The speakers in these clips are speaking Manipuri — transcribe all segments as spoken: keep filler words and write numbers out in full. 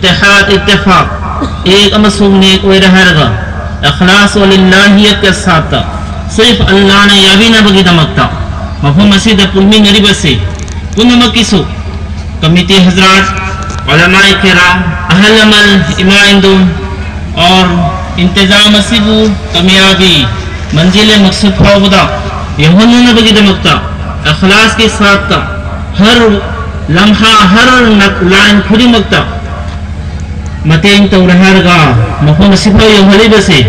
ꯏꯠꯇꯤꯍꯥꯗ, ꯏꯠꯇꯤꯐꯥꯛ, ꯑꯦꯛ ꯑꯃꯁꯨꯡ ꯅꯦꯛ ꯑꯣꯏꯔꯦ ꯍꯥꯏꯔꯒ, ꯏꯈ꯭ꯂꯥꯁ ꯋꯥ ꯂꯤꯜꯂꯥꯍꯤꯌꯠꯀꯤ ꯁꯥꯠꯇ, ꯁꯤꯔꯐ ꯑꯜꯂꯥꯍꯅ ꯌꯥꯕꯤꯅꯕꯒꯤꯗꯃꯛꯇ ꯃꯐꯝ ꯑꯁꯤꯗ ꯄꯨꯟꯃꯤꯟꯅꯔꯤꯕꯁꯤ ꯄꯨꯝꯅꯃꯛꯀꯤꯁꯨ ꯀꯃꯤꯇꯤ ꯍꯖꯔꯥꯠ, ꯎꯂꯃꯥꯏ ꯀꯤꯔꯥꯝ, ꯑꯍꯜ ꯂꯃꯟ, ꯏꯃꯥ ꯏꯟꯗꯣꯟ, ꯑꯣꯔ ꯏꯟꯇꯤꯖꯥꯝ ꯑꯁꯤꯕꯨ ꯀꯥꯃꯤꯌꯥꯕꯤ, ꯃꯟꯖꯤꯜ ꯃꯛꯁꯨꯗ ꯐꯥꯎꯕꯗ ꯌꯧꯍꯟꯅꯅꯕꯒꯤꯗꯃꯛꯇ ꯏꯈ꯭ꯂꯥꯁꯀꯤ ꯁꯥꯠꯇ ꯍꯔ ꯂꯝꯍꯥ, ꯍꯔ ꯅꯛ-, ꯂꯥꯏꯟ ꯈꯨꯗꯤꯡꯃꯛꯇ ꯃꯇꯦꯡ ꯇꯧꯔꯦ ꯍꯥꯏꯔꯒ ꯃꯐꯝ ꯑꯁꯤꯐꯥꯎ ꯌꯧꯍꯜꯂꯤꯕꯁꯦ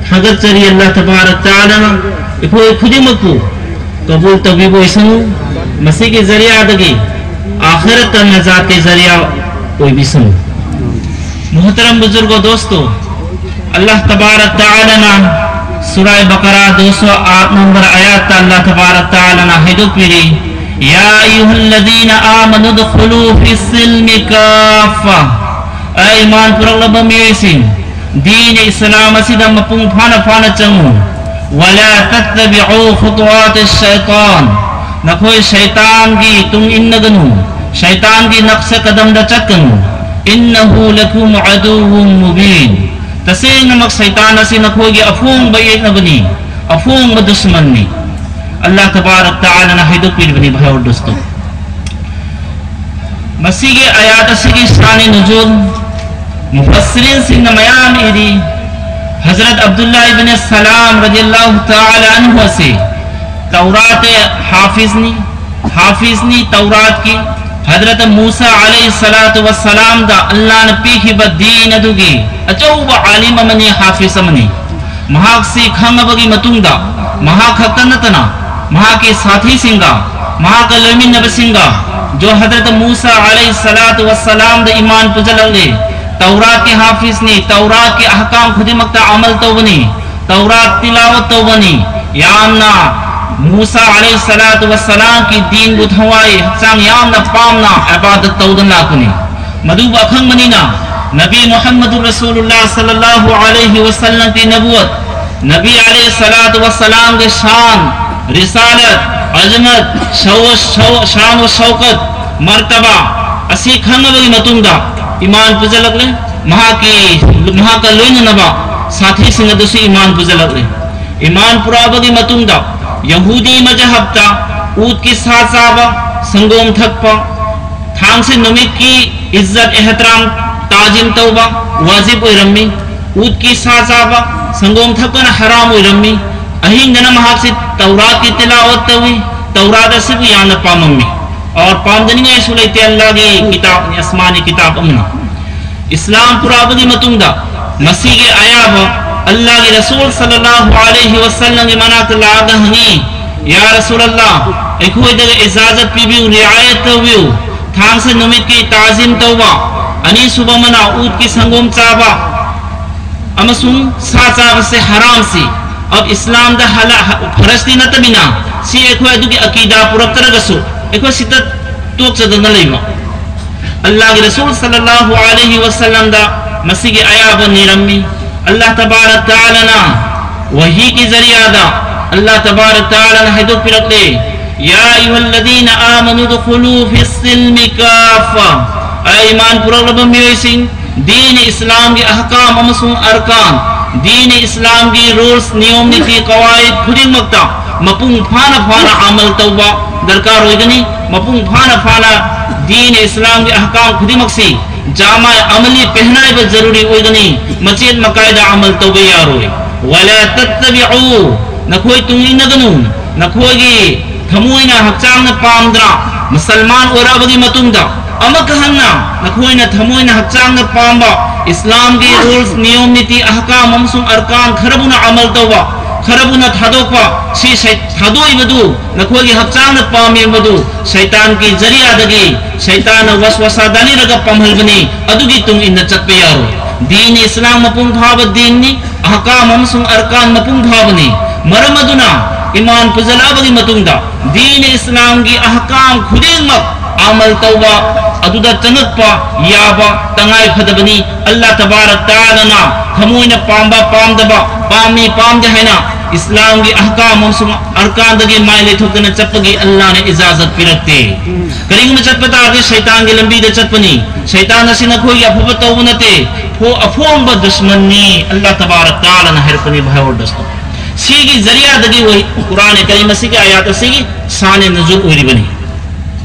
ꯊꯥꯒꯠꯆꯔꯤ꯫ ꯑꯜꯂꯥꯍ ꯇꯕꯥꯔꯛ ꯇꯥꯂꯥꯅ ꯑꯩꯈꯣꯏ ꯈꯨꯗꯤꯡꯃꯛꯄꯨ ꯀꯕꯨꯜ ꯇꯧꯕꯤꯕ ꯑꯣꯏꯁꯅꯨ꯫ ꯃꯁꯤꯒꯤ ꯖꯔꯤꯌꯥꯗꯒꯤ ꯑꯥꯈꯤꯔꯠꯇ ꯅꯖꯥꯠꯀꯤ ꯖꯔꯤꯌꯥ ꯑꯣꯏꯕꯤꯁꯅꯨ꯫ ꯃꯨꯍꯇꯔꯝ ꯕꯨꯖꯨꯔꯒꯣ ꯗꯣꯁꯇꯣ, ꯑꯜꯂꯥꯍ ꯇꯕꯥꯔꯛ ꯇꯥꯂꯥꯅ ꯁꯨꯔꯥ ꯕꯀꯔꯥ ꯗꯣ ꯁꯣ ꯑꯥꯠ ꯅꯝꯕꯔ ꯑꯌꯥꯠꯇ ꯑꯜꯂꯥꯍ ꯇꯕꯥꯔꯛ ꯇꯥꯂꯥꯅ ꯍꯥꯏꯗꯣꯛꯄꯤꯔꯤ, "ꯌꯥ ꯑꯌꯨꯍꯜꯂꯗꯤꯅ ꯑꯥꯃꯅꯨ ꯎꯗꯈꯨꯂꯨ ꯐꯤ ꯁꯤꯜꯃꯤ ꯀꯥꯐꯥ"꯫ ꯑꯩ ꯏꯃꯥꯟ ꯄꯨꯔꯛꯂꯕ ꯃꯤꯑꯣꯏꯁꯤꯡ, ꯗꯤꯟ ꯏꯁꯂꯥꯝ ꯑꯁꯤꯗ ꯃꯄꯨꯡ ꯐꯥꯅ ꯐꯥꯅ ꯆꯪꯉꯨ꯫ "ꯋꯂꯥ ꯇꯠꯇꯕꯤꯎ ꯈꯨꯇꯨꯋꯥꯇꯤ ꯁꯩꯇꯥꯟ"꯫ ꯅꯈꯣꯏ ꯁꯩꯇꯥꯟꯒꯤ ꯇꯨꯡ ꯏꯟꯅꯒꯅꯨ, ꯁꯩꯇꯥꯟꯒꯤ ꯅꯛꯁ ꯀꯗꯝꯗ ꯆꯠꯀꯅꯨ꯫ "ꯏꯟꯅꯍꯨ ꯂꯀꯨꯝ ꯑꯗꯨꯋꯨꯝ ꯃꯨꯕꯤꯟ"꯫ ꯇꯁꯦꯡꯅꯃꯛ ꯁꯩꯇꯥꯟ ꯑꯁꯤ ꯅꯈꯣꯏꯒꯤ ꯑꯐꯣꯡꯕ ꯌꯦꯛꯅꯕꯅꯤ, ꯑꯐꯣꯡꯕ ꯗꯨꯁꯃꯟꯅꯤ꯫ ꯑꯜꯂꯥꯍ ꯇꯕꯥꯔꯛ ꯇꯥꯂꯥꯅ ꯍꯥꯏꯗꯣꯛꯄꯤꯔꯤꯕꯅꯤ, ꯚꯥꯏ ꯑꯣꯔ ꯗꯣꯁꯇꯣ꯫ ꯃꯁꯤꯒꯤ ꯑꯌꯥꯠ ꯑꯁꯤꯒꯤ ꯁꯥꯅꯤ ꯅꯨꯖꯨꯜ ꯃꯨꯐꯁꯁꯤꯔꯤꯟꯁꯤꯡꯅ ꯃꯌꯥꯝ ꯏꯔꯤ꯫ ꯍꯖꯔꯠ ꯑꯕꯗꯨꯜꯂꯥ ꯏꯕꯅꯦ ꯁꯂꯥꯝ ꯔꯗꯤꯌꯜꯂꯥꯍꯨ ꯇꯥꯂꯥ ꯑꯟꯍꯨ ꯑꯁꯤ ꯇꯧꯔꯥꯠꯀꯤ ꯍꯥꯐꯤꯖꯅꯤ꯫ ꯍꯥꯐꯤꯖꯅꯤ ꯇꯧꯔꯥꯠꯀꯤ꯫ ꯍꯖꯔꯠ ꯃꯨꯁꯥ ꯑꯂꯩꯍꯤ ꯁꯂꯥꯇꯨ ꯋꯁꯁꯂꯥꯝꯗ ꯑꯜꯂꯥꯍꯅ ꯄꯤꯈꯤꯕ ꯗꯤꯟ ꯑꯗꯨꯒꯤ ꯑꯆꯧꯕ ꯑꯥꯂꯤꯝ ꯑꯃꯅꯤ, ꯍꯥꯐꯤꯖ ꯑꯃꯅꯤ꯫ ꯃꯍꯥꯛꯁꯤ ꯈꯪꯉꯕꯒꯤ ꯃꯇꯨꯡꯗ ꯃꯍꯥꯛ ꯈꯛꯇ ꯅꯠꯇꯅ ꯃꯍꯥꯛꯀꯤ ꯁꯥꯊꯤꯁꯤꯡꯒ, ꯃꯍꯥꯛꯀ ꯂꯣꯏꯃꯤꯟꯅꯕꯁꯤꯡꯒ ꯖꯣ ꯍꯖꯔꯠ ꯃꯨꯁꯥ ꯑꯂꯩꯍꯤ ꯁꯂꯥꯇꯨ ꯋꯁꯁꯂꯥꯝꯗ ꯏꯃꯥꯟ ꯄꯨꯖꯜꯂꯛꯂꯦ꯫ ꯇꯧꯔꯥꯠꯀꯤ ꯍꯥꯐꯤꯖꯅꯤ, ꯇꯧꯔꯥꯠꯀꯤ ꯑꯍꯀꯥꯝ ꯈꯨꯗꯤꯡꯃꯛꯇ ꯑꯃꯜ ꯇꯧꯕꯅꯤ, ꯇꯧꯔꯥꯠ ꯇꯤꯂꯥꯋꯠ ꯇꯧꯕꯅꯤ꯫ ꯌꯥꯝꯅ ꯃꯨꯁꯥ ꯑꯂꯩꯍꯤ ꯁꯂꯥꯇꯨ ꯋꯁꯁꯂꯥꯝꯒꯤ ꯗꯤꯟꯕꯨ ꯊꯋꯥꯏ ꯍꯛꯆꯥꯡ ꯌꯥꯝꯅ ꯄꯥꯝꯅ ꯏꯕꯥꯗꯠ ꯇꯧꯗꯨꯅ ꯂꯥꯛꯄꯅꯤ꯫ ꯃꯗꯨꯕꯨ ꯑꯈꯪꯕꯅꯤꯅ ꯅꯕꯤ ꯃꯨꯍꯝꯃꯗꯨꯔ ꯔꯁꯨꯂꯨꯜꯂꯥꯍ ꯁꯜꯂꯜꯂꯥꯍꯨ ꯑꯂꯩꯍꯤ ꯋꯁꯜꯂꯝꯒꯤ ꯅꯕꯨꯋꯠ, ꯅꯕꯤ ꯑꯂꯩꯍꯤ ꯁꯂꯥꯇꯨ ꯋꯁꯁꯂꯥꯝꯒꯤ ꯁꯥꯟ, ꯔꯤꯁꯥꯂꯠ, ꯑꯖꯃꯠ, ꯁꯧ-, ꯁꯧ-, ꯁꯥꯟ ꯋ ꯁꯧꯀꯠ, ꯃꯔꯇꯕꯥ ꯑꯁꯤ ꯈꯪꯉꯕꯒꯤ ꯃꯇꯨꯡꯗ ꯏꯃꯥꯟ ꯄꯨꯖꯜꯂꯛꯂꯦ꯫ ꯃꯍꯥꯛꯀꯤ, ꯃꯍꯥꯛꯀ ꯂꯣꯏꯅꯅꯕ ꯁꯥꯊꯤꯁꯤꯡ ꯑꯗꯨꯁꯨ ꯏꯃꯥꯟ ꯄꯨꯖꯜꯂꯛꯂꯦ꯫ ꯏꯃꯥꯟ ꯄꯨꯔꯛꯑꯕꯒꯤ ꯃꯇꯨꯡꯗ ꯌꯍꯨꯗꯤ ꯃꯖꯍꯕꯇ ꯎꯠꯀꯤ ꯁꯥ ꯆꯥꯕ, ꯁꯪꯒꯣꯝ ꯊꯛꯄ, ꯊꯥꯡꯁꯦ ꯅꯨꯃꯤꯠꯀꯤ ꯏꯖꯠ ꯑꯦꯍꯇ꯭ꯔꯥꯝ ꯇꯥꯖꯤꯝ ꯇꯧꯕ ꯋꯥꯖꯤꯕ ꯑꯣꯏꯔꯝꯃꯤ꯫ ꯎꯠꯀꯤ ꯁꯥ ꯆꯥꯕ, ꯁꯪꯒꯣꯝ ꯊꯛꯄꯅ ꯍꯔꯥꯝ ꯑꯣꯏꯔꯝꯃꯤ꯫ ꯑꯍꯤꯡꯗꯅ ꯃꯍꯥꯛꯁꯤ ꯇꯧꯔꯥꯠꯀꯤ ꯇꯤꯂꯥꯋꯠ ꯇꯧꯏ꯫ ꯇꯧꯔꯥꯠ ꯑꯁꯤꯕꯨ ꯌꯥꯝꯅ ꯄꯥꯝꯃꯝꯃꯤ꯫ ꯑꯣꯔ ꯄꯥꯝꯖꯅꯤꯡꯉꯥꯏꯁꯨ ꯂꯩꯇꯦ꯫ ꯑꯜꯂꯥꯍꯒꯤ ꯀꯤꯇꯥꯕꯅꯤ, ꯑꯁꯃꯥꯅꯤ ꯀꯤꯇꯥꯕ ꯑꯃꯅꯤ꯫ ꯏꯁꯂꯥꯝ ꯄꯨꯔꯛꯑꯕꯒꯤ ꯃꯇꯨꯡꯗ ꯃꯁꯤꯒꯤ ꯑꯌꯥꯕ ꯑꯜꯂꯥꯍꯒꯤ ꯔꯁꯨꯜ ꯁꯜꯂꯜꯂꯥꯍꯨ ꯑꯂꯩꯍꯤ ꯋꯁꯜꯂꯝꯒꯤ ꯃꯅꯥꯛꯇ ꯂꯥꯛꯑꯒ ꯍꯪꯉꯤ, "ꯌꯥ ꯔꯁꯨꯜ ꯑꯜꯂꯥꯍ, ꯑꯩꯈꯣꯏꯗꯒ ꯏꯖꯥꯖꯠ ꯄꯤꯕꯤꯌꯨ, ꯔꯤꯑꯥꯌꯠ ꯇꯧꯕꯤꯌꯨ꯫ ꯊꯥꯡꯁꯦ ꯅꯨꯃꯤꯠꯀꯤ ꯇꯥꯖꯤꯝ ꯇꯧꯕ, ꯑꯅꯤꯁꯨꯕ ꯑꯃꯅ ꯎꯠꯀꯤ ꯁꯪꯒꯣꯝ ꯆꯥꯕ ꯑꯃꯁꯨꯡ ꯁꯥ ꯆꯥꯕꯁꯦ ꯍꯔꯥꯝꯁꯤ ꯑꯕ ꯏꯁꯂꯥꯝꯗ ꯍꯂ-, ꯍ-, ꯐꯔꯁꯇꯤ ꯅꯠꯇꯕꯅꯤꯅ, ꯁꯤ ꯑꯩꯈꯣꯏ ꯑꯗꯨꯒꯤ ꯑꯀꯤꯗꯥ ꯄꯨꯔꯛꯇ꯭ꯔꯒꯁꯨ ꯑꯩꯈꯣꯏ ꯁꯤꯗ ꯇꯣꯛꯆꯗꯅ ꯂꯩꯕ?" ꯑꯜꯂꯥꯍꯒꯤ ꯔꯁꯨꯜ ꯁꯜꯂꯜꯂꯥꯍꯨ ꯑꯂꯩꯍꯤ ꯋꯁꯜꯂꯝꯗ ꯃꯁꯤꯒꯤ ꯑꯌꯥꯕ ꯅꯤꯔꯝꯃꯤ꯫ ꯑꯜꯂꯥꯍ ꯇꯕꯥꯔꯛ ꯇꯥꯂꯥꯅ ꯋꯥꯍꯤꯒꯤ ꯖꯔꯤꯌꯥꯗ ꯑꯜꯂꯥꯍ ꯇꯕꯥꯔꯛ ꯇꯥꯂꯥꯅ ꯍꯥꯏꯗꯣꯛꯄꯤꯔꯛꯂꯦ, "ꯌꯥ ꯑꯌꯨꯍꯜꯂꯗꯤꯅ ꯑꯥꯃꯅꯨ ꯗꯨꯈꯨꯂꯨ ꯐꯤꯁ ꯁꯤꯜꯃꯤ ꯀꯥꯐꯥ", ꯑꯩ ꯏꯃꯥꯟ ꯄꯨꯔꯛꯂꯕ ꯃꯤꯑꯣꯏꯁꯤꯡ, ꯗꯤꯟ ꯏꯁꯂꯥꯝꯒꯤ ꯑꯍꯀꯥꯝ ꯑꯃꯁꯨꯡ ꯑꯔꯀꯥꯟ, ꯗꯤꯟ ꯏꯁꯂꯥꯝꯒꯤ ꯔꯨꯜꯁ, ꯅꯤꯌꯣꯝ ꯅꯤꯇꯤ, ꯀꯋꯥꯏꯗ ꯈꯨꯗꯤꯡꯃꯛꯇ ꯃꯄꯨꯡ ꯐꯥꯅ ꯐꯥꯅ ꯑꯃꯜ ꯇꯧꯕ ꯗꯔꯀꯥꯔ ꯑꯣꯏꯒꯅꯤ꯫ ꯃꯄꯨꯡ ꯐꯥꯅ ꯐꯥꯅ ꯗꯤꯟ ꯏꯁꯂꯥꯝꯒꯤ ꯑꯍꯀꯥꯝ ꯈꯨꯗꯤꯡꯃꯛꯁꯤ ꯖꯥꯃꯥ ꯑꯃꯂꯤ ꯄꯦꯍꯅꯥꯏꯕ ꯖꯔꯨꯔꯤ ꯑꯣꯏꯒꯅꯤ꯫ ꯃꯆꯦꯠ ꯃꯀꯥꯏꯗ ꯑꯃꯜ ꯇꯧꯕ ꯌꯥꯔꯣꯏ꯫ "ꯋꯥꯂꯥ ꯇꯠꯇꯕꯤꯎ", ꯅꯈꯣꯏ ꯇꯨꯡ ꯏꯟꯅꯒꯅꯨ꯫ ꯅꯈꯣꯏꯒꯤ ꯊꯃꯣꯏꯅ ꯍꯛꯆꯥꯡꯅ ꯄꯥꯝꯗ꯭ꯔꯥ, ꯃꯨꯁꯜꯃꯥꯟ ꯑꯣꯏꯔꯛꯑꯕꯒꯤ ꯃꯇꯨꯡꯗ ꯑꯃꯨꯛꯀ ꯍꯟꯅ ꯅꯈꯣꯏꯅ ꯊꯃꯣꯏꯅ ꯍꯛꯆꯥꯡꯅ ꯄꯥꯝꯕ ꯏꯁꯂꯥꯝꯒꯤ ꯔꯨꯜꯁ, ꯅꯤꯌꯣꯝ ꯅꯤꯇꯤ, ꯑꯍꯀꯥꯝ ꯑꯃꯁꯨꯡ ꯑꯔꯀꯥꯟ ꯈꯔꯕꯨꯅ ꯑꯃꯜ ꯇꯧꯕ, ꯈꯔꯕꯨꯅ ꯊꯥꯗꯣꯛꯄ, ꯁꯤ ꯁꯩ-, ꯊꯥꯗꯣꯛꯏꯕꯗꯨ ꯅꯈꯣꯏꯒꯤ ꯍꯛꯆꯥꯡꯅ ꯄꯥꯝꯃꯤꯕꯗꯨ ꯁꯩꯇꯥꯟꯒꯤ ꯖꯔꯤꯌꯥꯗꯒꯤ, ꯁꯩꯇꯥꯟꯅ ꯋꯁꯋꯁꯥ ꯗꯥꯅꯤꯔꯒ ꯄꯥꯝꯍꯜꯕꯅꯤ꯫ ꯑꯗꯨꯒꯤ ꯇꯨꯡ ꯏꯟꯅ ꯆꯠꯄ ꯌꯥꯔꯣꯏ꯫ ꯗꯤꯟ ꯏꯁꯂꯥꯝ ꯃꯄꯨꯡ ꯐꯥꯕ ꯗꯤꯟꯅꯤ꯫ ꯑꯍꯀꯥꯝ ꯑꯃꯁꯨꯡ ꯑꯔꯀꯥꯟ ꯃꯄꯨꯡ ꯐꯥꯕꯅꯤ꯫ ꯃꯔꯝ ꯑꯗꯨꯅ ꯏꯃꯥꯟ ꯄꯨꯖꯜꯂꯛꯑꯕꯒꯤ ꯃꯇꯨꯡꯗ ꯗꯤꯟ ꯏꯁꯂꯥꯝꯒꯤ ꯑꯍꯀꯥꯝ ꯈꯨꯗꯤꯡꯃꯛ ꯑꯃꯜ ꯇꯧꯕ, ꯑꯗꯨꯗ ꯆꯪꯉꯛꯄ ꯌꯥꯕ ꯇꯉꯥꯏ ꯐꯗꯕꯅꯤ꯫ ꯑꯜꯂꯥꯍ ꯇꯕꯥꯔꯛ ꯇꯥꯂꯥꯅ ꯊꯃꯣꯏꯅ ꯄꯥꯝꯕ ꯄꯥꯝꯗꯕ, ꯄꯥꯝꯃꯤ ꯄꯥꯝꯗꯦ ꯍꯥꯏꯅ ꯏꯁꯂꯥꯝꯒꯤ ꯑꯍꯀꯥꯝ ꯑꯃꯁꯨꯡ ꯑꯔꯀꯥꯟꯗꯒꯤ ꯃꯥꯏ ꯂꯩꯊꯣꯛꯇꯅ ꯆꯠꯄꯒꯤ ꯑꯜꯂꯥꯅ ꯏꯖꯥꯖꯠ ꯄꯤꯔꯛꯇꯦ꯫ ꯀꯔꯤꯒꯨꯝꯕ ꯆꯠꯄ ꯇꯥꯔꯗꯤ ꯁꯩꯇꯥꯟꯒꯤ ꯂꯝꯕꯤꯗ ꯆꯠꯄꯅꯤ꯫ ꯁꯩꯇꯥꯟ ꯑꯁꯤ ꯅꯈꯣꯏꯒꯤ ꯑꯐꯕ ꯇꯧꯕ ꯅꯠꯇꯦ, ꯐꯣ-, ꯑꯐꯣꯡꯕ ꯗꯨꯁꯃꯟꯅꯤ, ꯑꯜꯂꯥ ꯇꯕꯥꯔꯛ ꯇꯥꯂꯥꯅ ꯍꯥꯏꯔꯛꯄꯅꯤ ꯚꯥꯏ ꯑꯣꯔꯗꯁꯇꯣ꯫ ꯁꯤꯒꯤ ꯖꯔꯤꯌꯥꯗꯒꯤ ꯑꯣꯏ ꯀꯨꯔꯥꯟ ꯀꯔꯤꯝ ꯑꯁꯤꯒꯤ ꯑꯥꯌꯥꯠ ꯑꯁꯤꯒꯤ ꯁꯥꯅꯦ ꯅꯨꯖꯨꯜ ꯑꯣꯏꯔꯤꯕꯅꯤ꯫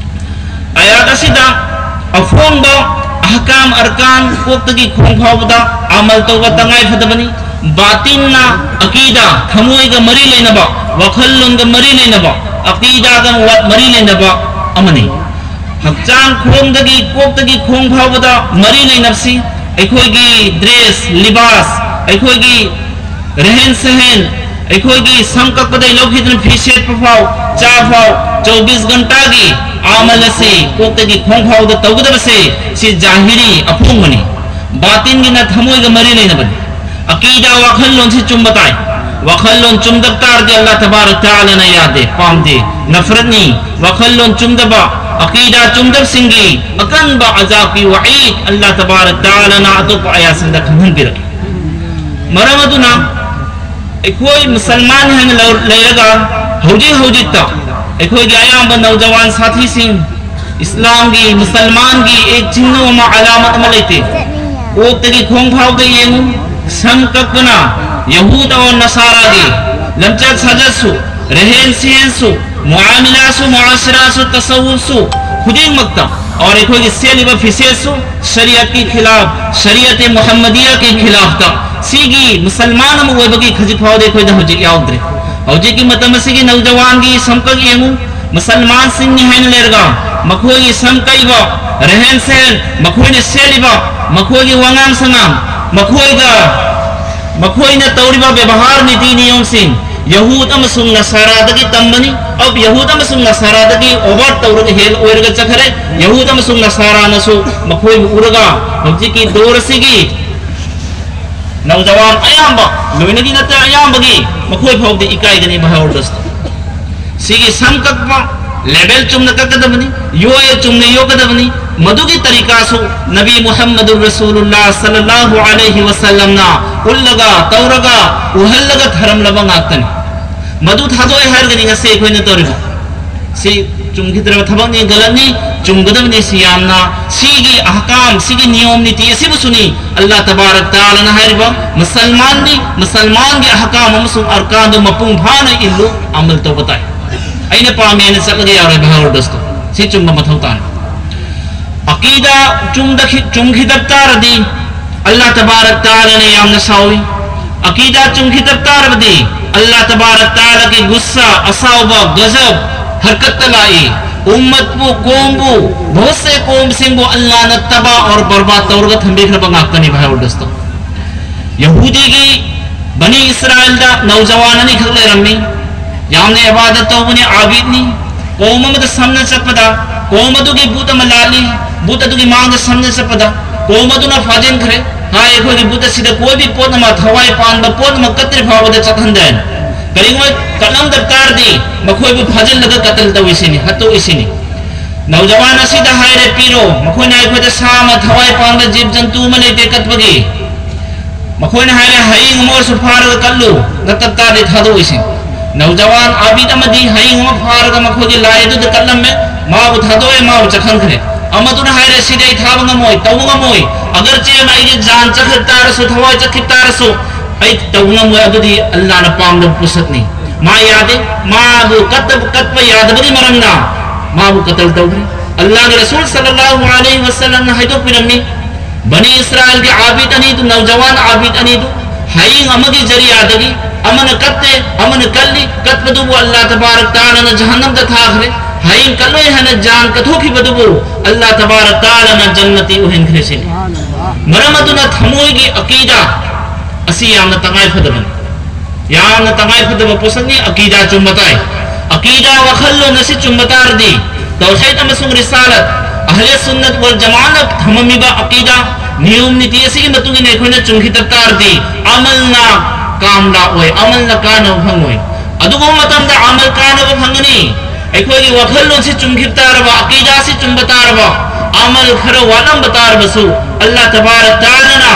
ꯑꯥꯌꯥꯠ ꯑꯁꯤꯗ ꯑꯐꯣꯡꯕ ꯑꯍꯀꯥꯝ ꯑꯔꯀꯥꯟ ꯀꯣꯛꯇꯒꯤ ꯈꯣꯡ ꯐꯥꯎꯕꯗ ꯑꯃꯜ ꯇꯧꯕ ꯇꯉꯥꯏ ꯐꯗꯕꯅꯤ꯫ ꯕꯥꯇꯤꯟꯅ ꯑꯀꯤꯗꯥ, ꯊꯃꯣꯏꯒ ꯃꯔꯤ ꯂꯩꯅꯕ, ꯋꯥꯈꯜꯂꯣꯟꯒ ꯃꯔꯤ ꯂꯩꯅꯕ, ꯑꯀꯤꯗꯥꯒ ꯋꯥ-, ꯃꯔꯤ ꯂꯩꯅꯕ ꯑꯃꯅꯤ꯫ ꯍꯛꯆꯥꯡ ꯈꯣꯡꯗꯒꯤ ꯀꯣꯛꯇꯒꯤ ꯈꯣꯡ ꯐꯥꯎꯕꯗ ꯃꯔꯤ ꯂꯩꯅꯕꯁꯤ ꯑꯩꯈꯣꯏꯒꯤ ꯗ꯭ꯔꯦꯁ, ꯂꯤꯕꯥꯁ, ꯑꯩꯈꯣꯏꯒꯤ ꯔꯦꯍꯟ ꯁꯦꯍꯟ, ꯑꯩꯈꯣꯏꯒꯤ ꯁꯝ ꯀꯛꯄꯗꯒꯤ ꯂꯧꯈꯤꯗꯨꯅ ꯐꯤ ꯁꯦꯠꯄ ꯐꯥꯎ, ꯆꯥ ꯐꯥꯎ, ꯆꯧꯕꯤꯁ ꯘꯟꯇꯥꯒꯤ ꯑꯃꯜ ꯑꯁꯤ ꯀꯣꯛꯇꯒꯤ ꯈꯣꯡ ꯐꯥꯎꯗ ꯇꯧꯒꯗꯕꯁꯦ, ꯁꯤ ꯖꯥꯍꯤꯔꯤ ꯑꯐꯣꯡꯕꯅꯤ꯫ ꯕꯥꯇꯤꯟꯒꯤꯅ ꯊꯃꯣꯏꯒ ꯃꯔꯤ ꯂꯩꯅꯕꯅꯤ꯫ ꯑꯀꯤꯗꯥ ꯋꯥꯈꯜꯂꯣꯟꯁꯤ ꯆꯨꯝꯕ ꯇꯥꯏ꯫ ꯋꯥꯈꯜꯂꯣꯟ ꯆꯨꯝꯗꯕ ꯇꯥꯔꯗꯤ ꯑꯜꯂꯥ ꯇꯕꯥꯔꯛ ꯇꯥꯂꯥꯅ ꯌꯥꯗꯦ, ꯄꯥꯝꯗꯦ, ꯅꯐꯔꯠꯅꯤ꯫ ꯋꯥꯈꯜꯂꯣꯟ ꯆꯨꯝꯗꯕ, ꯑꯀꯤꯗꯥ ꯆꯨꯝꯗꯕꯁꯤꯡꯒꯤ ꯑꯀꯟꯕ ꯑꯖꯥꯕꯀꯤ ꯋꯥꯏꯗ ꯑꯜꯂꯥ ꯇꯕꯥꯔꯛ ꯇꯥꯂꯥꯅ ꯑꯇꯣꯞꯄ ꯑꯥꯌꯥꯠꯁꯤꯡꯗ ꯈꯪꯍꯟꯕꯤꯔꯛꯏ꯫ ꯃꯔꯝ ꯑꯗꯨꯅ ꯑꯩꯈꯣꯏ ꯃꯨꯁꯜꯃꯥꯟ ꯍꯥꯏꯅ ꯂꯧ-, ꯂꯩꯔꯒ ꯍꯧꯖꯤꯛ ꯍꯧꯖꯤꯛꯇ ꯑꯩꯈꯣꯏꯒꯤ ꯑꯌꯥꯝꯕ ꯅꯧꯖꯋꯥꯟ ꯁꯥꯊꯤꯁꯤꯡ ꯏꯁꯂꯥꯝꯒꯤ, ꯃꯨꯁꯜꯃꯥꯟꯒꯤ ꯑꯦꯛ ꯆꯤꯍ꯭ꯅ ꯑꯃ, ꯑꯂꯥꯃꯠ ꯑꯃ ꯂꯩꯇꯦ꯫ ꯀꯣꯛꯇꯒꯤ ꯈꯣꯡ ꯐꯥꯎꯗ ꯌꯦꯡꯉꯨ, ꯁꯝ ꯀꯛꯄꯅ ꯌꯍꯨꯗ ꯑꯣꯔ ꯅꯁꯥꯔꯥꯒꯤ ꯂꯝꯆꯠ ꯁꯥꯖꯠꯁꯨ, ꯔꯦꯍꯦꯟ ꯁꯦꯍꯦꯟꯁꯨ, ꯃꯨꯑꯥꯃꯤꯂꯥꯁꯨ, ꯃꯨꯑꯥꯁꯤꯔꯥꯁꯨ, ꯇꯁꯧꯋꯨꯐꯁꯨ ꯈꯨꯗꯤꯡꯃꯛꯇ, ꯑꯣꯔ ꯑꯩꯈꯣꯏꯒꯤ ꯁꯦꯠꯂꯤꯕ ꯐꯤꯁꯦꯠꯁꯨ ꯁꯔꯤꯌꯠꯀꯤ ꯈꯤꯂꯥꯐ, ꯁꯔꯤꯌꯠ ꯃꯨꯍꯝꯃꯗꯤꯌꯥꯒꯤ ꯈꯤꯂꯥꯐꯇ ꯁꯤꯒꯤ ꯃꯨꯁꯜꯃꯥꯟ ꯑꯃ ꯑꯣꯏꯕꯒꯤ ꯈꯖꯤꯛ ꯐꯥꯎꯗꯤ ꯑꯩꯈꯣꯏꯗ ꯍꯧꯖꯤꯛ ꯌꯥꯎꯗ꯭ꯔꯦ꯫ ꯍꯧꯖꯤꯛꯀꯤ ꯃꯇꯝ ꯑꯁꯤꯒꯤ ꯅꯧꯖꯋꯥꯟꯒꯤ ꯁꯝꯀꯛ ꯌꯦꯡꯉꯨ, ꯃꯨꯁꯜꯃꯥꯟꯁꯤꯡꯅꯤ ꯍꯥꯏꯅ ꯂꯩꯔꯒ ꯃꯈꯣꯏꯒꯤ ꯁꯝ ꯀꯛꯏꯕ, ꯔꯦꯍꯦꯟ ꯁꯦꯍꯦꯟ, ꯃꯈꯣꯏꯅ ꯁꯦꯠꯂꯤꯕ, ꯃꯈꯣꯏꯒꯤ ꯋꯥꯉꯥꯡ ꯁꯉꯥꯡ, ꯃꯈꯣꯏꯒ, ꯃꯈꯣꯏꯅ ꯇꯧꯔꯤꯕ ꯕꯦꯕꯍꯥꯔ ꯅꯤꯇꯤ ꯅꯤꯌꯣꯝꯁꯤꯡ ꯌꯍꯨꯗ ꯑꯃꯁꯨꯡ ꯅꯁꯥꯔꯥꯗꯒꯤ ꯇꯝꯕꯅꯤ꯫ ꯑꯕ ꯌꯍꯨꯗ ꯑꯃꯁꯨꯡ ꯅꯁꯥꯔꯥꯗꯒꯤ ꯑꯣꯚꯔ ꯇꯧꯔꯒ ꯍꯦꯜ ꯑꯣꯏꯔꯒ ꯆꯠꯈꯔꯦ꯫ ꯌꯍꯨꯗ ꯑꯃꯁꯨꯡ ꯅꯁꯥꯔꯥꯅꯁꯨ ꯃꯈꯣꯏꯕꯨ ꯎꯔꯒ ꯍꯧꯖꯤꯛꯀꯤ ꯗꯣꯔ ꯑꯁꯤꯒꯤ ꯅꯧꯖꯋꯥꯟ ꯑꯌꯥꯝꯕ, ꯂꯣꯏꯅꯗꯤ ꯅꯠꯇꯦ, ꯑꯌꯥꯝꯕꯒꯤ ꯃꯈꯣꯏ ꯐꯥꯎꯕꯗꯤ ꯏꯀꯥꯏꯒꯅꯤ ꯚꯥꯏ ꯑꯣꯔꯗꯁꯇ꯫ ꯁꯤꯒꯤ ꯁꯝ ꯀꯛꯄ ꯂꯦꯕꯦꯜ ꯆꯨꯝꯅ ꯀꯛꯀꯗꯕꯅꯤ, ꯌꯣꯛꯑꯦ ꯆꯨꯝꯅ ꯌꯣꯛꯀꯗꯕꯅꯤ꯫ ꯃꯗꯨꯒꯤ ꯇꯔꯤꯀꯥꯁꯨ ꯅꯕꯤ ꯃꯨꯍꯝꯃꯗꯨꯔ ꯔꯁꯨꯂꯨꯜꯂꯥꯍ ꯁꯜꯂꯜꯂꯥꯍꯨ ꯑꯂꯩꯍꯤ ꯋꯁꯜꯂꯝꯅ ꯎꯠꯂꯒ, ꯇꯧꯔꯒ, ꯎꯍꯜꯂꯒ ꯊꯔꯝꯂꯕ ꯉꯥꯛꯇꯅꯤ꯫ ꯃꯗꯨ ꯊꯥꯗꯣꯛꯑꯦ ꯍꯥꯏꯔꯒꯗꯤ ꯉꯁꯤ ꯑꯩꯈꯣꯏꯅ ꯇꯧꯔꯤꯕ ꯁꯤ ꯆꯨꯝꯈꯤꯗ꯭ꯔꯕ ꯊꯕꯛꯅꯤ, ꯒꯂꯠꯅꯤ, ꯆꯨꯝꯒꯗꯕꯅꯤ꯫ ꯁꯤ ꯌꯥꯝꯅ, ꯁꯤꯒꯤ ꯑꯍꯀꯥꯝ, ꯁꯤꯒꯤ ꯅꯤꯌꯣꯝ ꯅꯤꯇꯤ ꯑꯁꯤꯕꯨꯁꯨꯅꯤ ꯑꯜꯂꯥꯍ ꯇꯕꯥꯔꯛ ꯇꯥꯂꯥꯅ ꯍꯥꯏꯔꯤꯕ, ꯃꯨꯁꯜꯃꯥꯟꯗꯤ ꯃꯨꯁꯜꯃꯥꯟꯒꯤ ꯑꯍꯀꯥꯝ ꯑꯃꯁꯨꯡ ꯑꯔꯀꯥꯟꯗꯨ ꯃꯄꯨꯡ ꯐꯥꯅ ꯏꯜꯂꯨ, ꯑꯃꯜ ꯇꯧꯕ ꯇꯥꯏ꯫ ꯑꯩꯅ ꯄꯥꯝꯃꯦꯅ ꯆꯠꯂꯒ ꯌꯥꯔꯣꯏ, ꯚꯥꯏ ꯑꯣꯔꯗꯔꯁꯇꯣ꯫ ꯁꯤ ꯆꯨꯝꯕ ꯃꯊꯧ ꯇꯥꯅꯤ꯫ ꯑꯀꯤꯗꯥ ꯆꯨꯝꯗꯈꯤ-, ꯆꯨꯝꯈꯤꯗꯕ ꯇꯥꯔꯗꯤ ꯑꯜꯂꯥꯍ ꯇꯕꯥꯔꯛ ꯇꯥꯂꯥꯅ ꯌꯥꯝꯅ ꯁꯥꯎꯏ꯫ ꯑꯀꯤꯗꯥ ꯆꯨꯝꯈꯤꯗꯕ ꯇꯥꯔꯕꯗꯤ ꯑꯜꯂꯥꯍ ꯇꯕꯥꯔꯛ ꯇꯥꯂꯥꯒꯤ ꯒꯨꯁꯁꯥ, ꯑꯁꯥꯎꯕ, ꯒꯖꯕ ꯍꯔꯀꯠꯇ ꯂꯥꯛꯏ꯫ ꯎꯝꯃꯠꯄꯨ, ꯀꯣꯝꯕꯨ, ꯕꯍꯨꯠ ꯁꯦ ꯀꯣꯝꯁꯤꯡꯕꯨ ꯑꯜꯂꯥꯍꯅ ꯇꯕꯥ ꯑꯣꯔ ꯕꯔꯕꯥꯗ ꯇꯧꯔꯒ ꯊꯝꯕꯤꯈ꯭ꯔꯕ ꯉꯥꯛꯇꯅꯤ, ꯚꯥꯏ ꯑꯣꯔꯗꯔꯁꯇꯣ꯫ ꯌꯍꯨꯗꯤꯒꯤ ꯕꯅꯤ ꯏꯁꯔꯥꯏꯜꯗ ꯅꯧꯖꯋꯥꯟ ꯑꯅꯤꯈꯛ ꯂꯩꯔꯝꯃꯤ꯫ ꯌꯥꯝꯅ ꯏꯕꯥꯗꯠ ꯇꯧꯕꯅꯤ, ꯑꯥꯕꯤꯗꯅꯤ꯫ ꯀꯧꯝ ꯑꯃꯗ ꯁꯝꯅ ꯆꯠꯄꯗ, ꯀꯧꯝ ꯑꯗꯨꯒꯤ ꯕꯨꯠ ꯑꯃ ꯂꯥꯠꯂꯤ꯫ ꯕꯨꯠ ꯑꯗꯨꯒꯤ ꯃꯥꯡꯗ ꯁꯝꯅ ꯆꯠꯄꯗ, ꯀꯧꯝ ꯑꯗꯨꯅ ꯐꯥꯖꯤꯟꯈ꯭ꯔꯦ꯫ ꯍꯥꯏ, ꯑꯩꯈꯣꯏꯒꯤ ꯕꯨꯠ ꯑꯁꯤꯗ ꯀꯣꯏꯕꯤ ꯄꯣꯠ ꯑꯃ, ꯊꯋꯥꯏ ꯄꯥꯟꯕ ꯄꯣꯠ ꯑꯃ ꯀꯠꯇ꯭ꯔꯤ ꯐꯥꯎꯕꯗ ꯆꯠꯍꯟꯗꯦ꯫ ꯀꯔꯤꯒꯨꯝꯕ ꯀꯠꯂꯝꯗꯕ ꯇꯥꯔꯗꯤ ꯃꯈꯣꯏꯕꯨ ꯐꯥꯖꯤꯜꯂꯒ ꯀꯇꯜ ꯇꯧꯏꯁꯤꯅꯤ, ꯍꯥꯠꯇꯣꯛꯏꯁꯤꯅꯤ꯫ ꯅꯧꯖꯋꯥꯟ ꯑꯁꯤꯗ ꯍꯥꯏꯔꯦ, "ꯄꯤꯔꯣ"꯫ ꯃꯈꯣꯏꯅ ꯑꯩꯈꯣꯏꯗ ꯁꯥ ꯑꯃ, ꯊꯋꯥꯏ ꯄꯥꯟꯕ ꯖꯤꯕ ꯖꯟꯇꯨ ꯑꯃ ꯂꯩꯇꯦ ꯀꯠꯄꯒꯤ꯫ ꯃꯈꯣꯏꯅ ꯍꯥꯏꯔꯦ, "ꯍꯌꯦꯡ ꯑꯃ ꯑꯣꯏꯔꯁꯨ ꯐꯥꯔꯒ ꯀꯠꯂꯨ, ꯅꯠꯇꯕ ꯇꯥꯔꯗꯤ ꯊꯥꯗꯣꯛꯏꯁꯤ"꯫ ꯅꯧꯖꯋꯥꯟ ꯑꯥꯕꯤꯗ ꯑꯃꯗꯤ ꯍꯌꯦꯡ ꯑꯃ ꯐꯥꯔꯒ ꯃꯈꯣꯏꯒꯤ ꯂꯥꯏ ꯑꯗꯨꯗ ꯀꯠꯂꯝꯃꯦ, ꯃꯥꯕꯨ ꯊꯥꯗꯣꯛꯑꯦ, ꯃꯥꯕꯨ ꯆꯠꯍꯟꯈ꯭ꯔꯦ꯫ ꯑꯃꯗꯨꯅ ꯍꯥꯏꯔꯦ, "ꯁꯤꯗꯤ ꯑꯩ ꯊꯥꯕ ꯉꯝꯃꯣꯏ, ꯇꯧꯕ ꯉꯝꯃꯣꯏ, ꯑꯒꯔꯆꯦ ꯑꯩꯒꯤ ꯖꯥꯟ ꯆꯠꯈꯤ ꯇꯥꯔꯁꯨ, ꯊꯋꯥꯏ ꯆꯠꯈꯤ ꯇꯥꯔꯁꯨ ꯑꯩ ꯇꯧꯕ ꯉꯝꯃꯣꯏ, ꯑꯗꯨꯗꯤ ꯑꯜꯂꯥꯅ ꯄꯥꯝꯗꯕ ꯄꯣꯠꯁꯛꯅꯤ"꯫ ꯃꯥ ꯌꯥꯗꯦ, ꯃꯥꯕꯨ ꯀꯠꯇꯕ, ꯀꯠꯄ ꯌꯥꯗꯕꯒꯤ ꯃꯔꯝꯅ ꯃꯥꯕꯨ ꯀꯇꯜ ꯇꯧꯈ꯭ꯔꯦ꯫ ꯑꯜꯂꯥꯒꯤ ꯔꯁꯨꯜ ꯁꯜꯂꯜꯂꯥꯍꯨ ꯑꯂꯩꯍꯤ ꯋꯁꯜꯂꯝꯅ ꯍꯥꯏꯗꯣꯛꯄꯤꯔꯝꯃꯤ, ꯕꯅꯤ ꯏꯁꯔꯥꯏꯜꯒꯤ ꯑꯥꯕꯤꯗ ꯑꯅꯤꯗꯨ, ꯅꯧꯖꯋꯥꯟ ꯑꯥꯕꯤꯗ ꯑꯅꯤꯗꯨ, ꯍꯌꯤꯡ ꯑꯃꯒꯤ ꯖꯔꯤꯌꯥꯗꯒꯤ ꯑꯃꯅ ꯀꯠꯇꯦ, ꯑꯃꯅ ꯀꯜꯂꯤ, ꯀꯠꯄꯗꯨꯕꯨ ꯑꯜꯂꯥ ꯇꯕꯥꯔꯛ ꯇꯥꯂꯥꯅ ꯖꯍꯟꯅꯝꯗ ꯊꯥꯈ꯭ꯔꯦ꯫ ꯍꯌꯤꯡ ꯀꯠꯂꯣꯏ ꯍꯥꯏꯅ ꯖꯥꯟ ꯀꯠꯊꯣꯛꯈꯤꯕꯗꯨꯕꯨ ꯑꯜꯂꯥ ꯇꯕꯥꯔꯛ ꯇꯥꯂꯥꯅ ꯖꯟꯅꯇꯤ ꯑꯣꯏꯍꯟꯈ꯭ꯔꯦ ꯁꯤꯅꯤ꯫ ꯃꯔꯝ ꯑꯗꯨꯅ ꯊꯃꯣꯏꯒꯤ ꯑꯀꯤꯗꯥ ꯑꯁꯤ ꯌꯥꯝꯅ ꯇꯉꯥꯏ ꯐꯗꯕꯅꯤ꯫ ꯌꯥꯝꯅ ꯇꯉꯥꯏ ꯐꯗꯕ ꯄꯣꯠꯁꯛꯅꯤ꯫ ꯑꯀꯤꯗꯥ ꯆꯨꯝꯕ ꯇꯥꯏ꯫ ꯑꯀꯤꯗꯥ, ꯋꯥꯈꯜꯂꯣꯟ ꯑꯁꯤ ꯆꯨꯝꯕ ꯇꯥꯔꯗꯤ, ꯇꯧꯍꯤꯗ ꯑꯃꯁꯨꯡ ꯔꯤꯁꯥꯂꯠ, ꯑꯍꯂꯦ ꯁꯨꯟꯅꯠ ꯋꯜ ꯖꯃꯥꯅ ꯊꯝꯃꯝꯃꯤꯕ ꯑꯀꯤꯗꯥ, ꯅꯤꯌꯣꯝ ꯅꯤꯇꯤ ꯑꯁꯤꯒꯤ ꯃꯇꯨꯡ ꯏꯟꯅ ꯑꯩꯈꯣꯏꯅ ꯆꯨꯝꯈꯤꯗꯕ ꯇꯥꯔꯗꯤ, ꯑꯃꯜꯅ ꯀꯥꯝꯂꯥ ꯑꯣꯏ, ꯑꯃꯜꯅ ꯀꯥꯟꯅꯕ ꯐꯪꯉꯣꯏ꯫ ꯑꯗꯨꯒꯨꯝꯕ ꯃꯇꯝꯗ ꯑꯃꯜ ꯀꯥꯟꯅꯕ ꯐꯪꯒꯅꯤ꯫ ꯑꯩꯈꯣꯏꯒꯤ ꯋꯥꯈꯜꯂꯣꯟꯁꯤ ꯆꯨꯝꯈꯤꯕ ꯇꯥꯔꯕ, ꯑꯀꯤꯗꯥꯁꯤ ꯆꯨꯝꯕ ꯇꯥꯔꯕ, ꯑꯃꯜ ꯈꯔ ꯋꯥꯠꯂꯝꯕ ꯇꯥꯔꯕꯁꯨ, ꯑꯜꯂꯥ ꯇꯕꯥꯔꯛ ꯇꯥꯂꯥꯅ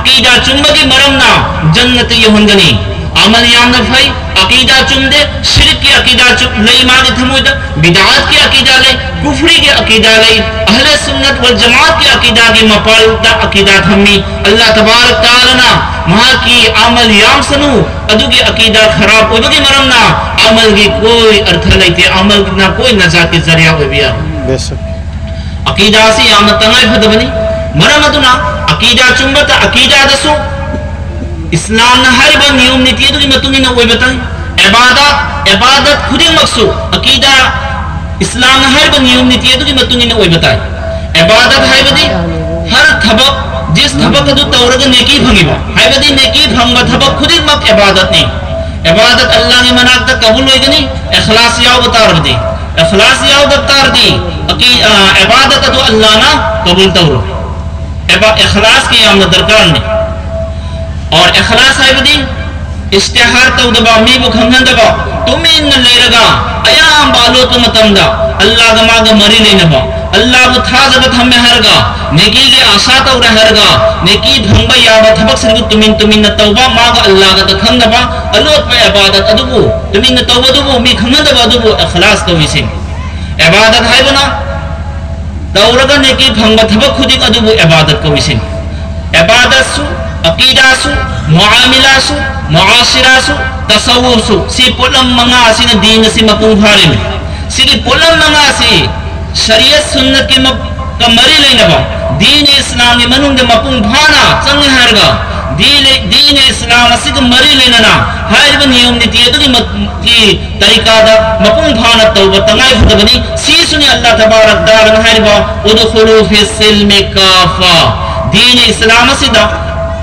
ꯑꯀꯤꯗꯥ ꯆꯨꯝꯕꯒꯤ ꯃꯔꯝꯅ ꯖꯟꯅꯠꯇ ꯌꯧꯍꯟꯒꯅꯤ꯫ ꯑꯃꯜ ꯌꯥꯝꯅ ꯐꯩ, ꯑꯀꯤꯗꯥ ꯆꯨꯝꯗꯦ, ꯁꯤꯔꯛꯀꯤ ꯑꯀꯤꯗꯥ ꯆꯨꯝ ꯂꯩ ꯃꯥꯒꯤ ꯊꯃꯣꯏꯗ, ꯕꯤꯗꯥꯠꯀꯤ ꯑꯀꯤꯗꯥ ꯂꯩ, ꯀꯨꯐ꯭ꯔꯤꯒꯤ ꯑꯀꯤꯗꯥ ꯂꯩ, ꯑꯍꯂꯦ ꯁꯨꯟꯅꯠ ꯋꯜ ꯖꯃꯥꯠꯀꯤ ꯑꯀꯤꯗꯥꯒꯤ ꯃꯄꯥꯜꯗ ꯑꯀꯤꯗꯥ ꯊꯝꯃꯤ꯫ ꯑꯜꯂꯥꯍ ꯇꯕꯥꯔꯛ ꯇꯥꯂꯥꯅ ꯃꯍꯥꯛꯀꯤ ꯑꯃꯜ ꯌꯥꯝꯁꯅꯨ, ꯑꯗꯨꯒꯤ ꯑꯀꯤꯗꯥ ꯈꯔꯥꯕ ꯑꯣꯏꯕꯒꯤ ꯃꯔꯝꯅ ꯑꯃꯜꯒꯤ ꯀꯣꯏ ꯑꯔꯊ ꯂꯩꯇꯦ, ꯑꯃꯜꯅ ꯀꯣꯏ ꯅꯖꯥꯠꯀꯤ ꯖꯔꯤꯌꯥ ꯑꯣꯏꯕ ꯌꯥꯔꯣꯏ꯫ ꯑꯀꯤꯗꯥ ꯑꯁꯤ ꯌꯥꯝꯅ ꯇꯉꯥꯏ ꯐꯗꯕꯅꯤ꯫ ꯃꯔꯝ ꯑꯗꯨꯅ ꯑꯀꯤꯗꯥ ꯆꯨꯝꯕꯇ, ꯑꯀꯤꯗꯥꯗꯁꯨ ꯏꯁꯂꯥꯝꯅ ꯍꯥꯏꯔꯤꯕ ꯅꯤꯌꯣꯝ ꯅꯤꯇꯤ ꯑꯗꯨꯒꯤ ꯃꯇꯨꯡ ꯏꯟꯅ ꯑꯣꯏꯕ ꯇꯥꯏ꯫ ꯏꯕꯥꯗꯥꯠ, ꯏꯕꯥꯗꯥꯠ ꯈꯨꯗꯤꯡꯃꯛꯁꯨ ꯑꯀꯤꯗꯥ ꯏꯁꯂꯥꯝꯅ ꯍꯥꯏꯔꯤꯕ ꯅꯤꯌꯣꯝ ꯅꯤꯇꯤ ꯑꯗꯨꯒꯤ ꯃꯇꯨꯡ ꯏꯟꯅ ꯑꯣꯏꯕ ꯇꯥꯏ꯫ ꯏꯕꯥꯗꯥꯠ ꯍꯥꯏꯕꯗꯤ ꯍꯔ ꯊꯕꯛ, ꯖꯤꯁ ꯊꯕꯛ ꯑꯗꯨ ꯇꯧꯔꯒ ꯅꯦꯀꯤ ꯐꯪꯉꯤꯕ, ꯍꯥꯏꯕꯗꯤ ꯅꯦꯀꯤ ꯐꯪꯕ ꯊꯕꯛ ꯈꯨꯗꯤꯡꯃꯛ ꯏꯕꯥꯗꯥꯠꯅꯤ꯫ ꯏꯕꯥꯗꯥꯠ ꯑꯜꯂꯥꯍꯒꯤ ꯃꯅꯥꯛꯇ ꯀꯕꯨꯜ ꯑꯣꯏꯒꯅꯤ, ꯏꯈꯂꯥꯁ ꯌꯥꯎꯕ ꯇꯥꯔꯕꯗꯤ꯫ ꯏꯈꯂꯥꯁ ꯌꯥꯎꯗꯕ ꯇꯥꯔꯗꯤ ꯑꯀꯤ-, ꯑ, ꯏꯕꯥꯗꯥꯠ ꯑꯗꯨ ꯑꯜꯂꯥꯍꯅ ꯀꯕꯨꯜ ꯇꯧꯔꯣꯏ꯫ ꯏꯕꯥ-, ꯏꯈꯂꯥꯁꯀꯤ ꯌꯥꯝꯅ ꯗꯔꯀꯥꯔꯅꯤ꯫ ꯑꯣꯔ ꯏꯈꯂꯥꯁ ꯍꯥꯏꯕꯗꯤ ꯏꯁꯇꯤꯍꯥꯔ ꯇꯧꯗꯕ, ꯃꯤꯕꯨ ꯈꯪꯍꯟꯗꯕ, ꯇꯨꯃꯤꯟꯅ ꯂꯩꯔꯒ ꯑꯌꯥꯝꯕ ꯑꯂꯣꯠꯄ ꯃꯇꯝꯗ ꯑꯜꯂꯥꯍꯒ ꯃꯥꯒ ꯃꯔꯤ ꯂꯩꯅꯕ, ꯑꯜꯂꯥꯍꯕꯨ ꯊꯥꯖꯕ ꯊꯝꯃꯦ ꯍꯥꯏꯔꯒ, ꯅꯦꯀꯤꯒꯤ ꯑꯥꯁꯥ ꯇꯧꯔꯦ ꯍꯥꯏꯔꯒ, ꯅꯦꯀꯤ ꯐꯪꯕ ꯌꯥꯕ ꯊꯕꯛꯁꯤꯡꯗꯨ ꯇꯨꯃꯤꯟ ꯇꯨꯃꯤꯟꯅ ꯇꯧꯕ, ꯃꯥꯒ ꯑꯜꯂꯥꯍꯒ ꯈꯪꯗꯕ, ꯑꯂꯣꯠꯄ ꯏꯕꯥꯗꯥꯠ ꯑꯗꯨꯕꯨ ꯇꯨꯃꯤꯟꯅ ꯇꯧꯕꯗꯨꯕꯨ, ꯃꯤ ꯈꯪꯅꯗꯕ ꯑꯗꯨꯕꯨ ꯏꯈꯂꯥꯁ ꯀꯧꯏꯁꯤꯡ꯫ ꯏꯕꯥꯗꯥꯠ ꯍꯥꯏꯕꯅ ꯇꯧꯔꯒ ꯅꯦꯀꯤ ꯐꯪꯕ ꯊꯕꯛ ꯈꯨꯗꯤꯡ ꯑꯗꯨꯕꯨ ꯏꯕꯥꯗꯥꯠ ꯀꯧꯏꯁꯤꯡ꯫ ꯏꯕꯥꯗꯥꯠꯁꯨ, ꯑꯀꯤꯗꯥꯁꯨ, ꯃꯨꯑꯥꯃꯤꯂꯥꯁꯨ, ꯃꯨꯑꯥꯁꯤꯔꯥꯁꯨ, ꯇꯁꯧꯋꯨꯐꯁꯨ, ꯁꯤ ꯄꯣꯠꯂꯝ ꯃꯉꯥ ꯑꯁꯤꯅ ꯗꯤꯟ ꯑꯁꯤ ꯃꯄꯨꯡ ꯐꯥꯔꯤꯃꯤ꯫ ꯁꯤꯒꯤ ꯄꯣꯠꯂꯝ ꯃꯉꯥ ꯑꯁꯤ ꯁꯔꯤꯌꯠ ꯁꯨꯟꯅꯠꯀꯤ ꯃ-, ꯀ ꯃꯔꯤ ꯂꯩꯅꯕ ꯗꯤꯟ ꯏꯁꯂꯥꯝꯒꯤ ꯃꯅꯨꯡꯗ ꯃꯄꯨꯡ ꯐꯥꯅ ꯆꯪꯉꯦ ꯍꯥꯏꯔꯒ, ꯗꯤꯟ, ꯗꯤꯟ ꯏꯁꯂꯥꯝ ꯑꯁꯤꯒ ꯃꯔꯤ ꯂꯩꯅꯅ ꯍꯥꯏꯔꯤꯕ ꯅꯤꯌꯣꯝ ꯅꯤꯇꯤ ꯑꯗꯨꯒꯤ ꯃ-, ꯒꯤ ꯇꯔꯤꯀꯥꯗ ꯃꯄꯨꯡ ꯐꯥꯅ ꯇꯧꯕ ꯇꯉꯥꯏ ꯐꯗꯕꯅꯤ꯫ ꯁꯤꯁꯨꯅꯤ ꯑꯜꯂꯥꯍ ꯇꯕꯥꯔꯛ ꯇꯥꯂꯥꯅ ꯍꯥꯏꯔꯤꯕ "ꯎꯗꯈꯨꯂꯨ ꯐꯤ ꯁꯤꯜꯃꯤ ꯀꯥꯐꯥ", ꯗꯤꯟ ꯏꯁꯂꯥꯝ ꯑꯁꯤꯗ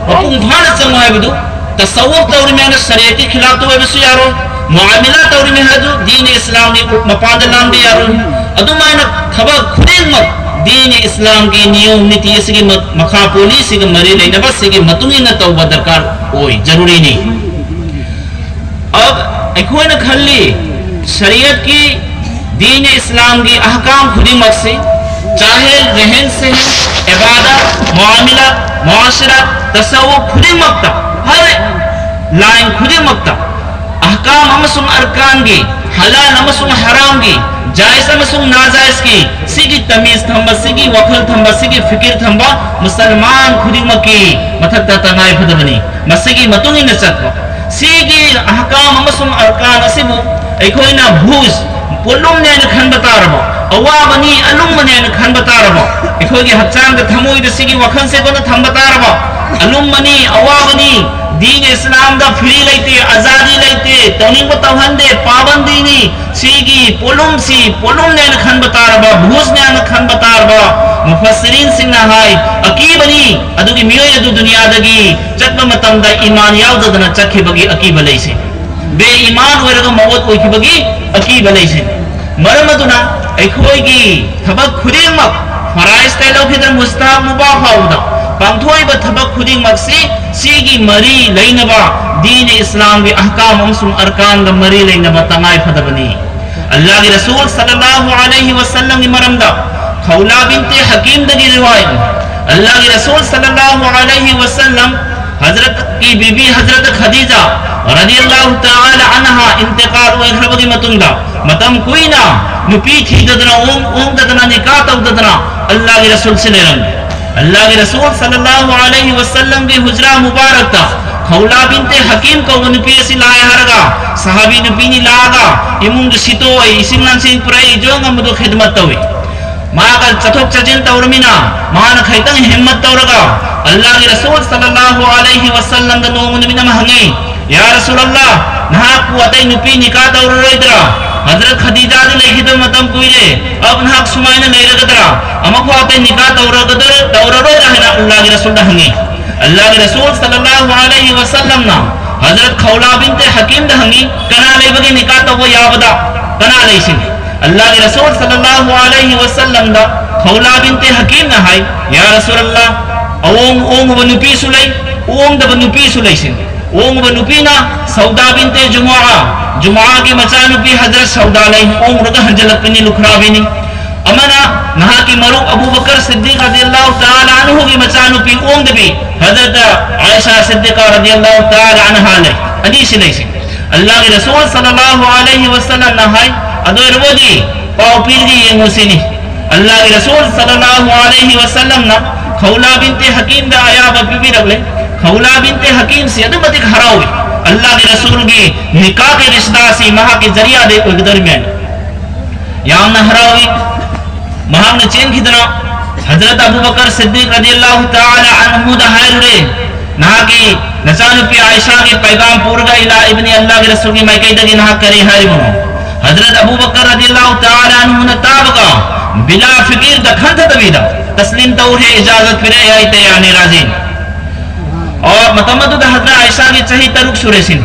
ꯃꯄꯨꯡ ꯐꯥꯅ ꯆꯪꯉꯨ ꯍꯥꯏꯕꯗꯨ꯫ ꯇꯁꯧꯋꯨꯐ ꯇꯧꯔꯤꯃꯦ ꯍꯥꯏꯅ ꯁꯔꯤꯌꯠꯀꯤ ꯈꯤꯂꯥꯐꯇ ꯑꯣꯏꯕꯁꯨ ꯌꯥꯔꯣꯏ, ꯃꯨꯑꯥꯃꯤꯂꯥ ꯇꯧꯔꯤꯃꯦ ꯍꯥꯏꯗꯨ ꯗꯤꯟ ꯏꯁꯂꯥꯝꯒꯤ ꯃꯄꯥꯟꯗ ꯂꯥꯟꯕ ꯌꯥꯔꯣꯏ꯫ ꯑꯗꯨꯃꯥꯏꯅ ꯊꯕꯛ ꯈꯨꯗꯤꯡꯃꯛ ꯗꯤꯟ ꯏꯁꯂꯥꯝꯒꯤ ꯅꯤꯌꯣꯝ ꯅꯤꯇꯤ ꯑꯁꯤꯒꯤ ꯃ-, ꯃꯈꯥ ꯄꯣꯜꯂꯤ, ꯁꯤꯒ ꯃꯔꯤ ꯂꯩꯅꯕ, ꯁꯤꯒꯤ ꯃꯇꯨꯡ ꯏꯟꯅ ꯇꯧꯕ ꯗꯔꯀꯥꯔ ꯑꯣꯏ, ꯖꯔꯨꯔꯤꯅꯤ꯫ ꯑ-, ꯑꯩꯈꯣꯏꯅ ꯈꯜꯂꯤ, ꯁꯔꯤꯌꯠꯀꯤ, ꯗꯤꯟ ꯏꯁꯂꯥꯝꯒꯤ ꯑꯍꯀꯥꯝ ꯈꯨꯗꯤꯡꯃꯛꯁꯤ ꯆꯥꯍꯦꯜ, ꯔꯦꯍꯦꯟ ꯁꯦꯍꯦꯟ, ꯏꯕꯥꯗꯠ, ꯃꯨꯑꯥꯃꯤꯂꯥꯠ, ꯃꯨꯑꯥꯁꯤꯔꯥꯠ, ꯇꯁꯥꯋꯨꯐ ꯈꯨꯗꯤꯡꯃꯛꯇ, ꯍꯔ ꯂꯥꯏꯟ ꯈꯨꯗꯤꯡꯃꯛꯇ ꯑꯍꯀꯥꯝ ꯑꯃꯁꯨꯡ ꯑꯔꯀꯥꯟꯒꯤ, ꯍꯂꯥꯜ ꯑꯃꯁꯨꯡ ꯍꯔꯥꯝꯒꯤ, ꯖꯥꯏꯖ ꯑꯃꯁꯨꯡ ꯅꯥꯖꯥꯏꯖꯀꯤ, ꯁꯤꯒꯤ ꯇꯃꯤꯖ ꯊꯝꯕ, ꯁꯤꯒꯤ ꯋꯥꯈꯜ ꯊꯝꯕ, ꯁꯤꯒꯤ ꯐꯤꯀꯤꯔ ꯊꯝꯕ ꯃꯨꯁꯜꯃꯥꯟ ꯈꯨꯗꯤꯡꯃꯛꯀꯤ ꯃꯊꯛꯇ ꯇꯉꯥꯏ ꯐꯗꯕꯅꯤ꯫ ꯃꯁꯤꯒꯤ ꯃꯇꯨꯡ ꯏꯟꯅ ꯆꯠꯄ꯫ ꯁꯤꯒꯤ ꯑꯍꯀꯥꯝ ꯑꯃꯁꯨꯡ ꯑꯔꯀꯥꯟ ꯑꯁꯤꯕꯨ ꯑꯩꯈꯣꯏꯅ ꯕꯨꯖ, ꯄꯣꯠꯂꯨꯝꯅꯦꯅ ꯈꯟꯕ ꯇꯥꯔꯕ, ꯑꯋꯥꯕꯅꯤ, ꯑꯂꯨꯝꯕꯅꯦꯅ ꯈꯟꯕ ꯇꯥꯔꯕ, ꯑꯩꯈꯣꯏꯒꯤ ꯍꯛꯆꯥꯡꯗ, ꯊꯃꯣꯏꯗ ꯁꯤꯒꯤ ꯋꯥꯈꯜꯁꯦ ꯑꯩꯈꯣꯏꯅ ꯊꯝꯕ ꯇꯥꯔꯕ, ꯑꯂꯨꯝꯕꯅꯤ, ꯑꯋꯥꯕꯅꯤ, ꯗꯤꯟ ꯏꯁꯂꯥꯝꯗ ꯐ꯭ꯔꯤ ꯂꯩꯇꯦ, ꯑꯖꯥꯗꯤ ꯂꯩꯇꯦ, ꯇꯧꯅꯤꯡꯕ ꯇꯧꯍꯟꯗꯦ, ꯄꯥꯕꯟꯗꯤꯅꯤ, ꯁꯤꯒꯤ ꯄꯣꯠꯂꯨꯝꯁꯤ ꯄꯣꯠꯂꯨꯝꯅꯦꯅ ꯈꯟꯕ ꯇꯥꯔꯕ, ꯕꯨꯖꯅꯦꯅ ꯈꯟꯕ ꯇꯥꯔꯕ, ꯃꯨꯐꯁꯤꯔꯤꯟꯁꯤꯡꯅ ꯍꯥꯏ, ꯑꯀꯤꯕꯅꯤ, ꯑꯗꯨꯒꯤ ꯃꯤꯑꯣꯏ ꯑꯗꯨ ꯗꯨꯅꯤꯌꯥꯗꯒꯤ ꯆꯠꯄ ꯃꯇꯝꯗ ꯏꯃꯥꯟ ꯌꯥꯎꯗꯗꯅ ꯆꯠꯈꯤꯕꯒꯤ ꯑꯀꯤꯕ ꯂꯩꯁꯤ꯫ ꯕꯦ ꯏꯃꯥꯟ ꯑꯣꯏꯔꯒ ꯃꯋꯠ ꯑꯣꯏꯈꯤꯕꯒꯤ ꯑꯀꯤꯕ ꯂꯩꯁꯤ꯫ ꯃꯔꯝ ꯑꯗꯨꯅ ꯑꯩꯈꯣꯏꯒꯤ ꯊꯕꯛ ꯈꯨꯗꯤꯡꯃꯛ, ꯐꯔꯥꯏꯖꯇ ꯂꯧꯈꯤꯗꯅ ꯃꯨꯁꯇꯥꯍꯕ, ꯃꯨꯕꯥꯍ ꯐꯥꯎꯕꯗ ꯄꯥꯡꯊꯣꯛꯏꯕ ꯊꯕꯛ ꯈꯨꯗꯤꯡꯃꯛꯁꯤ ꯁꯤꯒꯤ ꯃꯔꯤ ꯂꯩꯅꯕ, ꯗꯤꯟ ꯏꯁꯂꯥꯝꯒꯤ ꯑꯍꯀꯥꯝ ꯑꯃꯁꯨꯡ ꯑꯔꯀꯥꯟꯒ ꯃꯔꯤ ꯂꯩꯅꯕ ꯇꯉꯥꯏ ꯐꯗꯕꯅꯤ꯫ ꯑꯜꯂꯥꯍꯒꯤ ꯔꯁꯨꯜ ꯁꯜꯂꯜꯂꯥꯍꯨ ꯑꯂꯩꯍꯤ ꯋꯁꯜꯂꯝꯒꯤ ꯃꯔꯝꯗ ꯈꯧꯂꯥ ꯕꯤꯟꯇꯦ ꯍꯀꯤꯝꯗꯒꯤ ꯔꯤꯋꯥꯌꯠ꯫ ꯑꯜꯂꯥꯍꯒꯤ ꯔꯁꯨꯜ ꯁꯜꯂꯜꯂꯥꯍꯨ ꯑꯂꯩꯍꯤ ꯋꯁꯜꯂꯝ ꯍꯖꯔꯠꯀꯤ ꯕꯤꯕꯤ ꯍꯖꯔꯠ ꯈꯗꯤꯖꯥ ꯔꯗꯤꯌꯜꯂꯥꯍꯨ ꯇꯥꯂꯥ ꯑꯟꯍꯥ ꯏꯟꯇꯤꯀꯥꯜ ꯑꯣꯏꯈ꯭ꯔꯕꯒꯤ ꯃꯇꯨꯡꯗ ꯃꯇꯝ ꯀꯨꯏꯅ ꯅꯨꯄꯤ ꯊꯤꯗꯗꯅ, ꯑꯣꯡ-, ꯑꯣꯡꯗꯗꯅ, ꯅꯤꯀꯥ ꯇꯧꯗꯗꯅ ꯑꯜꯂꯥꯍꯒꯤ ꯔꯁꯨꯜꯁꯤ ꯂꯩꯔꯝꯃꯤ꯫ ꯑꯜꯂꯥꯍꯒꯤ ꯔꯁꯨꯜ ꯁꯜꯂꯜꯂꯥꯍꯨ ꯑꯂꯩꯍꯤ ꯋꯁꯜꯂꯝꯒꯤ ꯍꯨꯖ꯭ꯔꯥ ꯃꯨꯕꯥꯔꯛꯇ ꯈꯧꯂꯥ ꯕꯤꯟꯇꯦ ꯍꯀꯤꯝ ꯀꯧꯕ ꯅꯨꯄꯤ ꯑꯁꯤ ꯂꯥꯛꯑꯦ ꯍꯥꯏꯔꯒ, ꯁꯍꯥꯕꯤ ꯅꯨꯄꯤꯅꯤ ꯂꯥꯛꯑꯒ ꯏꯃꯨꯡꯗꯨ ꯁꯤꯠꯇꯣꯛꯑꯦ, ꯏꯁꯤꯡ ꯂꯥꯟꯁꯤꯡ ꯄꯨꯔꯛꯏ, ꯖꯣ ꯉꯝꯕꯗꯣ ꯈꯤꯗꯃꯠ ꯇꯧꯏ꯫ ꯃꯥꯒ ꯆꯠꯊꯣꯛ ꯆꯠꯁꯤꯟ ꯇꯧꯔꯃꯤꯅ ꯃꯥꯅ ꯈꯤꯇꯪ ꯍꯤꯝꯃꯠ ꯇꯧꯔꯒ ꯑꯜꯂꯥꯍꯒꯤ ꯔꯁꯨꯜ ꯁꯜꯂꯜꯂꯥꯍꯨ ꯑꯂꯩꯍꯤ ꯋꯁꯜꯂꯝꯗ ꯅꯣꯡꯃ ꯅꯨꯃꯤꯠ ꯑꯃ ꯍꯪꯉꯤ, "ꯌꯥ ꯔꯁꯨꯂꯜꯂꯥꯍ, ꯅꯍꯥꯛꯄꯨ ꯑꯇꯩ ꯅꯨꯄꯤ ꯅꯤꯀꯥ ꯇꯧꯔꯔꯣꯏꯗ꯭ꯔꯥ? ꯍꯖꯔꯠ ꯈꯗꯤꯖꯥꯗꯤ ꯂꯩꯈꯤꯗꯕ ꯃꯇꯝ ꯀꯨꯏꯔꯦ, ꯑꯗꯨ ꯅꯍꯥꯛ ꯁꯨꯃꯥꯏꯅ ꯂꯩꯔꯒꯗ꯭ꯔꯥ? ꯑꯃꯨꯛꯐꯥꯎ ꯑꯇꯩ ꯅꯤꯀꯥ ꯇꯧꯔꯒꯗ꯭ꯔꯥ, ꯇꯧꯔꯔꯣꯏꯗ꯭ꯔꯥ?" ꯍꯥꯏꯅ ꯑꯜꯂꯥꯍꯒꯤ ꯔꯁꯨꯜꯗ ꯍꯪꯉꯤ꯫ ꯑꯜꯂꯥꯍꯒꯤ ꯔꯁꯨꯜ ꯁꯜꯂꯜꯂꯥꯍꯨ ꯑꯂꯩꯍꯤ ꯋꯁꯜꯂꯝꯅ ꯍꯖꯔꯠ ꯈꯧꯂꯥ ꯕꯤꯟꯇꯦ ꯍꯀꯤꯝꯗ ꯍꯪꯉꯤ, "ꯀꯅꯥ ꯂꯩꯕꯒꯦ ꯅꯤꯀꯥ ꯇꯧꯕ ꯌꯥꯕꯗ? ꯀꯅꯥ ꯂꯩꯁꯤꯅꯤ?" ꯑꯜꯂꯥꯍꯒꯤ ꯔꯁꯨꯜ ꯁꯜꯂꯜꯂꯥꯍꯨ ꯑꯂꯩꯍꯤ ꯋꯁꯜꯂꯝꯗ ꯈꯧꯂꯥ ꯕꯤꯟꯇꯦ ꯍꯀꯤꯝꯅ ꯍꯥꯏ, "ꯌꯥ ꯔꯁꯨꯂꯜꯂꯥꯍ, ꯑꯑꯣꯡ ꯑꯣꯡꯉꯨꯕ ꯅꯨꯄꯤꯁꯨ ꯂꯩ, ꯑꯣꯡꯗꯕ ꯅꯨꯄꯤꯁꯨ ꯂꯩꯁꯤꯅꯤ꯫ ꯑꯣꯡꯉꯨꯕ ꯅꯨꯄꯤꯅ ꯁꯧꯗꯥ ꯕꯤꯟꯇꯦ ꯖꯨꯃꯨꯑꯥ, ꯖꯨꯃꯨꯑꯥꯒꯤ ꯃꯆꯥꯅꯨꯄꯤ ꯍꯖꯔꯠ ꯁꯧꯗꯥ ꯂꯩ, ꯑꯣꯡꯉꯨꯔꯒ ꯍꯟꯖꯤꯜꯂꯛꯄꯅꯤ, ꯂꯨꯈ꯭ꯔꯥꯕꯤꯅꯤ꯫ ꯑꯃꯅ ꯃꯍꯥꯛꯀꯤ ꯃꯔꯨꯞ ꯑꯕꯨ ꯕꯀꯔ ꯁꯤꯗꯤꯛ ꯔꯗꯤꯌꯜꯂꯥꯍꯨ ꯇꯥꯂꯥ ꯑꯟꯍꯨꯒꯤ ꯃꯆꯥꯅꯨꯄꯤ ꯑꯣꯡꯗꯕꯤ ꯍꯖꯔꯠ ꯑꯥꯏꯁꯥ ꯁꯤꯗꯤꯀꯥ ꯔꯗꯤꯌꯜꯂꯥꯍꯨ ꯇꯥꯂꯥ ꯑꯟꯍꯥ ꯂꯩ꯫ ꯑꯅꯤꯁꯤ ꯂꯩꯁꯤ꯫ ꯑꯜꯂꯥꯍꯒꯤ ꯔꯁꯨꯜ ꯁꯜꯂꯜꯂꯥꯍꯨ ꯑꯂꯩꯍꯤ ꯋꯁꯜꯂꯝꯅ ꯍꯥꯏ, ꯑꯗꯨ ꯑꯣꯏꯔꯕꯗꯤ ꯄꯥꯎ ꯄꯤꯔꯒ ꯌꯦꯡꯉꯨꯁꯤꯅꯤ꯫ ꯑꯜꯂꯥꯍꯒꯤ ꯔꯁꯨꯜ ꯁꯜꯂꯜꯂꯥꯍꯨ ꯑꯂꯩꯍꯤ ꯋꯁꯜꯂꯝꯅ ꯈꯧꯂꯥ ꯕꯤꯟꯇꯦ ꯍꯀꯤꯝꯗ ꯑꯌꯥꯕ ꯄꯤꯕꯤꯔꯛꯂꯦ꯫ ꯈꯧꯂꯥ ꯕꯤꯟꯇꯦ ꯍꯀꯤꯝꯁꯤ ꯑꯗꯨꯛ ꯃꯇꯤꯛ ꯍꯔꯥꯎꯏ, ꯑꯜꯂꯥꯍꯒꯤ ꯔꯁꯨꯜꯒꯤ ꯅꯤꯀꯥꯍꯒꯤ ꯔꯤꯁꯇꯥꯁꯤ ꯃꯍꯥꯛꯀꯤ ꯖꯔꯤꯌꯥꯗꯒꯤ ꯑꯣꯏꯒꯗꯧꯔꯤꯕꯅꯤ꯫ ꯌꯥꯝꯅ ꯍꯔꯥꯎꯏ꯫ ꯃꯍꯥꯛꯅ ꯆꯦꯟꯈꯤꯗꯨꯅ ꯍꯖꯔꯠ ꯑꯕꯨ ꯕꯀꯔ ꯁꯤꯗꯤꯛ ꯔꯗꯤꯌꯜꯂꯥꯍꯨ ꯇꯥꯂꯥ ꯑꯟꯍꯨꯗ ꯍꯥꯏꯔꯨꯔꯦ, "ꯅꯍꯥꯛꯀꯤ ꯅꯆꯥꯅꯨꯄꯤ ꯑꯥꯏꯁꯥꯒꯤ ꯄꯩꯒꯥꯝ ꯄꯨꯔꯒ ꯑꯩ ꯂꯥꯛꯏꯕꯅꯤ, ꯑꯜꯂꯥꯍꯒꯤ ꯔꯁꯨꯜꯒꯤ ꯃꯥꯏꯀꯩꯗꯒꯤ ꯅꯍꯥꯛ ꯀꯔꯤ ꯍꯥꯏꯔꯤꯕꯅꯣ?" ꯍꯖꯔꯠ ꯑꯕꯨ ꯕꯀꯔ ꯔꯗꯤꯌꯜꯂꯥꯍꯨ ꯇꯥꯂꯥ ꯑꯟꯍꯨꯅ ꯇꯥꯕꯒ ꯕꯤꯂꯥ ꯐꯤꯀꯤꯔꯗ ꯈꯟꯊꯗꯕꯤꯗ ꯇꯁꯂꯤꯝ ꯇꯧꯔꯦ, "ꯏꯖꯥꯖꯠ ꯄꯤꯔꯛꯑꯦ, ꯑꯩ ꯇꯌꯥꯔꯅꯤ, ꯔꯥꯖꯤꯅꯤ"꯫ ꯑꯣ, ꯃꯇꯝ ꯑꯗꯨꯗ ꯍꯖꯔꯠ ꯑꯥꯏꯁꯥꯒꯤ ꯆꯍꯤ ꯇꯔꯨꯛ ꯁꯨꯔꯦ ꯁꯤꯅꯤ꯫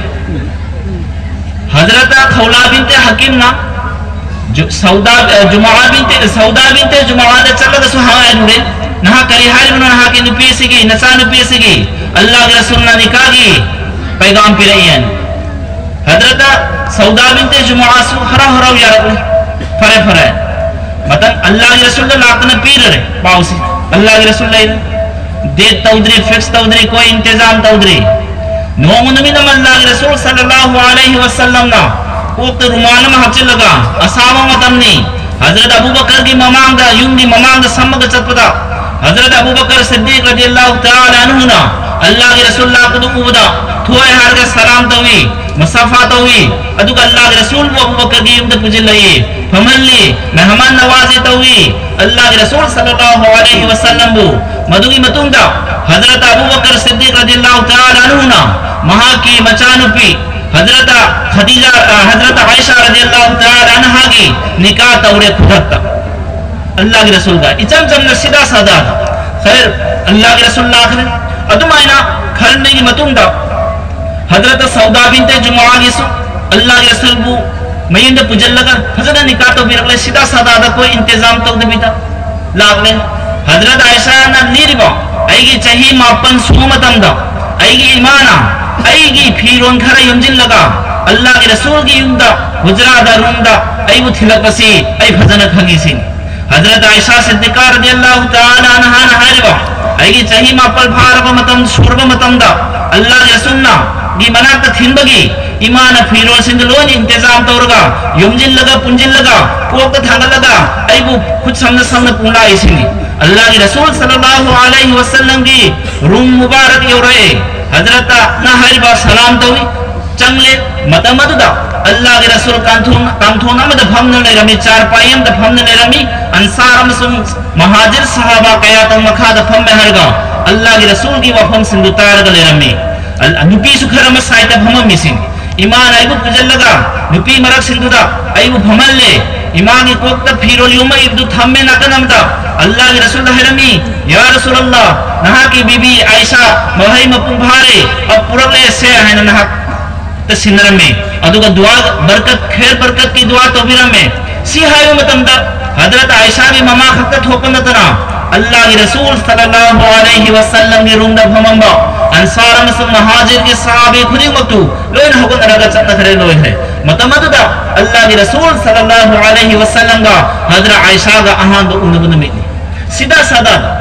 ꯍꯖꯔꯠ ꯈꯧꯂꯥ ꯕꯤꯟꯇꯦ ꯍꯀꯤꯝꯅ ꯖꯨ-, ꯁꯧꯗꯥ, ꯑ, ꯖꯨꯃꯥ ꯕꯤꯟꯇꯦ, ꯁꯧꯗꯥ ꯕꯤꯟꯇꯦ ꯖꯨꯃꯥꯗ ꯆꯠꯂꯒꯁꯨ ꯍꯥꯏꯔꯨꯔꯦ, "ꯅꯍꯥꯛ ꯀꯔꯤ ꯍꯥꯏꯔꯤꯕꯅꯣ? ꯅꯍꯥꯛꯀꯤ ꯅꯨꯄꯤ ꯑꯁꯤꯒꯤ, ꯅꯆꯥꯅꯨꯄꯤ ꯑꯁꯤꯒꯤ ꯑꯜꯂꯥꯍꯒꯤ ꯔꯁꯨꯜꯅ ꯅꯤꯀꯥꯒꯤ ꯄꯩꯒꯥꯝ ꯄꯤꯔꯛꯏ" ꯍꯥꯏꯅ꯫ ꯍꯖꯔꯠ ꯁꯧꯗꯥ ꯕꯤꯟꯇꯦ ꯖꯨꯃꯥꯁꯨ ꯍꯔꯥꯎ ꯍꯔꯥꯎ ꯌꯥꯔꯛꯂꯦ꯫ "ꯐꯔꯦ, ꯐꯔꯦ, ꯃꯇꯝ ꯑꯜꯂꯥꯍꯒꯤ ꯔꯁꯨꯜꯗ ꯂꯥꯛꯇꯅ ꯄꯤꯔꯔꯦ ꯄꯥꯎꯁꯤ, ꯑꯜꯂꯥꯍꯒꯤ ꯔꯁꯨꯜ ꯂꯩꯔꯦ꯫ ꯗꯦꯠ ꯇꯧꯗ꯭ꯔꯤ, ꯐꯤꯛꯁ ꯇꯧꯗ꯭ꯔꯤ, ꯀꯣꯏ ꯏꯟꯇꯤꯖꯥꯝ ꯇꯧꯗ꯭ꯔꯤ"꯫ ꯅꯣꯡꯃ ꯅꯨꯃꯤꯠ ꯑꯃ ꯑꯜꯂꯥꯍꯒꯤ ꯔꯁꯨꯜ ꯁꯜꯂꯜꯂꯥꯍꯨ ꯑꯂꯩꯍꯤ ꯋꯁꯜꯂꯝꯅ ꯀꯣꯛꯇ ꯔꯨꯃꯥꯟ ꯑꯃ ꯍꯥꯞꯆꯤꯜꯂꯒ, ꯑꯁꯥꯕ ꯃꯇꯝꯅꯤ, ꯍꯖꯔꯠ ꯑꯕꯨ ꯕꯀꯔꯒꯤ ꯃꯃꯥꯡꯗ, ꯌꯨꯝꯒꯤ ꯃꯃꯥꯡꯗ ꯁꯝꯃꯒ ꯆꯠꯄꯗ, ꯍꯖꯔꯠ ꯑꯕꯨ ꯕꯀꯔ ꯁꯤꯗꯤꯛ ꯔꯗꯤꯌꯜꯂꯥꯍꯨ ꯇꯥꯂꯥ ꯑꯟꯍꯨꯅ ꯑꯜꯂꯥꯍꯒꯤ ꯔꯁꯨꯜ ꯂꯥꯛꯄꯗꯨ ꯎꯕꯗ, ꯊꯣꯛꯑꯦ ꯍꯥꯏꯔꯒ ꯁꯂꯥꯝ ꯇꯧꯏ, ꯃꯁꯥꯐꯥ ꯇꯧꯏ꯫ ꯑꯗꯨꯒ ꯑꯜꯂꯥꯍꯒꯤ ꯔꯁꯨꯜꯕꯨ ꯑꯕꯨ ꯕꯀꯔꯒꯤ ꯌꯨꯝꯗ ꯄꯨꯁꯤꯜꯂꯛꯏ, ꯐꯝꯍꯜꯂꯤ, ꯃꯦꯍꯃꯥꯟ ꯅꯋꯥꯖꯤ ꯇꯧꯏ꯫ ꯑꯜꯂꯥꯍꯒꯤ ꯔꯁꯨꯜ ꯁꯜꯂꯜꯂꯥꯍꯨ ꯑꯂꯩꯍꯤ ꯋꯁꯜꯂꯝꯕꯨ꯫ ꯃꯗꯨꯒꯤ ꯃꯇꯨꯡꯗ ꯍꯖꯔꯠ ꯑꯕꯨ ꯕꯀꯔ ꯁꯤꯗꯤꯛ ꯔꯗꯤꯌꯜꯂꯥꯍꯨ ꯇꯥꯂꯥ ꯑꯟꯍꯨꯅ ꯃꯍꯥꯛꯀꯤ ꯃꯆꯥꯅꯨꯄꯤ ꯍꯖꯔꯠ ꯈꯗꯤꯖꯥ, ꯑ, ꯍꯖꯔꯠ ꯑꯥꯏꯁꯥ ꯔꯗꯤꯌꯜꯂꯥꯍꯨ ꯇꯥꯂꯥ ꯑꯟꯍꯥꯒꯤ ꯅꯤꯀꯥ ꯇꯧꯔꯦ ꯈꯨꯗꯛꯇ꯫ ꯑꯜꯂꯥꯍꯒꯤ ꯔꯁꯨꯜꯒ ꯏꯆꯝ ꯆꯝꯅ ꯁꯤꯗꯥ ꯁꯥꯗꯥꯗ꯫ ꯈꯩꯔ, ꯑꯜꯂꯥꯍꯒꯤ ꯔꯁꯨꯜ ꯂꯥꯛꯈ꯭ꯔꯦ꯫ ꯑꯗꯨꯃꯥꯏꯅ ꯈꯔ ꯂꯩꯒꯤ ꯃꯇꯨꯡꯗ ꯍꯖꯔꯠ ꯁꯧꯗꯥ ꯕꯤꯟꯇꯦ ꯖꯨꯃꯥꯒꯤꯁꯨ ꯑꯜꯂꯥꯍꯒꯤ ꯔꯁꯨꯜꯕꯨ ꯃꯌꯨꯝꯗ ꯄꯨꯁꯤꯜꯂꯒ ꯐꯖꯅ ꯅꯤꯀꯥ ꯇꯧꯕꯤꯔꯛꯂꯦ, ꯁꯤꯗꯥ ꯁꯥꯗꯥꯗ ꯀꯣꯏ ꯏꯟꯇꯤꯖꯥꯝ ꯇꯧꯗꯕꯤꯗ ꯂꯥꯛꯂꯦ꯫ ꯍꯖꯔꯠ ꯑꯥꯏꯁꯥꯅ ꯂꯤꯔꯤꯕ, "ꯑꯩꯒꯤ ꯆꯍꯤ ꯃꯥꯄꯟ ꯁꯨꯕ ꯃꯇꯝꯗ ꯑꯩꯒꯤ ꯏꯃꯥꯅ ꯑꯩꯒꯤ ꯐꯤꯔꯣꯜ ꯈꯔ ꯌꯣꯝꯁꯤꯜꯂꯒ ꯑꯜꯂꯥꯍꯒꯤ ꯔꯁꯨꯜꯒꯤ ꯌꯨꯝꯗ, ꯍꯨꯖꯔꯥꯗ, ꯔꯨꯝꯗ ꯑꯩꯕꯨ ꯊꯤꯜꯂꯛꯄꯁꯤ ꯑꯩ ꯐꯖꯅ ꯈꯪꯉꯤ" ꯁꯤꯅꯤ꯫ ꯍꯖꯔꯠ ꯑꯥꯏꯁꯥ ꯁꯤꯗꯤꯀꯥ ꯔꯗꯤꯌꯜꯂꯥꯍꯨ ꯇꯥꯂꯥ ꯑꯟꯍꯥꯅ ꯍꯥꯏꯔꯤꯕ, ꯑꯩꯒꯤ ꯆꯍꯤ ꯃꯥꯄꯜ ꯐꯥꯔꯕ ꯃꯇꯝ, ꯁꯨꯔꯕ ꯃꯇꯝꯗ ꯑꯜꯂꯥꯍꯒꯤ ꯔꯁꯨꯜꯅ ꯒꯤ ꯃꯅꯥꯛꯇ ꯊꯤꯟꯕꯒꯤ ꯏꯃꯥꯅ ꯐꯤꯔꯣꯜꯁꯤꯡꯗ ꯂꯣꯏꯅ ꯏꯟꯇꯤꯖꯥꯝ ꯇꯧꯔꯒ, ꯌꯣꯝꯁꯤꯜꯂꯒ, ꯄꯨꯟꯁꯤꯜꯂꯒ, ꯀꯣꯛꯇ ꯊꯥꯡꯒꯠꯂꯒ ꯑꯩꯕꯨ ꯈꯨꯠ ꯁꯝꯅ ꯁꯝꯅ ꯄꯨꯡꯂꯥꯛꯏꯁꯤꯅꯤ꯫ ꯑꯜꯂꯥꯍꯒꯤ ꯔꯁꯨꯜ ꯁꯜꯂꯜꯂꯥꯍꯨ ꯑꯂꯩꯍꯤ ꯋꯁꯜꯂꯝꯒꯤ ꯔꯨꯝ ꯃꯨꯕꯥꯔꯛ ꯌꯧꯔꯛꯑꯦ꯫ ꯍꯖꯔꯠꯅ ꯍꯥꯏꯔꯤꯕ ꯁꯂꯥꯝ ꯇꯧꯏ, ꯆꯪꯂꯦ꯫ ꯃꯇꯝ ꯑꯗꯨꯗ ꯑꯜꯂꯥꯍꯒꯤ ꯔꯁꯨꯜ ꯀꯥꯡꯊꯣꯟ, ꯀꯥꯡꯊꯣꯟ ꯑꯃꯗ ꯐꯝꯅ ꯂꯩꯔꯝꯃꯤ, ꯆꯥꯔꯄꯥꯏ ꯑꯃꯗ ꯐꯝꯅ ꯂꯩꯔꯝꯃꯤ꯫ ꯑꯟꯁꯥꯔ ꯑꯃꯁꯨꯡ ꯃꯍꯥꯖꯤꯔ ꯁꯍꯥꯕꯥ ꯀꯌꯥ ꯇꯪ ꯃꯈꯥꯗ ꯐꯝꯃꯦ ꯍꯥꯏꯔꯒ ꯑꯜꯂꯥꯍꯒꯤ ꯔꯁꯨꯜꯒꯤ ꯋꯥꯐꯝꯁꯤꯡꯗꯨ ꯇꯥꯔꯒ ꯂꯩꯔꯝꯃꯤ꯫ ꯑꯜ-, ꯅꯨꯄꯤꯁꯨ ꯈꯔ ꯑꯃ ꯁꯥꯏꯠꯇ ꯐꯝꯃꯝꯃꯤꯁꯤꯡ꯫ ꯏꯃꯥꯅ ꯑꯩꯕꯨ ꯄꯨꯁꯤꯜꯂꯒ ꯅꯨꯄꯤ ꯃꯔꯛꯁꯤꯡꯗꯨꯗ ꯑꯩꯕꯨ ꯐꯝꯍꯜꯂꯦ꯫ ꯏꯃꯥꯒꯤ ꯀꯣꯛꯇ ꯐꯤꯔꯣꯜ ꯌꯣꯝꯃꯛꯏꯕꯗꯨ ꯊꯝꯃꯦ ꯅꯥꯀꯟ ꯑꯃꯗ꯫ ꯑꯜꯂꯥꯍꯒꯤ ꯔꯁꯨꯜꯗ ꯍꯥꯏꯔꯝꯃꯤ, "ꯌꯥ ꯔꯁꯨꯂꯜꯂꯥꯍ, ꯅꯍꯥꯛꯀꯤ ꯕꯤꯕꯤ ꯑꯥꯏꯁꯥ ꯃꯍꯩ ꯃꯄꯨꯡ ꯐꯥꯔꯦ, ꯑ, ꯄꯨꯔꯛꯂꯦ ꯁꯦ" ꯍꯥꯏꯅ ꯅꯍꯥꯛ ꯇ ꯁꯤꯟꯅꯔꯝꯃꯤ꯫ ꯑꯗꯨꯒ ꯗꯨꯋꯥ, ꯕꯔꯀꯠ, ꯈꯦꯔ ꯕꯔꯀꯠꯀꯤ ꯗꯨꯋꯥ ꯇꯧꯕꯤꯔꯝꯃꯤ꯫ ꯁꯤ ꯍꯥꯏꯕ ꯃꯇꯝꯗ ꯍꯖꯔꯠ ꯑꯥꯏꯁꯥꯒꯤ ꯃꯃꯥ ꯈꯛꯇ ꯊꯣꯛꯄ ꯅꯠꯇꯅ ꯑꯜꯂꯥꯍꯒꯤ ꯔꯁꯨꯜ ꯁꯜꯂꯜꯂꯥꯍꯨ ꯑꯂꯩꯍꯤ ꯋꯁꯜꯂꯝꯒꯤ ꯔꯨꯝꯗ ꯐꯝꯃꯝꯕ ꯑꯟꯁꯥꯔ ꯑꯃꯁꯨꯡ ꯃꯍꯥꯖꯤꯔꯒꯤ ꯁꯍꯥꯕꯤ ꯈꯨꯗꯤꯡꯃꯛꯇꯨ ꯂꯣꯏꯅ ꯍꯧꯒꯠꯅꯔꯒ ꯆꯠꯅꯈ꯭ꯔꯦ, ꯂꯣꯏꯈ꯭ꯔꯦ꯫ ꯃꯇꯝ ꯑꯗꯨꯗ ꯑꯜꯂꯥꯍꯒꯤ ꯔꯁꯨꯜ ꯁꯜꯂꯜꯂꯥꯍꯨ ꯑꯂꯩꯍꯤ ꯋꯁꯜꯂꯝꯒ ꯍꯖꯔꯠ ꯑꯥꯏꯁꯥꯒ ꯑꯍꯥꯟꯕ ꯎꯅꯕ ꯅꯨꯃꯤꯠꯅꯤ꯫ ꯁꯤꯗꯥ ꯁꯥꯗꯥ,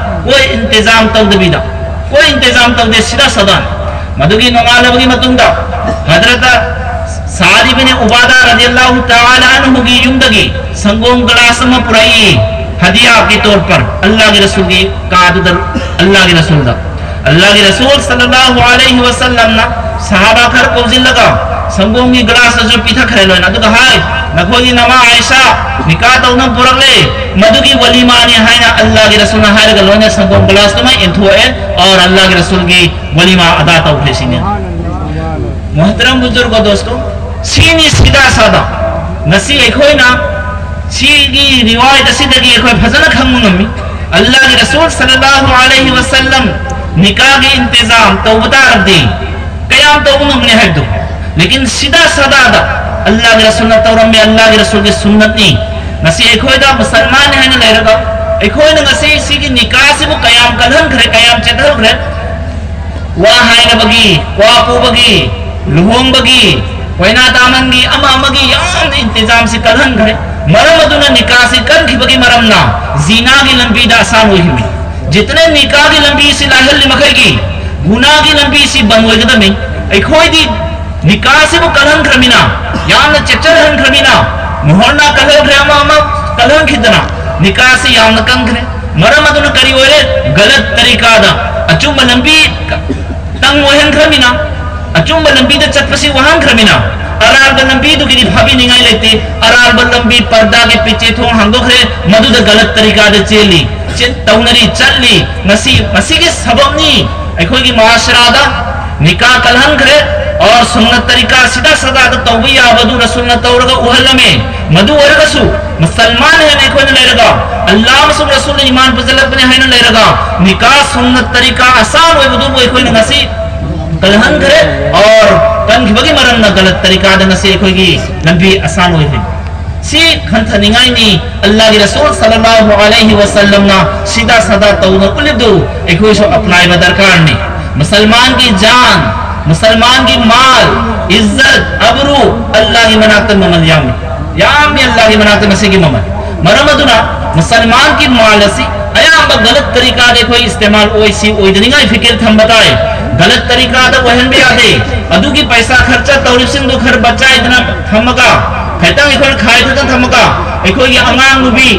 ꯀꯣꯏ ꯏꯟꯇꯤꯖꯥꯝ ꯇꯧꯗꯕꯤꯗ, ꯀꯣꯏ ꯏꯟꯇꯤꯖꯥꯝ ꯇꯧꯗꯦ, ꯁꯤꯗꯥ ꯁꯥꯗꯥ꯫ ꯃꯗꯨꯒꯤ ꯅꯣꯡꯉꯥꯜꯂꯕꯒꯤ ꯃꯇꯨꯡꯗ ꯍꯖꯔꯠ ꯁꯥꯗ ꯏꯕꯅꯤ ꯎꯕꯥꯗꯥ ꯔꯗꯤꯌꯜꯂꯥꯍꯨ ꯇꯥꯂꯥ ꯑꯟꯍꯨꯒꯤ ꯌꯨꯝꯗꯒꯤ ꯁꯪꯒꯣꯝ ꯒ꯭ꯂꯥꯁ ꯑꯃ ꯄꯨꯔꯛꯏ, ꯍꯗꯤꯌꯥꯒꯤ ꯇꯧꯔ ꯄꯔ, ꯑꯜꯂꯥꯍꯒꯤ ꯔꯁꯨꯜꯒꯤ ꯀꯥꯗꯨꯗ, ꯑꯜꯂꯥꯍꯒꯤ ꯔꯁꯨꯜꯗ꯫ ꯑꯜꯂꯥꯍꯒꯤ ꯔꯁꯨꯜ ꯁꯜꯂꯜꯂꯥꯍꯨ ꯑꯂꯩꯍꯤ ꯋꯁꯜꯂꯝꯅ ꯁꯍꯥꯕꯥ ꯈꯔ ꯀꯧꯁꯤꯜꯂꯒ ꯁꯪꯒꯣꯝꯒꯤ ꯒ꯭ꯂꯥꯁ ꯑꯗꯨ ꯄꯤꯊꯛꯈ꯭ꯔꯦ ꯂꯣꯏꯅ꯫ ꯑꯗꯨꯒ ꯍꯥꯏ, "ꯅꯈꯣꯏꯒꯤ ꯅꯃꯥ ꯑꯥꯏꯁꯥ ꯅꯤꯀꯥ ꯇꯧꯅꯕ ꯄꯨꯔꯛꯂꯦ, ꯃꯗꯨꯒꯤ ꯋꯥꯂꯤꯃꯥꯅꯤ" ꯍꯥꯏꯅ ꯑꯜꯂꯥꯍꯒꯤ ꯔꯁꯨꯜꯅ ꯍꯥꯏꯔꯒ ꯂꯣꯏꯅ ꯁꯪꯒꯣꯝ ꯒ꯭ꯂꯥꯁꯇꯨꯃ ꯏꯟꯊꯣꯛꯑꯦ꯫ ꯑꯣꯔ ꯑꯜꯂꯥꯍꯒꯤ ꯔꯁꯨꯜꯒꯤ ꯋꯥꯂꯤꯃꯥ ꯑꯗꯥ ꯇꯧꯈ꯭ꯔꯦ ꯁꯤꯅꯤ꯫ ꯃꯣꯍꯇꯔꯝ ꯕꯨꯖꯨꯔꯒ ꯗꯣꯁꯇꯣ, ꯁꯤꯅꯤ ꯁꯤꯗꯥ ꯁꯥꯗꯥ꯫ ꯉꯁꯤ ꯑꯩꯈꯣꯏꯅ ꯁꯤꯒꯤ ꯔꯤꯋꯥꯌꯠ ꯑꯁꯤꯗꯒꯤ ꯑꯩꯈꯣꯏ ꯐꯖꯅ ꯈꯪꯕ ꯉꯝꯃꯤ꯫ ꯑꯜꯂꯥꯍꯒꯤ ꯔꯁꯨꯜ ꯁꯜꯂꯜꯂꯥꯍꯨ ꯑꯂꯩꯍꯤ ꯋꯁꯜꯂꯝ ꯅꯤꯀꯥꯒꯤ ꯏꯟꯇꯤꯖꯥꯝ ꯇꯧꯕ ꯇꯥꯔꯕꯗꯤ ꯀꯌꯥꯝ ꯇꯧꯕ ꯉꯝꯒꯅꯤ ꯍꯥꯏꯕꯗꯨ꯫ ꯂꯦꯀꯤꯟ ꯁꯤꯗꯥ ꯁꯥꯗꯥꯗ ꯑꯜꯂꯥꯍꯒꯤ ꯔꯁꯨꯜꯅ ꯇꯧꯔꯝꯃꯤ, ꯑꯜꯂꯥꯍꯒꯤ ꯔꯁꯨꯜꯒꯤ ꯁꯨꯟꯅꯠꯅꯤ꯫ ꯉꯁꯤ ꯑꯩꯈꯣꯏꯗ ꯃꯨꯁꯜꯃꯥꯟꯅꯤ ꯍꯥꯏꯅ ꯂꯩꯔꯒ ꯑꯩꯈꯣꯏꯅ ꯉꯁꯤ ꯁꯤꯒꯤ ꯅꯤꯀꯥꯁꯤꯕꯨ ꯀꯌꯥꯝ ꯀꯜꯍꯟꯈ꯭ꯔꯦ, ꯀꯌꯥꯝ ꯆꯦꯠꯍꯟꯈ꯭ꯔꯦ꯫ ꯋꯥ ꯍꯥꯏꯅꯕꯒꯤ, ꯋꯥ ꯄꯨꯕꯒꯤ, ꯂꯨꯍꯣꯡꯕꯒꯤ, ꯀꯣꯏꯅꯥ ꯇꯥꯃꯟꯒꯤ, ꯑꯃ ꯑꯃꯒꯤ ꯌꯥꯝꯅ ꯏꯟꯇꯤꯖꯥꯝꯁꯤ ꯀꯜꯍꯟꯈ꯭ꯔꯦ꯫ ꯃꯔꯝ ꯑꯗꯨꯅ ꯅꯤꯀꯥꯁꯤ ꯀꯟꯈꯤꯕꯒꯤ ꯃꯔꯝꯅ ꯖꯤꯅꯥꯒꯤ ꯂꯝꯕꯤꯗ ꯑꯁꯥꯟ ꯑꯣꯏꯈꯤꯕꯅꯤ꯫ ꯖꯤꯇꯅ ꯅꯤꯀꯥꯒꯤ ꯂꯝꯕꯤꯁꯤ ꯂꯥꯏꯍꯜꯂꯤ ꯃꯈꯩꯒꯤ ꯒꯨꯅꯥꯒꯤ ꯂꯝꯕꯤꯁꯤ ꯕꯟ ꯑꯣꯏꯒꯗꯕꯅꯤ꯫ ꯑꯩꯈꯣꯏꯗꯤ ꯅꯤꯀꯥꯁꯤꯕꯨ ꯀꯜꯍꯟꯈ꯭ꯔꯃꯤꯅ, ꯌꯥꯝꯅ ꯆꯦꯛꯁꯤꯜꯍꯟꯈ꯭ꯔꯃꯤꯅ, ꯃꯣꯍꯔꯅ ꯀꯜꯍꯟꯈ꯭ꯔꯦ, ꯑꯃ ꯑꯃ ꯀꯜꯍꯟꯈꯤꯗꯅ ꯅꯤꯀꯥꯁꯤ ꯌꯥꯝꯅ ꯀꯟꯈ꯭ꯔꯦ꯫ ꯃꯔꯝ ꯑꯗꯨꯅ ꯀꯔꯤ ꯑꯣꯏꯔꯦ? ꯒꯂꯠ ꯇꯔꯤꯀꯥꯗ, ꯑꯆꯨꯝꯕ ꯂꯝꯕꯤ ꯇꯪ ꯑꯣꯏꯍꯟꯈ꯭ꯔꯃꯤꯅ, ꯑꯆꯨꯝꯕ ꯂꯝꯕꯤꯗ ꯆꯠꯄꯁꯤ ꯋꯥꯍꯟꯈ꯭ꯔꯃꯤꯅ, ꯑꯔꯥꯟꯕ ꯂꯝꯕꯤꯗꯨꯒꯤꯗꯤ ꯐꯥꯕꯤꯅꯤꯡꯉꯥꯏ ꯂꯩꯇꯦ꯫ ꯑꯔꯥꯟꯕ ꯂꯝꯕꯤ, ꯄꯔꯗꯥꯒꯤ ꯄꯤꯆꯦ ꯊꯣꯡ ꯍꯥꯡꯗꯣꯛꯈ꯭ꯔꯦ, ꯃꯗꯨꯗ ꯒꯂꯠ ꯇꯔꯤꯀꯥꯗ ꯆꯦꯜꯂꯤ, ꯆꯦꯟ-, ꯇꯧꯅꯔꯤ, ꯆꯠꯂꯤ꯫ ꯃꯁꯤ, ꯃꯁꯤꯒꯤ ꯁꯕꯕꯅꯤ ꯑꯩꯈꯣꯏꯒꯤ ꯃꯍꯥꯁꯔꯥꯗ ꯅꯤꯀꯥ ꯀꯜꯍꯟꯈ꯭ꯔꯦ꯫ ꯑꯣꯔ ꯁꯨꯟꯅꯠ ꯇꯔꯤꯀꯥ ꯁꯤꯗꯥ ꯁꯗꯥꯗ ꯇꯧꯕ ꯌꯥꯕꯗꯨ ꯔꯁꯨꯜꯅ ꯇꯧꯔꯒ ꯎꯍꯜꯂꯝꯃꯦ꯫ ꯃꯗꯨ ꯑꯣꯏꯔꯒꯁꯨ ꯃꯨꯁꯜꯃꯥꯟ ꯍꯥꯏꯅ ꯑꯩꯈꯣꯏꯅ ꯂꯩꯔꯒ, ꯑꯜꯂꯥꯍ ꯑꯃꯁꯨꯡ ꯔꯁꯨꯜꯅ ꯏꯃꯥꯟ ꯄꯨꯁꯤꯜꯂꯛꯄꯅꯤ ꯍꯥꯏꯅ ꯂꯩꯔꯒ, ꯅꯤꯀꯥ ꯁꯨꯟꯅꯠ ꯇꯔꯤꯀꯥ ꯑꯁꯥꯟ ꯑꯣꯏꯕꯗꯨꯕꯨ ꯑꯩꯈꯣꯏꯅ ꯉꯁꯤ ꯀꯜꯍꯟꯈ꯭ꯔꯦ꯫ ꯑꯣꯔ ꯀꯟꯈꯤꯕꯒꯤ ꯃꯔꯝꯅ ꯒꯂꯠ ꯇꯔꯤꯀꯥꯗ ꯉꯁꯤ ꯑꯩꯈꯣꯏꯒꯤ ꯂꯝꯕꯤ ꯑꯁꯥꯟ ꯑꯣꯏꯈ꯭ꯔꯦ꯫ ꯁꯤ ꯈꯟꯊꯅꯤꯡꯉꯥꯏꯅꯤ꯫ ꯑꯜꯂꯥꯍꯒꯤ ꯔꯁꯨꯜ ꯁꯜꯂꯜꯂꯥꯍꯨ ꯑꯂꯩꯍꯤ ꯋꯁꯜꯂꯝꯅ ꯁꯤꯗꯥ ꯁꯥꯗꯥ ꯇꯧꯅ ꯎꯠꯂꯤꯕꯗꯨ ꯑꯩꯈꯣꯏꯁꯨ ꯑꯄ꯭ꯂꯥꯏꯕ ꯗꯔꯀꯥꯔꯅꯤ꯫ ꯃꯨꯁꯜꯃꯥꯟꯒꯤ ꯖꯥꯟ, ꯃꯨꯁꯜꯃꯥꯟꯒꯤ ꯃꯥꯜ, ꯏꯖꯠ, ꯑꯕ꯭ꯔꯨ ꯑꯜꯂꯥꯍꯒꯤ ꯃꯅꯥꯛꯇ ꯃꯃꯜ ꯌꯥꯝꯃꯤ꯫ ꯌꯥꯝꯃꯤ ꯑꯜꯂꯥꯍꯒꯤ ꯃꯅꯥꯛꯇ ꯃꯁꯤꯒꯤ ꯃꯃꯜ꯫ ꯃꯔꯝ ꯑꯗꯨꯅ ꯃꯨꯁꯜꯃꯥꯟꯒꯤ ꯃꯥꯜ ꯑꯁꯤ ꯑꯌꯥꯝꯕ ꯒꯂꯠ ꯇꯔꯤꯀꯥꯗ ꯑꯩꯈꯣꯏ ꯏꯁꯇꯦꯃꯥꯜ ꯑꯣꯏ, ꯁꯤ ꯑꯣꯏꯗꯅꯤꯡꯉꯥꯏ ꯐꯤꯀꯤꯔ ꯊꯝꯕ ꯇꯥꯏ꯫ ꯒꯂꯠ ꯇꯔꯤꯀꯥꯗ ꯑꯣꯏꯍꯟꯕ ꯌꯥꯗꯦ꯫ ꯑꯗꯨꯒꯤ ꯄꯩꯁꯥ ꯈꯔꯆ ꯇꯧꯔꯤꯕꯁꯤꯡꯗꯨ ꯈꯔ ꯕꯆꯥꯏꯗꯅ ꯊꯝꯃꯒ, ꯈꯤꯇꯪ ꯑꯩꯈꯣꯏꯅ ꯈꯥꯏꯗꯅ ꯊꯝꯃꯒ, ꯑꯩꯈꯣꯏꯒꯤ ꯑꯉꯥꯡ ꯅꯨꯕꯤ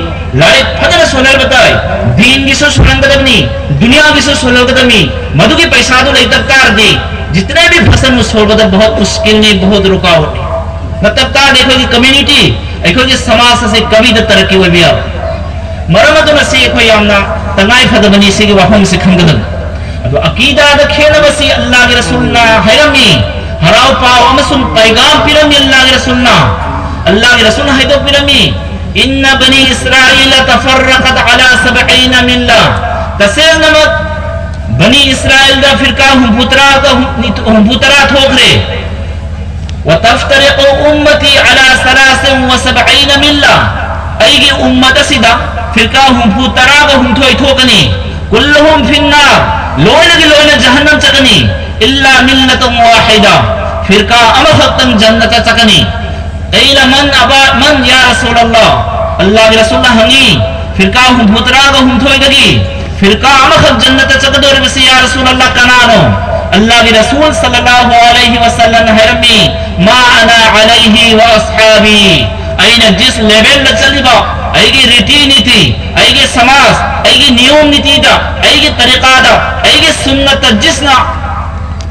ꯂꯥꯏꯔꯤꯛ ꯐꯖꯅ ꯁꯣꯜꯍꯟꯕ ꯇꯥꯏ꯫ ꯗꯤꯟꯒꯤꯁꯨ ꯁꯣꯜꯍꯟꯒꯗꯕꯅꯤ, ꯗꯨꯅꯤꯌꯥꯒꯤꯁꯨ ꯁꯣꯜꯍꯟꯒꯗꯕꯅꯤ꯫ ꯃꯗꯨꯒꯤ ꯄꯩꯁꯥꯗꯨ ꯂꯩꯇꯕ ꯇꯥꯔꯗꯤ ꯖꯤꯇꯅꯦ ꯚꯤ ꯐꯁꯟ ꯎꯁ ꯁꯣꯜꯍꯟꯕꯗ ꯕꯍꯨꯠ ꯃꯨꯁꯀꯤꯜꯅꯤ, ꯕꯍꯨꯠ ꯔꯨꯀꯥꯋꯠꯅꯤ꯫ ꯅꯠꯇꯕ ꯇꯥꯔꯗꯤ ꯑꯩꯈꯣꯏꯒꯤ ꯀꯝꯃ꯭ꯌꯨꯅꯤꯇꯤ, ꯑꯩꯈꯣꯏꯒꯤ ꯁꯃꯥꯖ ꯑꯁꯤ ꯀꯕꯤꯗ ꯇꯔꯛꯀꯤ ꯑꯣꯏꯕ ꯌꯥꯔꯣꯏ꯫ ꯃꯔꯝ ꯑꯗꯨꯅ ꯁꯤ ꯑꯩꯈꯣꯏ ꯌꯥꯝꯅ ꯇꯉꯥꯏ ꯐꯗꯕꯅꯤ ꯁꯤꯒꯤ ꯋꯥꯐꯝꯁꯤ ꯈꯪꯒꯗꯕꯅꯤ꯫ ꯑꯗꯣ ꯑꯀꯤꯗꯥꯗ ꯈꯦꯠꯅꯕꯁꯤ ꯑꯜꯂꯥꯍꯒꯤ ꯔꯁꯨꯜꯅ ꯍꯥꯏꯔꯝꯃꯤ, ꯍꯔꯥꯎ ꯄꯥꯎ ꯑꯃꯁꯨꯡ ꯄꯩꯒꯥꯝ ꯄꯤꯔꯝꯃꯤ ꯑꯜꯂꯥꯍꯒꯤ ꯔꯁꯨꯜꯅ꯫ ꯑꯜꯂꯥꯍꯒꯤ ꯔꯁꯨꯜꯅ ꯍꯥꯏꯗꯣꯛꯄꯤꯔꯝꯃꯤ, "ꯏꯟꯅ ꯕꯅꯤ ꯏꯁꯔꯥꯏꯜ ꯇꯐꯔꯔꯀꯠ ꯑꯂꯥ ꯁꯕꯏꯅ ꯃꯤꯜꯂꯥ"꯫ ꯇꯁꯦꯡꯅꯃꯛ ꯕꯅꯤ ꯏꯁꯔꯥꯏꯜꯗ ꯐꯤꯔꯀꯥ ꯍꯨꯝꯐꯨ ꯇꯔꯥꯒ ꯍꯨꯝ-, ꯍꯨꯝꯐꯨ ꯇꯔꯥ ꯊꯣꯛꯈ꯭ꯔꯦ꯫ "ꯋꯇꯐꯇꯔꯤꯀꯨ ꯎꯝꯃꯇꯤ ꯑꯂꯥ ꯁꯂꯥꯁꯤꯟ ꯋꯁꯕꯏꯅ ꯃꯤꯜꯂꯥ"꯫ ꯑꯩꯒꯤ ꯎꯝꯃꯠ ꯑꯁꯤꯗ ꯐꯤꯔꯀꯥ ꯍꯨꯝꯐꯨ ꯇꯔꯥꯒ ꯍꯨꯝꯊꯣꯏ ꯊꯣꯛꯀꯅꯤ꯫ "ꯀꯨꯜꯂꯨꯍꯨꯝ ꯐꯤꯟꯅꯥꯔ", ꯂꯣꯏꯅꯒꯤ ꯂꯣꯏꯅ ꯖꯍꯟꯅꯝ ꯆꯠꯀꯅꯤ꯫ "ꯏꯜꯂꯥ ꯃꯤꯜꯂꯇꯨꯝ ꯋꯥꯍꯤꯗꯥ", ꯐꯤꯔꯀꯥ ꯑꯃꯈꯛꯇꯪ ꯖꯟꯅꯇ ꯆꯠꯀꯅꯤ꯫ قيل من أبى من يا رسول الله؟ ꯑꯜꯂꯥꯍꯒꯤ ꯔꯁꯨꯜꯅ ꯍꯪꯉꯤ, ꯐꯤꯔꯀꯥ ꯍꯨꯝꯐꯨ ꯇꯔꯥꯒ ꯍꯨꯝꯊꯣꯏꯗꯒꯤ ꯐꯤꯔꯀꯥ ꯑꯃꯈꯛ ꯖꯟꯅꯠꯇ ꯆꯠꯀꯗꯧꯔꯤꯕꯁꯤ, ꯌꯥ ꯔꯁꯨꯂꯜꯂꯥꯍ, ꯀꯅꯥꯅꯣ? ꯑꯜꯂꯥꯍꯒꯤ ꯔꯁꯨꯜ ꯁꯜꯂꯜꯂꯥꯍꯨ ꯑꯂꯩꯍꯤ ꯋꯁꯜꯂꯝꯅ ꯍꯥꯏꯔꯝꯃꯤ, ما أنا عليه وأصحابي. ꯑꯩꯅ ꯖꯤꯁ ꯂꯦꯚꯦꯜꯗ ꯆꯠꯂꯤꯕ, ꯑꯩꯒꯤ ꯔꯤꯇꯤ ꯅꯤꯇꯤ, ꯑꯩꯒꯤ ꯁꯃꯥꯖ, ꯑꯩꯒꯤ ꯅꯤꯌꯣꯝ ꯅꯤꯇꯤꯗ, ꯑꯩꯒꯤ ꯇꯔꯤꯀꯥꯗ, ꯑꯩꯒꯤ ꯁꯨꯟꯅꯠꯇ ꯖꯤꯁꯅ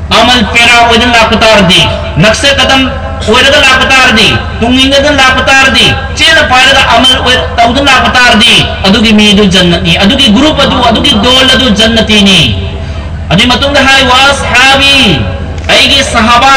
ꯑꯃꯜ ꯄꯦꯔꯥ ꯑꯣꯏꯗꯨꯅ ꯂꯥꯛꯄ ꯇꯥꯔꯗꯤ, ꯅꯛꯁꯦ ꯀꯗꯝ ꯑꯣꯏꯔꯒ ꯂꯥꯛꯄ ꯇꯥꯔꯗꯤ, ꯇꯨꯡ ꯏꯟꯅꯗꯨꯅ ꯂꯥꯛꯄ ꯇꯥꯔꯗꯤ, ꯆꯦꯅ ꯄꯥꯏꯔꯒ ꯑꯃꯜ ꯑꯣꯏ-, ꯇꯧꯗꯨꯅ ꯂꯥꯛꯄ ꯇꯥꯔꯗꯤ, ꯑꯗꯨꯒꯤ ꯃꯤꯗꯨ ꯖꯟꯅꯠꯅꯤ, ꯑꯗꯨꯒꯤ ꯒ꯭ꯔꯨꯞ ꯑꯗꯨ, ꯑꯗꯨꯒꯤ ꯗꯣꯜ ꯑꯗꯨ ꯖꯟꯅꯇꯤꯅꯤ꯫ ꯑꯗꯨꯒꯤ ꯃꯇꯨꯡꯗ ꯍꯥꯏ, وأصحابي, ꯑꯩꯒꯤ ꯁꯍꯥꯕꯥ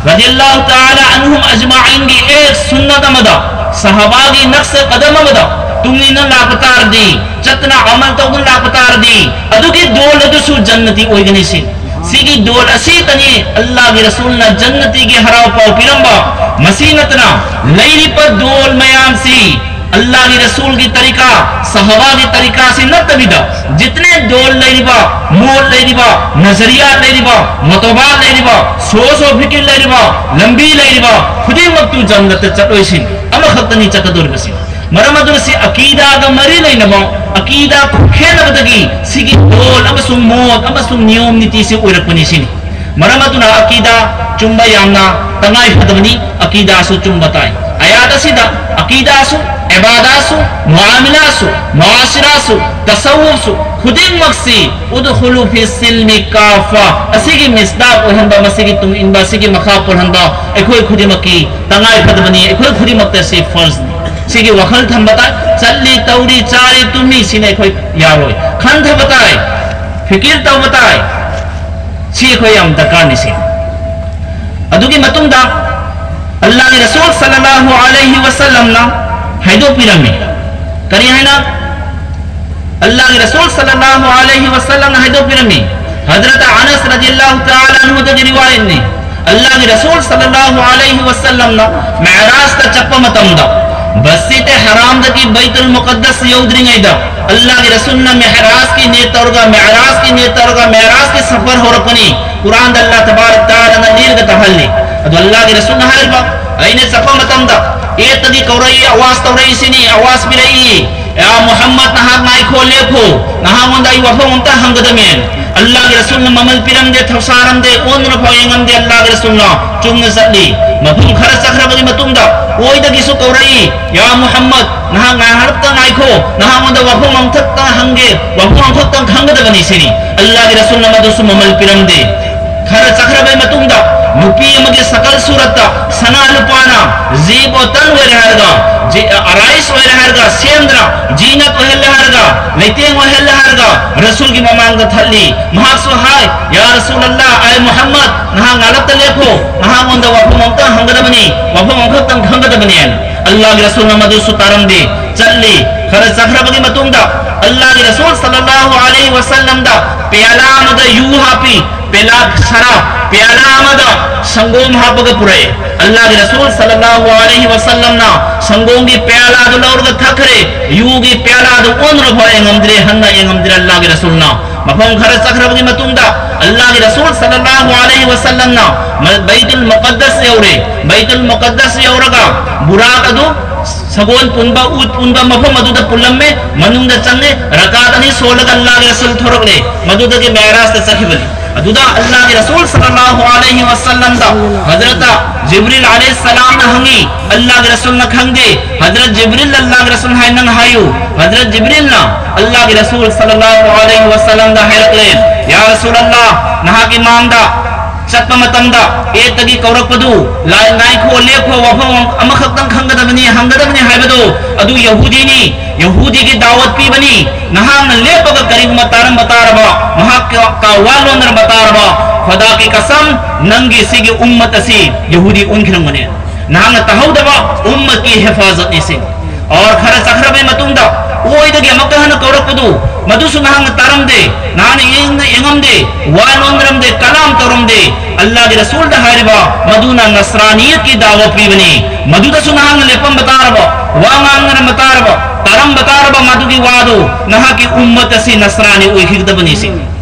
ꯔꯗꯤꯌꯜꯂꯥꯍꯨ ꯇꯥꯂꯥ ꯑꯟꯍꯨꯝ ꯑꯖꯃꯥꯏꯟꯒꯤ ꯑꯦꯛ ꯁꯨꯟꯅꯠ ꯑꯃꯗ, ꯁꯍꯥꯕꯥꯒꯤ ꯅꯛꯁꯦ ꯀꯗꯝ ꯑꯃꯗ ꯇꯨꯡ ꯏꯟꯅ ꯂꯥꯛꯄ ꯇꯥꯔꯗꯤ, ꯆꯠꯇꯅ ꯑꯃꯜ ꯇꯧꯗꯨꯅ ꯂꯥꯛꯄ ꯇꯥꯔꯗꯤ, ꯑꯗꯨꯒꯤ ꯗꯣꯜ ꯑꯗꯨꯁꯨ ꯖꯟꯅꯇꯤ ꯑꯣꯏꯒꯅꯤ ꯁꯤ꯫ ꯁꯤꯒꯤ ꯗꯣꯜ ꯑꯁꯤꯇꯅꯤ ꯑꯜꯂꯥꯍꯒꯤ ꯔꯁꯨꯜꯅ ꯖꯟꯅꯇꯤꯒꯤ ꯍꯔꯥꯎ ꯄꯥꯎ ꯄꯤꯔꯝꯕ꯫ ꯃꯁꯤ ꯅꯠꯇꯅ ꯂꯩꯔꯤꯕ ꯗꯣꯜ ꯃꯌꯥꯝꯁꯤ ꯑꯜꯂꯥꯍꯒꯤ ꯔꯁꯨꯜꯒꯤ ꯇꯔꯤꯀꯥ, ꯁꯍꯥꯕꯥꯒꯤ ꯇꯔꯤꯀꯥꯁꯤ ꯅꯠꯇꯕꯤꯗ, ꯖꯤꯇꯅꯦ ꯗꯣꯜ ꯂꯩꯔꯤꯕ, ꯃꯣꯠ ꯂꯩꯔꯤꯕ, ꯅꯖꯔꯤꯌꯥꯠ ꯂꯩꯔꯤꯕ, ꯃꯣꯇꯣꯕꯥꯠ ꯂꯩꯔꯤꯕ, ꯁꯣꯁꯣ ꯐꯤꯀꯤꯔ ꯂꯩꯔꯤꯕ, ꯂꯝꯕꯤ ꯂꯩꯔꯤꯕ ꯈꯨꯗꯤꯡꯃꯛꯇꯨ ꯖꯟꯅꯠꯇ ꯆꯠꯂꯣꯏꯁꯤꯅꯤ, ꯑꯃꯈꯛꯇꯅꯤ ꯆꯠꯀꯗꯧꯔꯤꯕꯁꯤ꯫ ꯃꯔꯝ ꯑꯗꯨꯅ ꯁꯤ ꯑꯀꯤꯗꯥꯒ ꯃꯔꯤ ꯂꯩꯅꯕ, ꯑꯀꯤꯗꯥ ꯈꯨꯠꯈꯦꯟꯅꯕꯗꯒꯤ ꯁꯤꯒꯤ ꯗꯣꯜ ꯑꯃꯁꯨꯡ ꯃꯣꯠ ꯑꯃꯁꯨꯡ ꯅꯤꯌꯣꯝ ꯅꯤꯇꯤꯁꯤ ꯑꯣꯏꯔꯛꯄꯅꯤ ꯁꯤꯅꯤ꯫ ꯃꯔꯝ ꯑꯗꯨꯅ ꯑꯀꯤꯗꯥ ꯆꯨꯝꯕ ꯌꯥꯝꯅ ꯇꯉꯥꯏ ꯐꯗꯕꯅꯤ, ꯑꯀꯤꯗꯥꯁꯨ ꯆꯨꯝꯕ ꯇꯥꯏ꯫ ꯑꯌꯥꯠ ꯑꯁꯤꯗ ꯑꯀꯤꯗꯥꯁꯨ, ꯏꯕꯥꯗꯥꯁꯨ, ꯃꯨꯑꯥꯃꯤꯂꯥꯁꯨ, ꯃꯨꯑꯥꯁꯤꯔꯥꯁꯨ, ꯇꯁꯧꯋꯨꯐꯁꯨ ꯈꯨꯗꯤꯡꯃꯛꯁꯤ ادخلوا في السلم كافة ꯑꯁꯤꯒꯤ ꯃꯤꯁꯗꯥꯛ ꯑꯣꯏꯍꯟꯕ, ꯃꯁꯤꯒꯤ ꯇꯨꯡ ꯏꯟꯕ, ꯑꯁꯤꯒꯤ ꯃꯈꯥ ꯄꯣꯜꯍꯟꯕ ꯑꯩꯈꯣꯏ ꯈꯨꯗꯤꯡꯃꯛꯀꯤ ꯇꯉꯥꯏ ꯐꯗꯕꯅꯤ, ꯑꯩꯈꯣꯏ ꯈꯨꯗꯤꯡꯃꯛꯇ ꯁꯤ ꯐꯔꯖꯅꯤ꯫ ꯁꯤꯒꯤ ꯋꯥꯈꯜ ꯊꯝꯕ ꯇꯥꯏ꯫ ꯆꯠꯂꯤ, ꯇꯧꯔꯤ, ꯆꯥꯔꯤ, ꯇꯨꯝꯃꯤ, ꯁꯤꯅ ꯑꯩꯈꯣꯏ ꯌꯥꯔꯣꯏ꯫ ꯈꯟꯊꯕ ꯇꯥꯏ, ꯐꯤꯀꯤꯔ ꯇꯧꯕ ꯇꯥꯏ꯫ ꯁꯤ ꯑꯩꯈꯣꯏ ꯌꯥꯝ ꯗꯔꯀꯥꯔꯅꯤ ꯁꯤ꯫ ꯑꯗꯨꯒꯤ ꯃꯇꯨꯡꯗ ꯑꯜꯂꯥꯍꯒꯤ ꯔꯁꯨꯜ ꯁꯜꯂꯜꯂꯥꯍꯨ ꯑꯂꯩꯍꯤ ꯋꯁꯜꯂꯝꯅ ꯍꯥꯏꯗꯣꯛꯄꯤꯔꯝꯃꯤ꯫ ꯀꯔꯤ ꯍꯥꯏꯅ? ꯑꯜꯂꯥꯍꯒꯤ ꯔꯁꯨꯜ ꯁꯜꯂꯜꯂꯥꯍꯨ ꯑꯂꯩꯍꯤ ꯋꯁꯜꯂꯝꯅ ꯍꯥꯏꯗꯣꯛꯄꯤꯔꯝꯃꯤ꯫ ꯍꯖꯔꯠ ꯑꯅꯁ ꯔꯗꯤꯌꯜꯂꯥꯍꯨ ꯇꯥꯂꯥ ꯑꯟꯍꯨꯗꯒꯤ ꯔꯤꯋꯥꯌꯠꯅꯤ꯫ ꯑꯜꯂꯥꯍꯒꯤ ꯔꯁꯨꯜ ꯁꯜꯂꯜꯂꯥꯍꯨ ꯑꯂꯩꯍꯤ ꯋꯁꯜꯂꯝꯅ ꯃꯤꯑꯔꯥꯖꯇ ꯆꯠꯄ ꯃꯇꯝꯗ, ꯃꯁꯖꯤꯗ ꯍꯔꯥꯝꯗꯒꯤ ꯕꯩꯇꯨꯜ ꯃꯨꯀꯠꯗꯁ ꯌꯧꯗ꯭ꯔꯤꯉꯩꯗ, ꯑꯜꯂꯥꯍꯒꯤ ꯔꯁꯨꯜꯅ ꯃꯤꯑꯔꯥꯖꯀꯤ ꯅꯤꯌꯠ ꯇꯧꯔꯒ, ꯃꯤꯑꯔꯥꯖꯀꯤ ꯅꯤꯌꯠ ꯇꯧꯔꯒ, ꯃꯤꯑꯔꯥꯖꯀꯤ ꯁꯐꯔ ꯍꯧꯔꯛꯄꯅꯤ꯫ ꯀꯨꯔꯥꯟꯗ ꯑꯜꯂꯥꯍ ꯇꯕꯥꯔꯛ ꯇꯥꯂꯥꯅ ꯂꯤꯔꯒ ꯇꯥꯍꯜꯂꯤ꯫ ꯑꯗꯣ ꯑꯜꯂꯥꯍꯒꯤ ꯔꯁꯨꯜꯅ ꯍꯥꯏꯔꯤꯕ, ꯑꯩꯅ ꯆꯠꯄ ꯃꯇꯝꯗ ꯑꯦꯠꯇꯒꯤ ꯀꯧꯔꯛꯏ, ꯑꯋꯥꯖ ꯇꯧꯔꯛꯏꯁꯤꯅꯤ, ꯑꯋꯥꯖ ꯄꯤꯔꯛꯏ, "ꯌꯥ ꯃꯨꯍꯝꯃꯗ, ꯅꯍꯥꯛ ꯉꯥꯏꯈꯣ, ꯂꯦꯞꯈꯣ, ꯅꯍꯥꯛꯉꯣꯟꯗ ꯑꯩ ꯋꯥꯐꯝ ꯑꯝꯇ ꯍꯪꯒꯗꯕꯅꯦ꯫" ꯑꯜꯂꯥꯍꯒꯤ ꯔꯁꯨꯜꯅ ꯃꯃꯜ ꯄꯤꯔꯝꯗꯦ, ꯊꯧꯁꯥꯔꯝꯗꯦ, ꯑꯣꯟꯗꯨꯅ ꯐꯥꯎ ꯌꯦꯡꯉꯝꯗꯦ꯫ ꯑꯜꯂꯥꯍꯒꯤ ꯔꯁꯨꯜꯅ ꯆꯨꯝꯅ ꯆꯠꯂꯤ꯫ ꯃꯐꯝ ꯈꯔ ꯆꯠꯈ꯭ꯔꯕꯒꯤ ꯃꯇꯨꯡꯗ ꯑꯣꯏꯗꯒꯤꯁꯨ ꯀꯧꯔꯛꯏ, "ꯌꯥ ꯃꯨꯍꯝꯃꯗ, ꯅꯍꯥꯛ ꯉꯥꯏꯍꯥꯛꯇ ꯉꯥꯏꯈꯣ, ꯅꯍꯥꯛꯉꯣꯟꯗ ꯋꯥꯐꯝ ꯑꯃꯈꯛꯇꯪ ꯍꯪꯒꯦ, ꯋꯥꯐꯝ ꯑꯃꯈꯛꯇꯪ ꯈꯪꯒꯗꯕꯅꯤ" ꯁꯤꯅꯤ꯫ ꯑꯜꯂꯥꯍꯒꯤ ꯔꯁꯨꯜꯅ ꯃꯗꯨꯁꯨ ꯃꯃꯜ ꯄꯤꯔꯝꯗꯦ꯫ ꯈꯔ ꯆꯠꯈ꯭ꯔꯕꯩ ꯃꯇꯨꯡꯗ ꯅꯨꯄꯤ ꯑꯃꯒꯤ ꯁꯀꯜ ꯁꯨꯔꯠꯇ ꯁꯅꯥ ꯂꯨꯄꯥꯅ ꯖꯤꯕ ꯑꯣꯇꯟ ꯑꯣꯏꯔꯦ ꯍꯥꯏꯔꯒ, ꯖꯤ-, ꯑꯔꯥꯏꯁ ꯑꯣꯏꯔꯦ ꯍꯥꯏꯔꯒ ꯁꯦꯝꯗꯅ, ꯖꯤꯅꯠ ꯑꯣꯏꯍꯜꯂꯦ ꯍꯥꯏꯔꯒ, ꯂꯩꯇꯦꯡ ꯑꯣꯏꯍꯜꯂꯦ ꯍꯥꯏꯔꯒ ꯔꯁꯨꯜꯒꯤ ꯃꯃꯥꯡꯗ ꯊꯠꯂꯤ꯫ ꯃꯍꯥꯛꯁꯨ ꯍꯥꯏ, "ꯌꯥ ꯔꯁꯨꯜ ꯑꯜꯂꯥꯍ, ꯑꯥꯏ ꯃꯨꯍꯝꯃꯗ, ꯅꯍꯥꯛ ꯉꯥꯂꯛꯇ ꯂꯦꯞꯈꯣ, ꯅꯍꯥꯛꯉꯣꯟꯗ ꯋꯥꯐꯝ ꯑꯃꯇꯪ ꯍꯪꯒꯗꯕꯅꯤ, ꯋꯥꯐꯝ ꯑꯃꯈꯛꯇꯪ ꯈꯪꯒꯗꯕꯅꯤ" ꯍꯥꯏꯅ꯫ ꯑꯜꯂꯥꯍꯒꯤ ꯔꯁꯨꯜꯅ ꯃꯗꯨꯁꯨ ꯇꯥꯔꯝꯗꯦ꯫ ꯆꯠꯂꯤ꯫ ꯈꯔ ꯆꯠꯈ꯭ꯔꯕꯒꯤ ꯃꯇꯨꯡꯗ ꯑꯜꯂꯥꯍꯒꯤ ꯔꯁꯨꯜ ꯁꯜꯂꯜꯂꯥꯍꯨ ꯑꯂꯩꯍꯤ ꯋꯁꯜꯂꯝꯗ ꯄꯤꯌꯥꯂꯥ ꯑꯃꯗ ꯌꯨ ꯍꯥꯞꯄꯤ, ꯄꯦꯂꯥ ꯁꯔꯥꯕ, ꯄꯤꯌꯥꯂꯥ ꯑꯃꯗ ꯁꯪꯒꯣꯝ ꯍꯥꯞꯄꯒ ꯄꯨꯔꯛꯑꯦ꯫ ꯑꯜꯂꯥꯍꯒꯤ ꯔꯁꯨꯜ ꯁꯜꯂꯜꯂꯥꯍꯨ ꯑꯂꯩꯍꯤ ꯋꯁꯜꯂꯝꯅ ꯁꯪꯒꯣꯝꯒꯤ ꯄꯤꯌꯥꯂꯥꯗꯨ ꯂꯧꯔꯒ ꯊꯛꯈ꯭ꯔꯦ꯫ ꯌꯨꯒꯤ ꯄꯤꯌꯥꯂꯥꯗꯨ ꯑꯣꯟꯗꯨꯅ ꯐꯥꯎ ꯌꯦꯡꯉꯝꯗ꯭ꯔꯦ, ꯍꯟꯅ ꯌꯦꯡꯉꯝꯗ꯭ꯔꯦ ꯑꯜꯂꯥꯍꯒꯤ ꯔꯁꯨꯜꯅ꯫ ꯃꯐꯝ ꯈꯔ ꯆꯠꯈ꯭ꯔꯕꯒꯤ ꯃꯇꯨꯡꯗ ꯑꯜꯂꯥꯍꯒꯤ ꯔꯁꯨꯜ ꯁꯜꯂꯜꯂꯥꯍꯨ ꯑꯂꯩꯍꯤ ꯋꯁꯜꯂꯝꯅ ꯃ-, ꯕꯩꯇꯨꯜ ꯃꯨꯀꯠꯗꯁ ꯌꯧꯔꯦ꯫ ꯕꯩꯇꯨꯜ ꯃꯨꯀꯠꯗꯁ ꯌꯧꯔꯒ ꯕꯨꯔꯥꯛ ꯑꯗꯨ ꯁꯒꯣꯜ ꯄꯨꯟꯕ, ꯎꯠ ꯄꯨꯟꯕ ꯃꯐꯝ ꯑꯗꯨꯗ ꯄꯨꯜꯂꯝꯃꯦ꯫ ꯃꯅꯨꯡꯗ ꯆꯪꯉꯦ꯫ ꯔꯀꯥꯠ ꯑꯅꯤ ꯁꯣꯜꯂꯒ ꯑꯜꯂꯥꯍꯒꯤ ꯔꯁꯨꯜ ꯊꯣꯔꯛꯂꯦ꯫ ꯃꯗꯨꯗꯒꯤ ꯃꯦꯔꯥꯖꯇ ꯆꯠꯈꯤꯕꯅꯤ꯫ ꯑꯗꯨꯗ ꯑꯜꯂꯥꯍꯒꯤ ꯔꯁꯨꯜ ꯁꯜꯂꯜꯂꯥꯍꯨ ꯑꯂꯩꯍꯤ ꯋꯁꯜꯂꯝꯗ ꯍꯖꯔꯠ ꯖꯤꯕ꯭ꯔꯤꯜ ꯑꯂꯩꯍꯤ ꯁꯂꯥꯝꯅ ꯍꯪꯉꯤ, ꯑꯜꯂꯥꯍꯒꯤ ꯔꯁꯨꯜꯅ ꯈꯪꯗꯦ꯫ ꯍꯖꯔꯠ ꯖꯤꯕ꯭ꯔꯤꯜ ꯑꯜꯂꯥꯍꯒꯤ ꯔꯁꯨꯜ ꯍꯥꯏ ꯅꯪ ꯍꯥꯏꯌꯨ꯫ ꯍꯖꯔꯠ ꯖꯤꯕ꯭ꯔꯤꯜꯅ ꯑꯜꯂꯥꯍꯒꯤ ꯔꯁꯨꯜ ꯁꯜꯂꯜꯂꯥꯍꯨ ꯑꯂꯩꯍꯤ ꯋꯁꯜꯂꯝꯗ ꯍꯥꯏꯔꯛꯂꯦ, "ꯌꯥ ꯔꯁꯨꯜ ꯑꯜꯂꯥꯍ, ꯅꯍꯥꯛꯀꯤ ꯃꯥꯡꯗ ꯆꯠꯄ ꯃꯇꯝꯗ ꯑꯦꯠꯇꯒꯤ ꯀꯧꯔꯛꯄꯗꯨ, ꯂꯥꯏ ꯉꯥꯏꯈꯣ, ꯂꯦꯞꯈꯣ, ꯋꯥꯐꯝ ꯑꯃꯈꯛꯇꯪ ꯈꯪꯒꯗꯕꯅꯤ, ꯍꯪꯒꯗꯕꯅꯤ ꯍꯥꯏꯕꯗꯨ, ꯑꯗꯨ ꯌꯍꯨꯗꯤꯅꯤ, ꯌꯍꯨꯗꯤꯒꯤ ꯗꯥꯋꯠ ꯄꯤꯕꯅꯤ꯫ ꯅꯍꯥꯛꯅ ꯂꯦꯞꯄꯒ ꯀꯔꯤꯒꯨꯝꯕ ꯇꯥꯔꯝꯕ ꯇꯥꯔꯕ, ꯃꯍꯥꯛꯀ ꯋꯥ ꯂꯣꯟꯅꯔꯝꯕ ꯇꯥꯔꯕ, ꯈꯨꯗꯥꯒꯤ ꯀꯁꯝ, ꯅꯪꯒꯤ ꯁꯤꯒꯤ ꯎꯝꯃꯠ ꯑꯁꯤ ꯌꯍꯨꯗꯤ ꯑꯣꯟꯈꯤꯔꯝꯒꯅꯤ꯫ ꯅꯍꯥꯛꯅ ꯇꯥꯍꯧꯗꯕ ꯎꯝꯃꯠꯀꯤ ꯍꯦꯐꯥꯖꯠꯅꯤ ꯁꯤ꯫" ꯑꯣꯔ ꯈꯔ ꯆꯠꯈ꯭ꯔꯕꯩ ꯃꯇꯨꯡꯗ ꯑꯣꯏꯗꯒꯤ ꯑꯃꯨꯛꯀ ꯍꯟꯅ ꯀꯧꯔꯛꯄꯗꯨ, ꯃꯗꯨꯁꯨ ꯅꯍꯥꯛꯅ ꯇꯥꯔꯝꯗꯦ, ꯅꯍꯥꯛꯅ ꯌꯦꯡꯗ ꯌꯦꯡꯉꯝꯗꯦ, ꯋꯥ ꯂꯣꯟꯗꯔꯝꯗꯦ, ꯀꯂꯥꯝ ꯇꯧꯔꯝꯗꯦ꯫ ꯑꯜꯂꯥꯍꯒꯤ ꯔꯁꯨꯜꯗ ꯍꯥꯏꯔꯤꯕ ꯃꯗꯨꯅ ꯅꯁꯔꯥꯅꯤꯌꯠꯀꯤ ꯗꯥꯋꯥ ꯄꯤꯕꯅꯤ꯫ ꯃꯗꯨꯗꯁꯨ ꯅꯍꯥꯛꯅ ꯂꯦꯞꯄꯝꯕ ꯇꯥꯔꯕ, ꯋꯥ ꯉꯥꯡꯅꯔꯝꯕ ꯇꯥꯔꯕ, ꯇꯥꯔꯝꯕ ꯇꯥꯔꯕ ꯃꯗꯨꯒꯤ ꯋꯥꯗꯨ, ꯅꯍꯥꯛꯀꯤ ꯎꯝꯃꯠ ꯑꯁꯤ ꯅꯁꯔꯥꯅꯤ ꯑꯣꯏꯈꯤꯒꯗꯕꯅꯤ ꯁꯤ꯫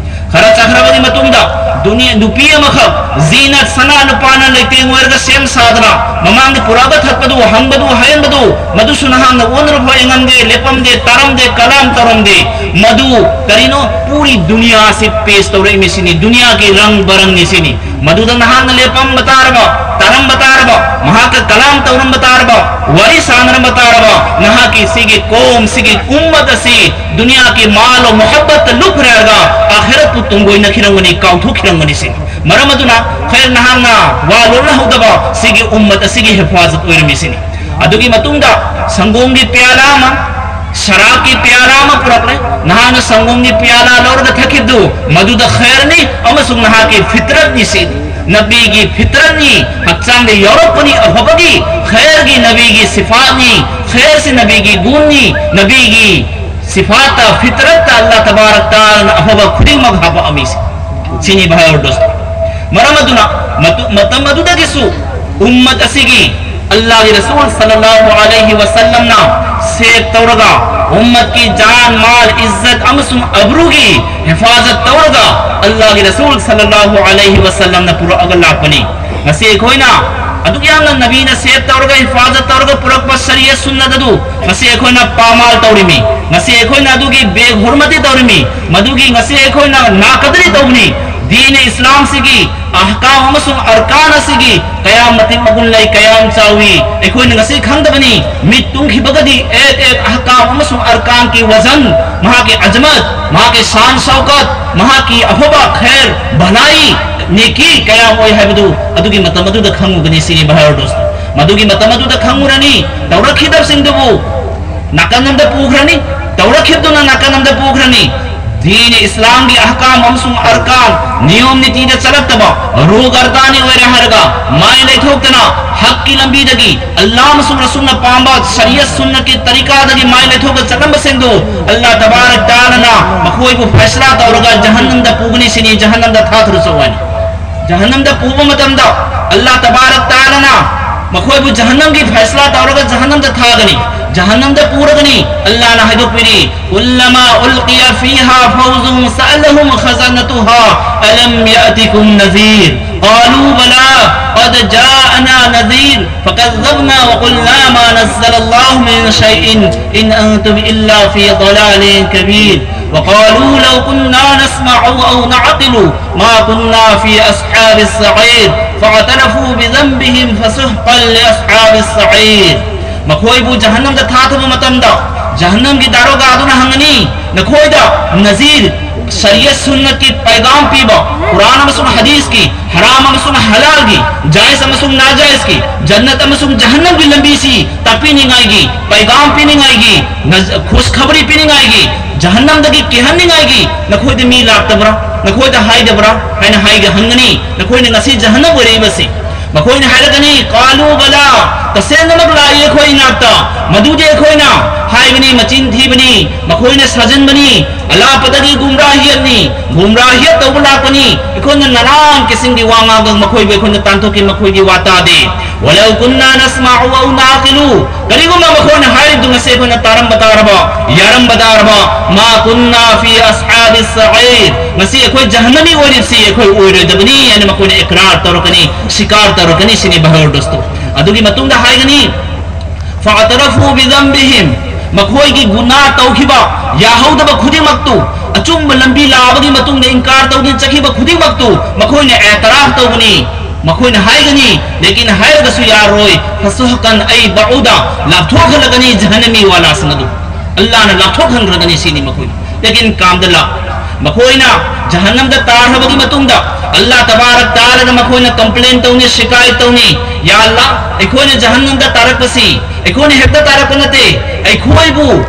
ꯈꯔ ꯆꯠꯈ꯭ꯔꯕꯒꯤ ꯃꯇꯨꯡꯗ ꯅꯨꯄꯤ ꯑꯃꯈꯛ ꯖꯤꯅꯠ, ꯁꯅꯥ ꯂꯨꯄꯥꯅ ꯂꯩꯇꯦꯡ ꯑꯣꯏꯔꯒ ꯁꯦꯝ ꯁꯥꯗꯅ ꯃꯃꯥꯡꯗ ꯄꯨꯔꯛꯑꯒ ꯊꯛꯄꯗꯨ, ꯍꯪꯕꯗꯨ, ꯍꯩꯍꯟꯕꯗꯨ, ꯃꯗꯨꯁꯨ ꯅꯍꯥꯛꯅ ꯑꯣꯟꯅꯔꯨꯕ ꯌꯦꯡꯉꯝꯗꯦ, ꯂꯦꯞꯄꯝꯗꯦ, ꯇꯥꯔꯝꯗꯦ, ꯀꯂꯥꯝ ꯇꯧꯔꯝꯗꯦ꯫ ꯃꯗꯨ ꯀꯔꯤꯅꯣ? ꯄꯨꯔꯤ ꯗꯨꯅꯤꯌꯥꯁꯤ ꯄꯦꯁ ꯇꯧꯔꯛꯏꯃꯤ ꯁꯤꯅꯤ, ꯗꯨꯅꯤꯌꯥꯒꯤ ꯔꯪ ꯕꯔꯪꯅꯤ ꯁꯤꯅꯤ꯫ ꯃꯗꯨꯗ ꯅꯍꯥꯛꯅ ꯂꯦꯞꯄꯝꯕ ꯇꯥꯔꯕ, ꯇꯥꯔꯝꯕ ꯇꯥꯔꯕ, ꯃꯍꯥꯛꯀ ꯀꯂꯥꯝ ꯇꯧꯔꯝꯕ ꯇꯥꯔꯕ, ꯋꯥꯔꯤ ꯁꯥꯟꯅꯔꯝꯕ ꯇꯥꯔꯕ, ꯅꯍꯥꯛꯀꯤ ꯁꯤꯒꯤ ꯀꯣꯝ, ꯁꯤꯒꯤ ꯎꯝꯃꯠ ꯑꯁꯤ ꯗꯨꯅꯤꯌꯥꯒꯤ ꯃꯥꯜ ꯂꯣ ꯃꯨꯍꯕꯠꯇ ꯂꯨꯞꯈ꯭ꯔꯦ ꯍꯥꯏꯔꯒ ꯑꯥꯈꯤꯔꯠꯄꯨ ꯇꯨꯡꯒꯣꯏꯅꯈꯤꯔꯝꯒꯅꯤ, ꯀꯥꯎꯊꯣꯛꯈꯤꯔꯝꯒꯅꯤ ꯁꯤꯅꯤ꯫ ꯃꯔꯝ ꯑꯗꯨꯅ ꯈꯔ ꯅꯍꯥꯛꯅ ꯋꯥ ꯂꯣꯠꯅꯍꯧꯗꯕ ꯁꯤꯒꯤ ꯎꯝꯃꯠ ꯑꯁꯤꯒꯤ ꯍꯤꯐꯥꯖꯠ ꯑꯣꯏꯔꯝꯃꯤ ꯁꯤꯅꯤ꯫ ꯑꯗꯨꯒꯤ ꯃꯇꯨꯡꯗ ꯁꯪꯒꯣꯝꯒꯤ ꯄꯤꯌꯥꯂꯥ ꯑꯃ, ꯁꯔꯥꯕꯀꯤ ꯄꯤꯌꯥꯂꯥ ꯑꯃ ꯄꯨꯔꯛꯂꯦ꯫ ꯅꯍꯥꯛꯅ ꯁꯪꯒꯣꯝꯒꯤ ꯄꯤꯌꯥꯂꯥ ꯂꯧꯔꯒ ꯊꯛꯈꯤꯕꯗꯨ ꯃꯗꯨꯗ ꯈꯩꯔꯅꯤ ꯑꯃꯁꯨꯡ ꯅꯍꯥꯛꯀꯤ ꯐꯤꯇꯔꯠꯅꯤ ꯁꯤ꯫ ꯅꯕꯤꯒꯤ ꯐꯤꯇꯔꯠꯅꯤ, ꯍꯛꯆꯥꯡꯗ ꯌꯥꯎꯔꯛꯄꯅꯤ ꯑꯐꯕꯒꯤ, ꯈꯩꯔꯒꯤ ꯅꯕꯤꯒꯤ ꯁꯤꯐꯥꯠꯅꯤ, ꯈꯩꯔꯁꯤ ꯅꯕꯤꯒꯤ ꯒꯨꯟꯅꯤ, ꯅꯕꯤꯒꯤ ꯁꯤꯐꯥꯠꯇ, ꯐꯤꯇꯔꯠꯇ ꯑꯜꯂꯥꯍ ꯇꯕꯥꯔꯛ ꯇꯥꯂꯥꯅ ꯑꯐꯕ ꯈꯨꯗꯤꯡꯃꯛ ꯍꯥꯄꯛꯑꯝꯃꯤꯁꯤ꯫ ꯁꯤꯅꯤ ꯚꯥꯏ ꯑꯣꯔ ꯗꯣꯁ꯫ ꯃꯔꯝ ꯑꯗꯨꯅ ꯃꯇꯨ-, ꯃꯇꯝ ꯑꯗꯨꯗꯒꯤꯁꯨ ꯎꯝꯃꯠ ꯑꯁꯤꯒꯤ ꯑꯜꯂꯥꯍꯒꯤ ꯔꯁꯨꯜ ꯁꯜꯂꯜꯂꯥꯍꯨ ꯑꯂꯩꯍꯤ ꯋꯁꯜꯂꯝꯅ ꯁꯦꯞ ꯇꯧꯔꯒ, ꯎꯝꯃꯠꯀꯤ ꯖꯥꯟ, ꯃꯥꯜ, ꯏꯖꯠ ꯑꯃꯁꯨꯡ ꯑꯕ꯭ꯔꯨꯒꯤ ꯍꯤꯐꯥꯖꯠ ꯇꯧꯔꯒ ꯑꯜꯂꯥꯍꯒꯤ ꯔꯁꯨꯜ ꯁꯜꯂꯜꯂꯥꯍꯨ ꯑꯂꯩꯍꯤ ꯋꯁꯜꯂꯝꯅ ꯄꯨꯔꯛꯑꯒ ꯂꯥꯛꯄꯅꯤ꯫ ꯉꯁꯤ ꯑꯩꯈꯣꯏꯅ ꯑꯗꯨꯛ ꯌꯥꯝꯅ ꯅꯕꯤꯅ ꯁꯦꯞ ꯇꯧꯔꯒ ꯍꯤꯐꯥꯖꯠ ꯇꯧꯔꯒ ꯄꯨꯔꯛꯄ ꯁꯔꯤꯌꯠ ꯁꯨꯟꯅꯠ ꯑꯗꯨ ꯉꯁꯤ ꯑꯩꯈꯣꯏꯅ ꯄꯥꯃꯥꯜ ꯇꯧꯔꯤꯃꯤ꯫ ꯉꯁꯤ ꯑꯩꯈꯣꯏꯅ ꯑꯗꯨꯒꯤ ꯕꯦꯍꯨꯔꯃꯇꯤ ꯇꯧꯔꯤꯃꯤ꯫ ꯃꯗꯨꯒꯤ ꯉꯁꯤ ꯑꯩꯈꯣꯏꯅ ꯅꯥꯀꯗꯔꯤ ꯇꯧꯕꯅꯤ꯫ ꯗꯤꯟ ꯏꯁꯂꯥꯝꯁꯤꯒꯤ ꯑꯍꯀꯥꯝ ꯑꯃꯁꯨꯡ ꯑꯔꯀꯥꯟ ꯑꯁꯤꯒꯤ ꯀꯌꯥꯝ ꯃꯇꯤꯛ ꯃꯒꯨꯟ ꯂꯩ, ꯀꯌꯥꯝ ꯆꯥꯎꯏ, ꯑꯩꯈꯣꯏꯅ ꯉꯁꯤ ꯈꯪꯗꯕꯅꯤ꯫ ꯃꯤꯠ ꯇꯨꯝꯈꯤꯕꯒꯗꯤ ꯑꯦꯛ ꯑꯦꯛ ꯑꯍꯀꯥꯝ ꯑꯃꯁꯨꯡ ꯑꯔꯀꯥꯟꯒꯤ ꯋꯖꯟ, ꯃꯍꯥꯛꯀꯤ ꯑꯖꯃꯠ, ꯃꯍꯥꯛꯀꯤ ꯁꯥꯟ ꯁꯧꯀꯠ, ꯃꯍꯥꯛꯀꯤ ꯑꯐꯕ, ꯈꯦꯔ, ꯚꯂꯥꯏ, ꯅꯦꯀꯤ ꯀꯌꯥꯝ ꯑꯣꯏ ꯍꯥꯏꯕꯗꯨ ꯑꯗꯨꯒꯤ ꯃꯇꯝ ꯑꯗꯨꯗ ꯈꯪꯉꯨꯒꯅꯤ ꯁꯤꯅꯤ ꯚꯥꯏ ꯑꯣꯔ ꯗꯣꯁ꯫ ꯃꯗꯨꯒꯤ ꯃꯇꯝ ꯑꯗꯨꯗ ꯈꯪꯉꯨꯔꯅꯤ꯫ ꯇꯧꯔꯛꯈꯤꯗꯕꯁꯤꯡꯗꯨꯕꯨ ꯅꯥꯀꯟ ꯑꯃꯗ ꯄꯨꯈ꯭ꯔꯅꯤ, ꯇꯧꯔꯛꯈꯤꯕꯗꯨꯅ ꯅꯥꯀꯟ ꯑꯃꯗ ꯄꯨꯈ꯭ꯔꯅꯤ꯫ ꯗꯤꯟ ꯏꯁꯂꯥꯝꯒꯤ ꯑꯍꯀꯥꯝ ꯑꯃꯁꯨꯡ ꯑꯔꯀꯥꯟ, ꯅꯤꯌꯣꯝ ꯅꯤꯇꯤꯗ ꯆꯠꯂꯛꯇꯕ, ꯔꯨꯒꯔꯗꯥꯅꯤ ꯑꯣꯏꯔꯦ ꯍꯥꯏꯔꯒ ꯃꯥꯏ ꯂꯩꯊꯣꯛꯇꯅ ꯍꯛꯀꯤ ꯂꯝꯕꯤꯗꯒꯤ, ꯑꯜꯂꯥꯍ ꯑꯃꯁꯨꯡ ꯔꯁꯨꯜꯅ ꯄꯥꯝꯕ ꯁꯔꯤꯌꯠ ꯁꯨꯟꯅꯠꯀꯤ ꯇꯔꯤꯀꯥꯗꯒꯤ ꯃꯥꯏ ꯂꯩꯊꯣꯛꯇ ꯆꯠꯂꯝꯕꯁꯤꯡꯗꯨ ꯑꯜꯂꯥꯍ ꯇꯕꯥꯔꯛ ꯇꯥꯂꯥꯅ ꯃꯈꯣꯏꯕꯨ ꯐꯩꯁꯂꯥ ꯇꯧꯔꯒ ꯖꯍꯟꯅꯝꯗ ꯄꯨꯒꯅꯤ ꯁꯤꯅꯤ, ꯖꯍꯟꯅꯝꯗ ꯊꯥꯊꯔꯨ ꯆꯠꯂꯣ ꯍꯥꯏꯅ꯫ ꯖꯍꯟꯅꯝꯗ ꯄꯨꯕ ꯃꯇꯝꯗ ꯑꯜꯂꯥꯍ ꯇꯕꯥꯔꯛ ꯇꯥꯂꯥꯅ ꯃꯈꯣꯏꯕꯨ ꯖꯍꯟꯅꯝꯒꯤ ꯐꯩꯁꯂꯥ ꯇꯧꯔꯒ ꯖꯍꯟꯅꯝꯗ ꯊꯥꯒꯅꯤ, ꯖꯍꯟꯅꯝꯗ ꯄꯨꯔꯒꯅꯤ꯫ ꯑꯜꯂꯥꯍꯅ ꯍꯥꯏꯗꯣꯛꯄꯤꯔꯤ, "كلما ألقي فيها فوج سألهم خزنتها ألم يأتكم نذير قالوا بلى قد جاءنا نذير فكذبنا وقلنا ما نزل الله من شيء إن أنتم إلا في ضلال كبير وقالوا لو كنا نسمع أو نعقل ما كنا في أصحاب السعير فاعترفوا بذنبهم فسحقا لأصحاب السعير." ꯃꯈꯣꯏꯕꯨ ꯖꯍꯟꯅꯝꯗ ꯊꯥꯊꯕ ꯃꯇꯝꯗ ꯖꯍꯟꯅꯝꯒꯤ ꯗꯥꯔꯣꯒꯥꯗꯨꯅ ꯍꯪꯒꯅꯤ, ꯅꯈꯣꯏꯗ ꯅꯖꯤꯔ, ꯁꯔꯤꯌꯠ ꯁꯨꯟꯅꯠꯀꯤ ꯄꯩꯒꯥꯝ ꯄꯤꯕ, ꯀꯨꯔꯥꯟ ꯑꯃꯁꯨꯡ ꯍꯗꯤꯁꯀꯤ, ꯍꯔꯥꯝ ꯑꯃꯁꯨꯡ ꯍꯂꯥꯜꯒꯤ, ꯖꯥꯏꯖ ꯑꯃꯁꯨꯡ ꯅꯥꯖꯥꯏꯖꯀꯤ, ꯖꯟꯅꯠ ꯑꯃꯁꯨꯡ ꯖꯍꯟꯅꯝꯒꯤ ꯂꯝꯕꯤꯁꯤ ꯇꯥꯛꯄꯤꯅꯤꯡꯉꯥꯏꯒꯤ, ꯄꯩꯒꯥꯝ ꯄꯤꯅꯤꯡꯉꯥꯏꯒꯤ, ꯅꯖ-, ꯈꯨꯁꯈꯕꯔꯤ ꯄꯤꯅꯤꯡꯉꯥꯏꯒꯤ, ꯖꯍꯟꯅꯝꯗꯒꯤ ꯀꯤꯍꯟꯅꯤꯡꯉꯥꯏꯒꯤ ꯅꯈꯣꯏꯗ ꯃꯤ ꯂꯥꯛꯇꯕ꯭ꯔꯥ? ꯅꯈꯣꯏꯗ ꯍꯥꯏꯗꯕ꯭ꯔꯥ? ꯍꯥꯏꯅ ꯍꯥꯏꯒ ꯍꯪꯒꯅꯤ꯫ ꯅꯈꯣꯏꯅ ꯉꯁꯤ ꯖꯍꯟꯅꯝ ꯑꯣꯏꯔꯛꯏꯕꯁꯤ꯫ ꯃꯈꯣꯏꯅ ꯍꯥꯏꯔꯒꯅꯤ, "قالوا بلى, ꯇꯁꯦꯡꯅꯃꯛ ꯂꯥꯛꯏ ꯑꯩꯈꯣꯏ ꯏꯅꯥꯛꯇ꯫ ꯃꯗꯨꯗꯤ ꯑꯩꯈꯣꯏꯅ ꯍꯥꯏꯕꯅꯤ, ꯃꯆꯤꯟ ꯊꯤꯕꯅꯤ, ꯃꯈꯣꯏꯅ ꯁꯥꯖꯤꯟꯕꯅꯤ, ꯑꯂꯥꯞꯄꯗꯒꯤ ꯒꯨꯝꯔꯥꯍꯤꯌꯠꯅꯤ, ꯒꯨꯝꯔꯥꯍꯤꯌꯠ ꯇꯧꯕ ꯂꯥꯛꯄꯅꯤ꯫ ꯑꯩꯈꯣꯏꯅ ꯅꯔꯥꯡ ꯀꯤꯁꯤꯡꯒꯤ ꯋꯥ ꯉꯥꯡꯗ ꯃꯈꯣꯏꯕꯨ ꯑꯩꯈꯣꯏꯅ ꯇꯥꯟꯊꯣꯛꯈꯤ, ꯃꯈꯣꯏꯒꯤ ꯋꯥ ꯇꯥꯗꯦ꯫ ولو كنا نسمع أو نعقل, ꯀꯔꯤꯒꯨꯝꯕ ꯃꯈꯣꯏꯅ ꯍꯥꯏꯔꯤꯕꯗꯨ ꯉꯁꯤ ꯑꯩꯈꯣꯏꯅ ꯇꯥꯔꯝꯕ ꯇꯥꯔꯕ, ꯌꯥꯔꯝꯕ ꯇꯥꯔꯕ, ما كنا في أصحاب السعير, ꯉꯁꯤ ꯑꯩꯈꯣꯏ ꯖꯍꯟꯅꯃꯤ ꯑꯣꯏꯔꯤꯕꯁꯤ ꯑꯩꯈꯣꯏ ꯑꯣꯏꯔꯣꯏꯗꯕꯅꯤ" ꯍꯥꯏꯅ ꯃꯈꯣꯏꯅ ꯏꯀ꯭ꯔꯥꯔ ꯇꯧꯔꯛꯀꯅꯤ, ꯁꯤꯀꯥꯔ ꯇꯧꯔꯛꯀꯅꯤ ꯁꯤꯅꯤ ꯚꯥꯏ ꯑꯣꯔ ꯗꯣꯁꯇꯣ꯫ ꯑꯗꯨꯒꯤ ꯃꯇꯨꯡꯗ ꯍꯥꯏꯒꯅꯤ, فاعترفوا بذنبهم, ꯃꯈꯣꯏꯒꯤ ꯒꯨꯅꯥ ꯇꯧꯈꯤꯕ, ꯌꯥꯍꯧꯗꯕ ꯈꯨꯗꯤꯡꯃꯛꯇꯨ, ꯑꯆꯨꯝꯕ ꯂꯝꯕꯤ ꯂꯥꯛꯑꯕꯒꯤ ꯃꯇꯨꯡꯗ ꯏꯟꯀꯥꯔ ꯇꯧꯗꯨꯅ ꯆꯠꯈꯤꯕ ꯈꯨꯗꯤꯡꯃꯛꯇꯨ ꯃꯈꯣꯏꯅ ꯑꯦꯇꯔꯥꯐ ꯇꯧꯒꯅꯤ, ꯃꯈꯣꯏꯅ ꯍꯥꯏꯒꯅꯤ, ꯂꯦꯀꯤꯟ ꯍꯥꯏꯔꯒꯁꯨ ꯌꯥꯔꯣꯏ, فسحقا أي بعدا, ꯂꯥꯞꯊꯣꯛꯍꯜꯂꯒꯅꯤ ꯖꯍꯟꯅꯃꯤ ꯋꯥꯂꯥꯁꯤꯡ ꯑꯗꯨ꯫ ꯑꯜꯂꯥꯍꯅ ꯂꯥꯞꯊꯣꯛꯍꯟꯈ꯭ꯔꯒꯅꯤ ꯁꯤꯅꯤ ꯃꯈꯣꯏ꯫ ꯂꯦꯀꯤꯟ ꯀꯥꯝꯗ ꯂꯥ, ꯃꯈꯣꯏꯅ ꯖꯍꯟꯅꯝꯗ ꯇꯥꯈ꯭ꯔꯕꯒꯤ ꯃꯇꯨꯡꯗ ꯑꯜꯂꯥꯍ ꯇꯕꯥꯔꯛ ꯇꯥꯂꯥꯗ ꯃꯈꯣꯏꯅ ꯀꯝꯄ꯭ꯂꯦꯟ ꯇꯧꯅꯤ, ꯁꯤꯀꯥꯌꯠ ꯇꯧꯅꯤ, "ꯌꯥ ꯑꯜꯂꯥꯍ, ꯑꯩꯈꯣꯏꯅ ꯖꯍꯟꯅꯝꯗ ꯇꯥꯔꯛꯄꯁꯤ ꯑꯩꯈꯣꯏꯅ ꯍꯦꯛꯇ ꯇꯥꯔꯛꯄ ꯅꯠꯇꯦ, ꯑꯩꯈꯣꯏꯕꯨ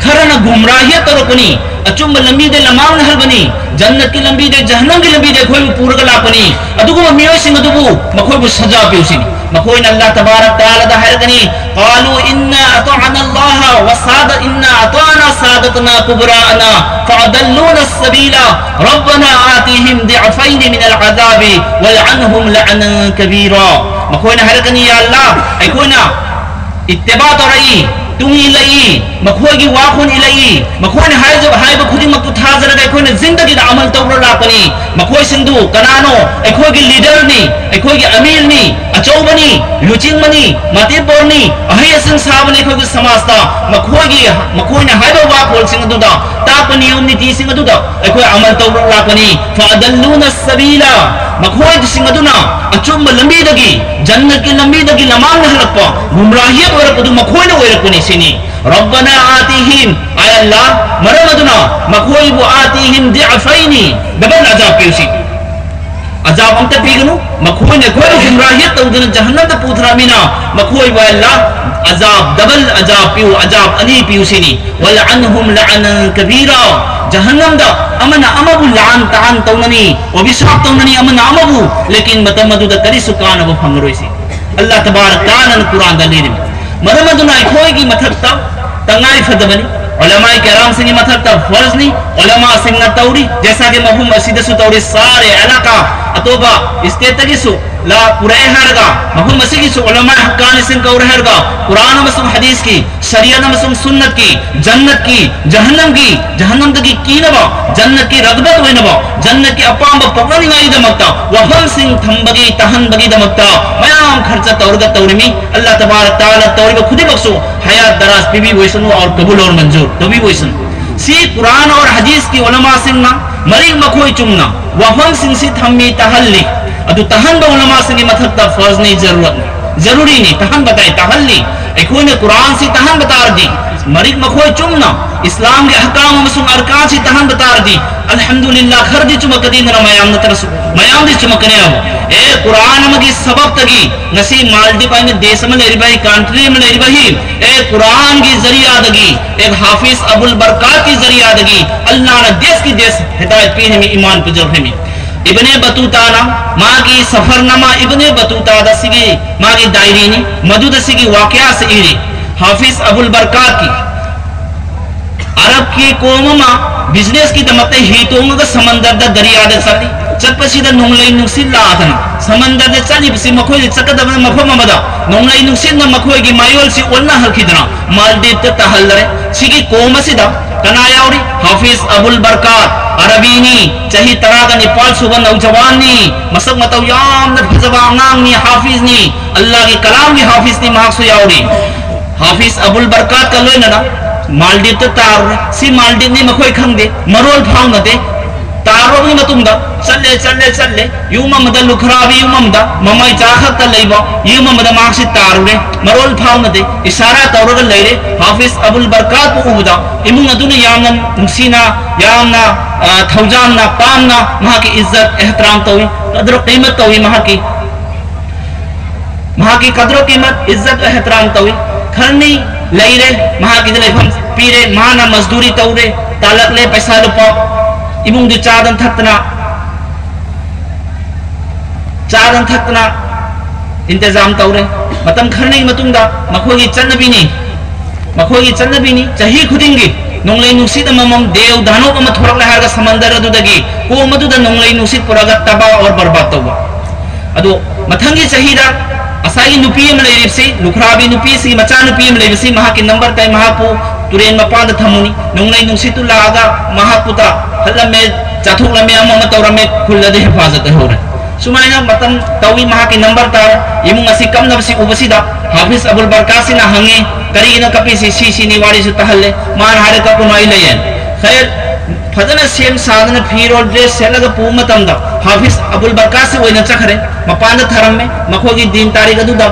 ꯈꯔꯅ ꯒꯨꯝꯔꯥꯍꯤꯌꯠ ꯇꯧꯔꯛꯄꯅꯤ, ꯑꯆꯨꯝꯕ ꯂꯝꯕꯤꯗ ꯂꯃꯥꯡꯅꯍꯜꯕꯅꯤ, ꯖꯟꯅꯠꯀꯤ ꯂꯝꯕꯤꯗ ꯖꯍꯟꯅꯝꯒꯤ ꯂꯝꯕꯤꯗ ꯑꯩꯈꯣꯏꯕꯨ ꯄꯨꯔꯒ ꯂꯥꯛꯄꯅꯤ, ꯑꯗꯨꯒꯨꯝꯕ ꯃꯤꯑꯣꯏꯁꯤꯡ ꯑꯗꯨꯕꯨ ꯃꯈꯣꯏꯕꯨ ꯁꯖꯥ ꯄꯤꯌꯨ" ꯁꯤꯅꯤ꯫ ꯃꯈꯣꯏꯅ ꯑꯜꯂꯥꯍ ꯇꯕꯥꯔꯛ ꯇꯥꯂꯥꯗ ꯍꯥꯏꯔꯒꯅꯤ, "قالوا إنا أطعنا الله وساد-، إنا أطعنا سادتنا كبراءنا فأضلونا السبيلا ربنا آتهم ضعفين من العذاب والعنهم لعنا كبيرا." ꯃꯈꯣꯏꯅ ꯍꯥꯏꯔꯛꯀꯅꯤ, "ꯌꯥ ꯑꯜꯂꯥꯍ, ꯑꯩꯈꯣꯏꯅ ꯏꯠꯇꯤꯕꯥ ꯇꯧꯔꯛꯏ, ꯇꯨꯡ ꯏꯜꯂꯛꯏ, ꯃꯈꯣꯏꯒꯤ ꯋꯥꯈꯣꯟ ꯏꯜꯂꯛꯏ, ꯃꯈꯣꯏꯅ ꯍꯥꯏꯖꯕ, ꯍꯥꯏꯕ ꯈꯨꯗꯤꯡꯃꯛꯇꯨ ꯊꯥꯖꯔꯒ ꯑꯩꯈꯣꯏꯅ ꯖꯤꯟꯗꯒꯤꯗ ꯑꯃꯜ ꯇꯧꯔ ꯂꯥꯛꯄꯅꯤ꯫ ꯃꯈꯣꯏꯁꯤꯡꯗꯨ ꯀꯅꯥꯅꯣ? ꯑꯩꯈꯣꯏꯒꯤ ꯂꯤꯗꯔꯅꯤ, ꯑꯩꯈꯣꯏꯒꯤ ꯑꯃꯤꯔꯅꯤ, ꯑꯆꯧꯕꯅꯤ, ꯂꯨꯆꯤꯡꯕꯅꯤ, ꯃꯇꯤꯕꯣꯔꯅꯤ, ꯑꯍꯩ ꯑꯁꯤꯡ ꯁꯥꯕꯅꯤ ꯑꯩꯈꯣꯏꯒꯤ ꯁꯃꯥꯖꯇ꯫ ꯃꯈꯣꯏꯒꯤ, ꯃꯈꯣꯏꯅ ꯍꯥꯏꯕ ꯋꯥꯈꯣꯜꯁꯤꯡ ꯑꯗꯨꯗ, ꯇꯥꯛꯄ ꯅꯤꯌꯣꯝ ꯅꯤꯇꯤꯁꯤꯡ ꯑꯗꯨꯗ ꯑꯩꯈꯣꯏ ꯑꯃꯜ ꯇꯧꯔ ꯂꯥꯛꯄꯅꯤ꯫ فأضلونا السبيلا, ꯃꯈꯣꯏꯁꯤꯡ ꯑꯗꯨꯅ ꯑꯆꯨꯝꯕ ꯂꯝꯕꯤꯗꯒꯤ, ꯖꯟꯅꯠꯀꯤ ꯂꯝꯕꯤꯗꯒꯤ ꯂꯃꯥꯡꯅ ꯍꯜꯂꯛꯄ, ꯒꯨꯝꯔꯥꯍꯤꯌꯠ ꯑꯣꯏꯔꯛꯄꯗꯨ ꯃꯈꯣꯏꯅ ꯑꯣꯏꯔꯛꯄꯅꯤ ꯁꯤꯅꯤ꯫ ربنا آتهم, ꯑꯥꯏ ꯑꯜꯂꯥꯍ, ꯃꯔꯝ ꯑꯗꯨꯅ ꯃꯈꯣꯏꯕꯨ آتهم ضعفين, ꯗꯕꯜ ꯑꯖꯥꯕ ꯄꯤꯌꯨ ꯁꯤ꯫ ꯑꯖꯥꯕ ꯑꯝꯇ ꯄꯤꯒꯅꯨ, ꯃꯈꯣꯏꯅ ꯑꯩꯈꯣꯏꯕꯨ ꯒꯨꯝꯔꯥꯍꯤꯌꯠ ꯇꯧꯗꯨꯅ ꯖꯍꯟꯅꯝꯗ ꯄꯨꯊꯔꯛꯑꯃꯤꯅ, ꯃꯈꯣꯏꯕꯨ ꯑꯜꯂꯥꯍ ꯑꯖꯥꯕ, ꯗꯕꯜ ꯑꯖꯥꯕ ꯄꯤꯌꯨ, ꯑꯖꯥꯕ ꯑꯅꯤ ꯄꯤꯌꯨ ꯁꯤꯅꯤ꯫ ولعنهم لعنا كبيرا, ꯖꯍꯟꯅꯝꯗ ꯑꯃꯅ ꯑꯃꯕꯨ ꯂꯥꯟ ꯇꯥꯟ ꯇꯧꯅꯅꯤ, ꯑꯣꯕꯤꯁꯥꯞ ꯇꯧꯅꯅꯤ ꯑꯃꯅ ꯑꯃꯕꯨ, ꯂꯦꯀꯤꯟ ꯃꯇꯝ ꯑꯗꯨꯗ ꯀꯔꯤꯁꯨ ꯀꯥꯟꯅꯕ ꯐꯪꯉꯔꯣꯏꯁꯤ꯫ ꯑꯜꯂꯥꯍ ꯇꯕꯥꯔꯛ ꯇꯥꯂꯥꯅ ꯀꯨꯔꯥꯟꯗ ꯂꯤꯔꯤꯃꯤ꯫ ꯃꯔꯝ ꯑꯗꯨꯅ ꯑꯩꯈꯣꯏꯒꯤ ꯃꯊꯛꯇ ꯇꯉꯥꯏ ꯐꯗꯕꯅꯤ, ꯎꯂꯃꯥꯏ ꯀꯔꯥꯝꯁꯤꯡꯒꯤ ꯃꯊꯛꯇ ꯐꯔꯖꯅꯤ, ꯎꯂꯃꯥꯁꯤꯡꯅ ꯇꯧꯔꯤ, ꯖꯦꯁꯥꯒꯤ ꯃꯐꯝ ꯑꯁꯤꯗꯁꯨ ꯇꯧꯔꯤ, ꯁꯥꯔꯦ ꯑꯦꯂꯥꯀꯥ ꯑꯇꯣꯞꯄ ꯁ꯭ꯇꯦꯠꯇꯒꯤꯁꯨ ꯂꯥ ꯄꯨꯔꯛꯑꯦ ꯍꯥꯏꯔꯒ, ꯃꯐꯝ ꯑꯁꯤꯒꯤꯁꯨ ꯎꯂꯃꯥ ꯍꯛꯀꯥꯅꯤꯁꯤꯡ ꯀꯧꯔꯦ ꯍꯥꯏꯔꯒ, ꯀꯨꯔꯥꯟ ꯑꯃꯁꯨꯡ ꯍꯗꯤꯁꯀꯤ, ꯁꯔꯤꯌꯠ ꯑꯃꯁꯨꯡ ꯁꯨꯟꯅꯠꯀꯤ, ꯖꯟꯅꯠꯀꯤ, ꯖꯍꯟꯅꯝꯒꯤ, ꯖꯍꯟꯅꯝꯗꯒꯤ ꯀꯤꯅꯕ, ꯖꯟꯅꯠꯀꯤ ꯔꯒꯕꯠ ꯑꯣꯏꯅꯕ, ꯖꯟꯅꯠꯀꯤ ꯑꯄꯥꯝꯕ ꯄꯣꯛꯅꯅꯤꯡꯉꯥꯏꯒꯤꯗꯃꯛꯇ ꯋꯥꯐꯝꯁꯤꯡ ꯊꯝꯕꯒꯤ, ꯇꯥꯍꯟꯕꯒꯤꯗꯃꯛꯇ ꯃꯌꯥꯝ ꯈꯔꯆ ꯇꯧꯔꯒ ꯇꯧꯔꯤꯃꯤ꯫ ꯑꯜꯂꯥꯍ ꯇꯕꯥꯔꯛ ꯇꯥꯂꯥ ꯇꯧꯔꯤꯕ ꯈꯨꯗꯤꯡꯃꯛꯁꯨ ꯍꯌꯥꯠ ꯗꯔꯥꯖ ꯄꯤꯕꯤꯕ ꯑꯣꯏꯁꯅꯨ, ꯑꯣꯔ ꯀꯕꯨꯜ ꯑꯣꯔ ꯃꯟꯖꯨꯔ ꯇꯧꯕꯤꯕ ꯑꯣꯏꯁꯅꯨ꯫ ꯁꯤ ꯀꯨꯔꯥꯟ ꯑꯣꯔ ꯍꯗꯤꯁꯀꯤ ꯎꯂꯃꯥꯁꯤꯡꯅ ꯃꯔꯤꯛ ꯃꯈꯣꯏ ꯆꯨꯝꯅ ꯋꯥꯐꯝꯁꯤꯡꯁꯤ ꯊꯝꯃꯤ, ꯇꯥꯍꯜꯂꯤ꯫ ꯑꯗꯨ ꯇꯥꯍꯟꯕ ꯎꯂꯃꯥꯁꯤꯡꯒꯤ ꯃꯊꯛꯇ ꯐꯔꯖꯅꯤ, ꯖꯔꯨꯔꯠꯅꯤ, ꯖꯔꯨꯔꯤꯅꯤ, ꯇꯥꯍꯟꯕ ꯇꯥꯏ, ꯇꯥꯍꯜꯂꯤ꯫ ꯑꯩꯈꯣꯏꯅ ꯀꯨꯔꯥꯟꯁꯤ ꯇꯥꯍꯟꯕ ꯇꯥꯔꯗꯤ, ꯃꯔꯤꯛ ꯃꯈꯣꯏ ꯆꯨꯝꯅ ꯏꯁꯂꯥꯝꯒꯤ ꯑꯍꯀꯥꯝ ꯑꯃꯁꯨꯡ ꯑꯔꯀꯥꯟꯁꯤ ꯇꯥꯍꯟꯕ ꯇꯥꯔꯗꯤ, ꯑꯜꯍꯝꯗꯨꯂꯤꯜꯂꯥꯍ, ꯈꯔꯗꯤ ꯆꯨꯝꯃꯛꯀꯅꯤꯗꯅ ꯃꯌꯥꯝ ꯅꯠꯇ꯭ꯔꯁꯨ, ꯃꯌꯥꯝꯗꯤ ꯆꯨꯝꯃꯛꯀꯅꯤ ꯍꯥꯏꯕ꯫ ꯑꯦ, ꯀꯨꯔꯥꯟ ꯑꯃꯒꯤ ꯁꯕꯕꯇꯒꯤ ꯉꯁꯤ ꯃꯥꯜꯗꯤꯞ ꯍꯥꯏꯅ ꯗꯦꯁ ꯑꯃ ꯂꯩꯔꯤꯕ, ꯍꯤ ꯀꯟꯇ꯭ꯔꯤ ꯑꯃ ꯂꯩꯔꯤꯕ, ꯍꯤ, ꯑꯦ, ꯀꯨꯔꯥꯟꯒꯤ ꯖꯔꯤꯌꯥꯗꯒꯤ, ꯑꯦ, ꯍꯥꯐꯤꯖ ꯑꯕꯨꯜ ꯕꯔꯀꯥꯠꯀꯤ ꯖꯔꯤꯌꯥꯗꯒꯤ ꯑꯜꯂꯥꯍꯅ ꯗꯦꯁꯀꯤ ꯗꯦꯁ ꯍꯤꯗꯥꯌꯠ ꯄꯤꯔꯤꯃꯤ, ꯏꯃꯥꯟ ꯄꯨꯖꯔꯤꯃꯤ꯫ ꯏꯕꯅꯦ ꯕꯇꯨꯇꯥꯅ ꯃꯥꯒꯤ ꯁꯐꯔꯅꯥꯃꯥ ꯏꯕꯅꯦ ꯕꯇꯨꯇꯥꯗ ꯁꯤꯒꯤ ꯃꯥꯒꯤ ꯗꯥꯏꯔꯤꯅꯤ, ꯃꯗꯨꯗ ꯁꯤꯒꯤ ꯋꯥꯀꯤꯌꯥꯁꯤ ꯏꯔꯤ꯫ ꯍꯥꯐꯤꯖ ꯑꯕꯨꯜ ꯕꯔꯀꯥꯠꯀꯤ ꯑꯔꯕꯀꯤ ꯀꯣꯝ ꯑꯃ ꯕꯤꯖꯤꯅꯦꯁꯀꯤꯗꯃꯛꯇ ꯍꯤ ꯇꯣꯡꯉꯒ ꯁꯃꯟꯗꯔꯗ ꯗꯔꯤꯌꯥꯗ ꯆꯠꯂꯤ꯫ ꯆꯠꯄꯁꯤꯗ ꯅꯣꯡꯂꯩ ꯅꯨꯡꯁꯤꯠ ꯂꯥꯛꯇꯅ ꯁꯃꯟꯗꯔꯗ ꯆꯠꯂꯤꯕꯁꯤ ꯃꯈꯣꯏꯅ ꯆꯠꯀꯗꯕ ꯃꯐꯝ ꯑꯃꯗ ꯅꯣꯡꯂꯩ ꯅꯨꯡꯁꯤꯠꯅ ꯃꯈꯣꯏꯒꯤ ꯃꯌꯣꯜꯁꯤ ꯑꯣꯟꯅꯍꯜꯈꯤꯗꯨꯅ ꯃꯥꯜꯗꯤꯞꯇ ꯇꯥꯍꯜꯂꯔꯦ꯫ ꯁꯤꯒꯤ ꯀꯣꯝ ꯑꯁꯤꯗ ꯀꯅꯥ ꯌꯥꯎꯔꯤ? ꯍꯥꯐꯤꯖ ꯑꯕꯨꯜ ꯕꯔꯀꯥꯠ, ꯑꯔꯕꯤꯅꯤ, ꯆꯍꯤ ꯇꯔꯥꯒ ꯅꯤꯄꯥꯜ ꯁꯨꯕ ꯅꯧꯖꯋꯥꯟꯅꯤ, ꯃꯁꯛ ꯃꯇꯧ ꯌꯥꯝꯅ ꯐꯖꯕ ꯑꯉꯥꯡꯅꯤ, ꯍꯥꯐꯤꯖꯅꯤ, ꯑꯜꯂꯥꯍꯒꯤ ꯀꯂꯥꯝꯒꯤ ꯍꯥꯐꯤꯖꯅꯤ ꯃꯍꯥꯛꯁꯨ ꯌꯥꯎꯔꯤ꯫ ꯍꯥꯐꯤꯖ ꯑꯕꯨꯜ ꯕꯔꯀꯥꯠꯀ ꯂꯣꯏꯅꯅ ꯃꯥꯜꯗꯤꯞꯇ ꯇꯥꯔꯨꯔꯦ꯫ ꯁꯤ ꯃꯥꯜꯗꯤꯞꯅꯤ ꯃꯈꯣꯏ ꯈꯪꯗꯦ, ꯃꯔꯣꯜ ꯐꯥꯎꯅꯗꯦ꯫ ꯇꯥꯔꯨꯔꯕ ꯃꯇꯨꯡꯗ ꯆꯠꯂꯦ, ꯆꯠꯂꯦ, ꯆꯠꯂꯦ꯫ ꯌꯨꯝ ꯑꯃꯗ, ꯂꯨꯈ꯭ꯔꯥꯕꯤ ꯌꯨꯝ ꯑꯃꯗ, ꯃꯃꯩ ꯆꯥ ꯈꯛꯇ ꯂꯩꯕ ꯌꯨꯝ ꯑꯃꯗ ꯃꯍꯥꯛꯁꯤ ꯇꯥꯔꯨꯔꯦ꯫ ꯃꯔꯣꯜ ꯐꯥꯎꯅꯗꯦ, ꯏꯁꯥꯔꯥ ꯇꯧꯔꯒ ꯂꯩꯔꯦ꯫ ꯍꯥꯐꯤꯖ ꯑꯕꯨꯜ ꯕꯔꯀꯥꯠꯄꯨ ꯎꯕꯗ ꯏꯃꯨꯡ ꯑꯗꯨꯅ ꯌꯥꯝꯅ ꯅꯨꯡꯁꯤꯅ, ꯌꯥꯝꯅ, ꯑ, ꯊꯧꯖꯥꯝꯅ, ꯄꯥꯝꯅ ꯃꯍꯥꯛꯀꯤ ꯏꯖꯠ ꯑꯦꯍꯇꯔꯥꯝ ꯇꯧꯏ, ꯀꯗ꯭ꯔ ꯀꯤꯃꯠ ꯇꯧꯏ꯫ ꯃꯍꯥꯛꯀꯤ ꯃꯍꯥꯛꯀꯤ ꯀꯗ꯭ꯔ ꯀꯤꯃꯠ, ꯏꯖꯠ ꯑꯦꯍꯇꯔꯥꯝ ꯇꯧꯏ꯫ ꯈꯔꯅꯤ ꯂꯩꯔꯦ, ꯃꯍꯥꯛꯀꯤꯗ ꯂꯩꯐꯝ ꯄꯤꯔꯦ, ꯃꯍꯥꯛꯅ ꯃꯖꯗꯨꯔꯤ ꯇꯧꯔꯦ, ꯇꯥꯜꯂꯛꯂꯦ ꯄꯩꯁꯥ ꯂꯨꯄꯥ, ꯏꯃꯨꯡꯗꯨ ꯆꯥꯗꯅ ꯊꯛꯇꯅ, ꯆꯥꯗꯅ ꯊꯛꯇꯅ ꯏꯟꯇꯖꯥꯝ ꯇꯧꯔꯦ꯫ ꯃꯇꯝ ꯈꯔꯅꯤꯒꯤ ꯃꯇꯨꯡꯗ ꯃꯈꯣꯏꯒꯤ ꯆꯠꯅꯕꯤꯅꯤ, ꯃꯈꯣꯏꯒꯤ ꯆꯠꯅꯕꯤꯅꯤ, ꯆꯍꯤ ꯈꯨꯗꯤꯡꯒꯤ ꯅꯣꯡꯂꯩ ꯅꯨꯡꯁꯤꯠ ꯑꯃꯃꯝ, ꯗꯦꯎ ꯙꯥꯅꯨꯞ ꯑꯃ ꯊꯣꯔꯛꯂꯦ ꯍꯥꯏꯔꯒ ꯁꯃꯟꯗꯔ ꯑꯗꯨꯗꯒꯤ ꯀꯣꯝ ꯑꯗꯨꯗ ꯅꯣꯡꯂꯩ ꯅꯨꯡꯁꯤꯠ ꯄꯨꯔꯛꯑꯒ ꯇꯕꯥ ꯑꯣꯔ ꯕꯔꯕꯥꯗ ꯇꯧꯕ꯫ ꯑꯗꯣ ꯃꯊꯪꯒꯤ ꯆꯍꯤꯗ ꯉꯁꯥꯏꯒꯤ ꯅꯨꯄꯤ ꯑꯃ ꯂꯩꯔꯤꯕꯁꯤ, ꯂꯨꯈ꯭ꯔꯥꯕꯤ ꯅꯨꯄꯤꯁꯤꯒꯤ ꯃꯆꯥꯅꯨꯄꯤ ꯑꯃ ꯂꯩꯕꯁꯤ, ꯃꯍꯥꯛꯀꯤ ꯅꯝꯕꯔ ꯇꯥꯏ, ꯃꯍꯥꯛꯄꯨ ꯇꯨꯔꯦꯟ ꯃꯄꯥꯟꯗ ꯊꯝꯃꯨꯅꯤ꯫ ꯅꯣꯡꯂꯩ ꯅꯨꯡꯁꯤꯠꯇꯨ ꯂꯥꯛꯑꯒ ꯃꯍꯥꯛꯄꯨ ꯇ-, ꯍꯠꯂꯝꯃꯦ, ꯆꯥꯊꯣꯛꯂꯝꯃꯦ, ꯑꯃ ꯑꯃ ꯇꯧꯔꯝꯃꯦ, ꯈꯨꯜ ꯑꯗꯨ ꯍꯤꯐꯥꯖꯠ ꯇꯧꯍꯧꯔꯦ꯫ ꯁꯨꯃꯥꯏꯅ ꯃꯇꯝ ꯇꯧꯏ꯫ ꯃꯍꯥꯛꯀꯤ ꯅꯝꯕꯔ ꯇꯥꯔ ꯏꯃꯨꯡ ꯑꯁꯤ ꯀꯞꯅꯕꯁꯤ ꯎꯕꯁꯤꯗ ꯍꯥꯐꯤꯖ ꯑꯕꯨꯜ ꯕꯔꯀꯥꯁꯤꯅ ꯍꯪꯉꯤ, "ꯀꯔꯤꯒꯤꯅꯣ ꯀꯞꯄꯤꯁꯤ?" "ꯁꯤ ꯁꯤꯅꯤ ꯋꯥꯔꯤꯁꯨ ꯇꯥꯍꯜꯂꯦ"꯫ ꯃꯥꯅ ꯍꯥꯏꯔꯦ, "ꯀꯞꯄꯨꯅꯨ, ꯑꯩ ꯂꯩꯌꯦ"꯫ ꯈꯩꯔ, ꯐꯖꯅ ꯁꯦꯝ ꯁꯥꯗꯅ ꯐꯤꯔꯣꯜ ꯗ꯭ꯔꯦꯁ ꯁꯦꯠꯂꯒ ꯄꯨꯕ ꯃꯇꯝꯗ ꯍꯥꯐꯤꯖ ꯑꯕꯨꯜ ꯕꯔꯀꯥꯁꯤ ꯑꯣꯏꯅ ꯆꯠꯈ꯭ꯔꯦ꯫ ꯃꯄꯥꯟꯗ ꯊꯥꯔꯝꯃꯦ꯫ ꯃꯈꯣꯏꯒꯤ ꯗꯤꯟ ꯇꯥꯔꯤꯛ ꯑꯗꯨꯗ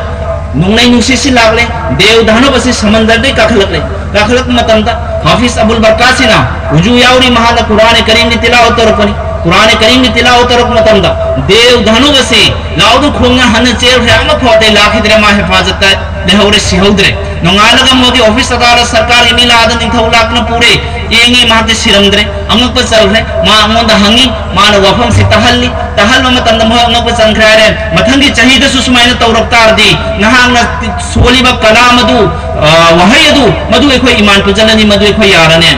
ꯅꯣꯡꯂꯩ ꯅꯨꯡꯁꯤꯠꯁꯤ ꯂꯥꯛꯂꯦ꯫ ꯗꯦꯎ ꯙꯥꯅꯨꯞ ꯑꯁꯤ ꯁꯃꯟꯗꯔꯗꯒꯤ ꯀꯥꯈꯠꯂꯛꯂꯦ꯫ ꯀꯥꯈꯠꯂꯛꯄ ꯃꯇꯝꯗ ꯍꯥꯐꯤꯖ ꯑꯕꯨꯜ ꯕꯔꯀꯥꯁꯤꯅ ꯋꯨꯖꯨ ꯌꯥꯎꯔꯤ, ꯃꯍꯥꯛꯅ ꯀꯨꯔꯥꯟ ꯀꯔꯤꯝꯒꯤ ꯇꯤꯂꯥꯋꯠ ꯇꯧꯔꯛꯄꯅꯤ꯫ ꯀꯨꯔꯥꯟ ꯀꯔꯤꯝꯒꯤ ꯇꯤꯂꯥꯋꯠ ꯇꯧꯔꯛꯄ ꯃꯇꯝꯗ ꯗꯦꯎ ꯙꯥꯅꯨꯞ ꯑꯁꯤ ꯂꯥꯎꯗꯨ ꯈꯣꯡꯅ ꯍꯟꯅ ꯆꯦꯟꯈ꯭ꯔꯦ, ꯑꯃꯐꯥꯎ ꯑꯇꯩ ꯂꯥꯛꯈꯤꯗ꯭ꯔꯦ, ꯃꯥ ꯍꯤꯐꯥꯖꯠꯇ ꯂꯩꯍꯧꯔꯦ, ꯁꯤꯍꯧꯗ꯭ꯔꯦ꯫ ꯅꯣꯡꯉꯥꯜꯂꯒ ꯃꯣꯏꯒꯤ ꯑꯣꯐꯤꯁ ꯑꯗꯥꯗ ꯁꯔꯀꯥꯔꯒꯤ ꯃꯤ ꯂꯥꯛꯑꯗ ꯅꯤꯡꯊꯧ ꯂꯥꯛꯇꯨꯅ ꯄꯨꯔꯦ꯫ ꯌꯦꯡꯉꯤ, ꯃꯍꯥꯛꯇꯤ ꯁꯤꯔꯝꯗ꯭ꯔꯦ꯫ ꯑꯉꯛꯄ ꯆꯜꯈ꯭ꯔꯦ꯫ ꯃꯥ ꯑꯩꯉꯣꯟꯗ ꯍꯪꯉꯤ, ꯃꯥꯅ ꯋꯥꯐꯝꯁꯤ ꯇꯥꯍꯜꯂꯤ꯫ ꯇꯥꯍꯟꯕ ꯃꯇꯝꯗ ꯃꯣꯏ ꯑꯉꯛꯄ ꯆꯟꯈ꯭ꯔꯦ ꯍꯥꯏꯔꯦ꯫ ꯃꯊꯪꯒꯤ ꯆꯍꯤꯗꯁꯨ ꯁꯨꯃꯥꯏꯅ ꯇꯧꯔꯛ ꯇꯥꯔꯗꯤ ꯅꯍꯥꯛꯅ ꯁꯣꯜꯂꯤꯕ ꯀꯂꯥꯝ ꯑꯗꯨ, ꯑ, ꯋꯥꯍꯩ ꯑꯗꯨ, ꯃꯗꯨ ꯑꯩꯈꯣꯏ ꯏꯃꯥꯟ ꯄꯨꯟꯁꯤꯜꯂꯅꯤ, ꯃꯗꯨ ꯑꯩꯈꯣꯏ ꯌꯥꯔꯅꯤ꯫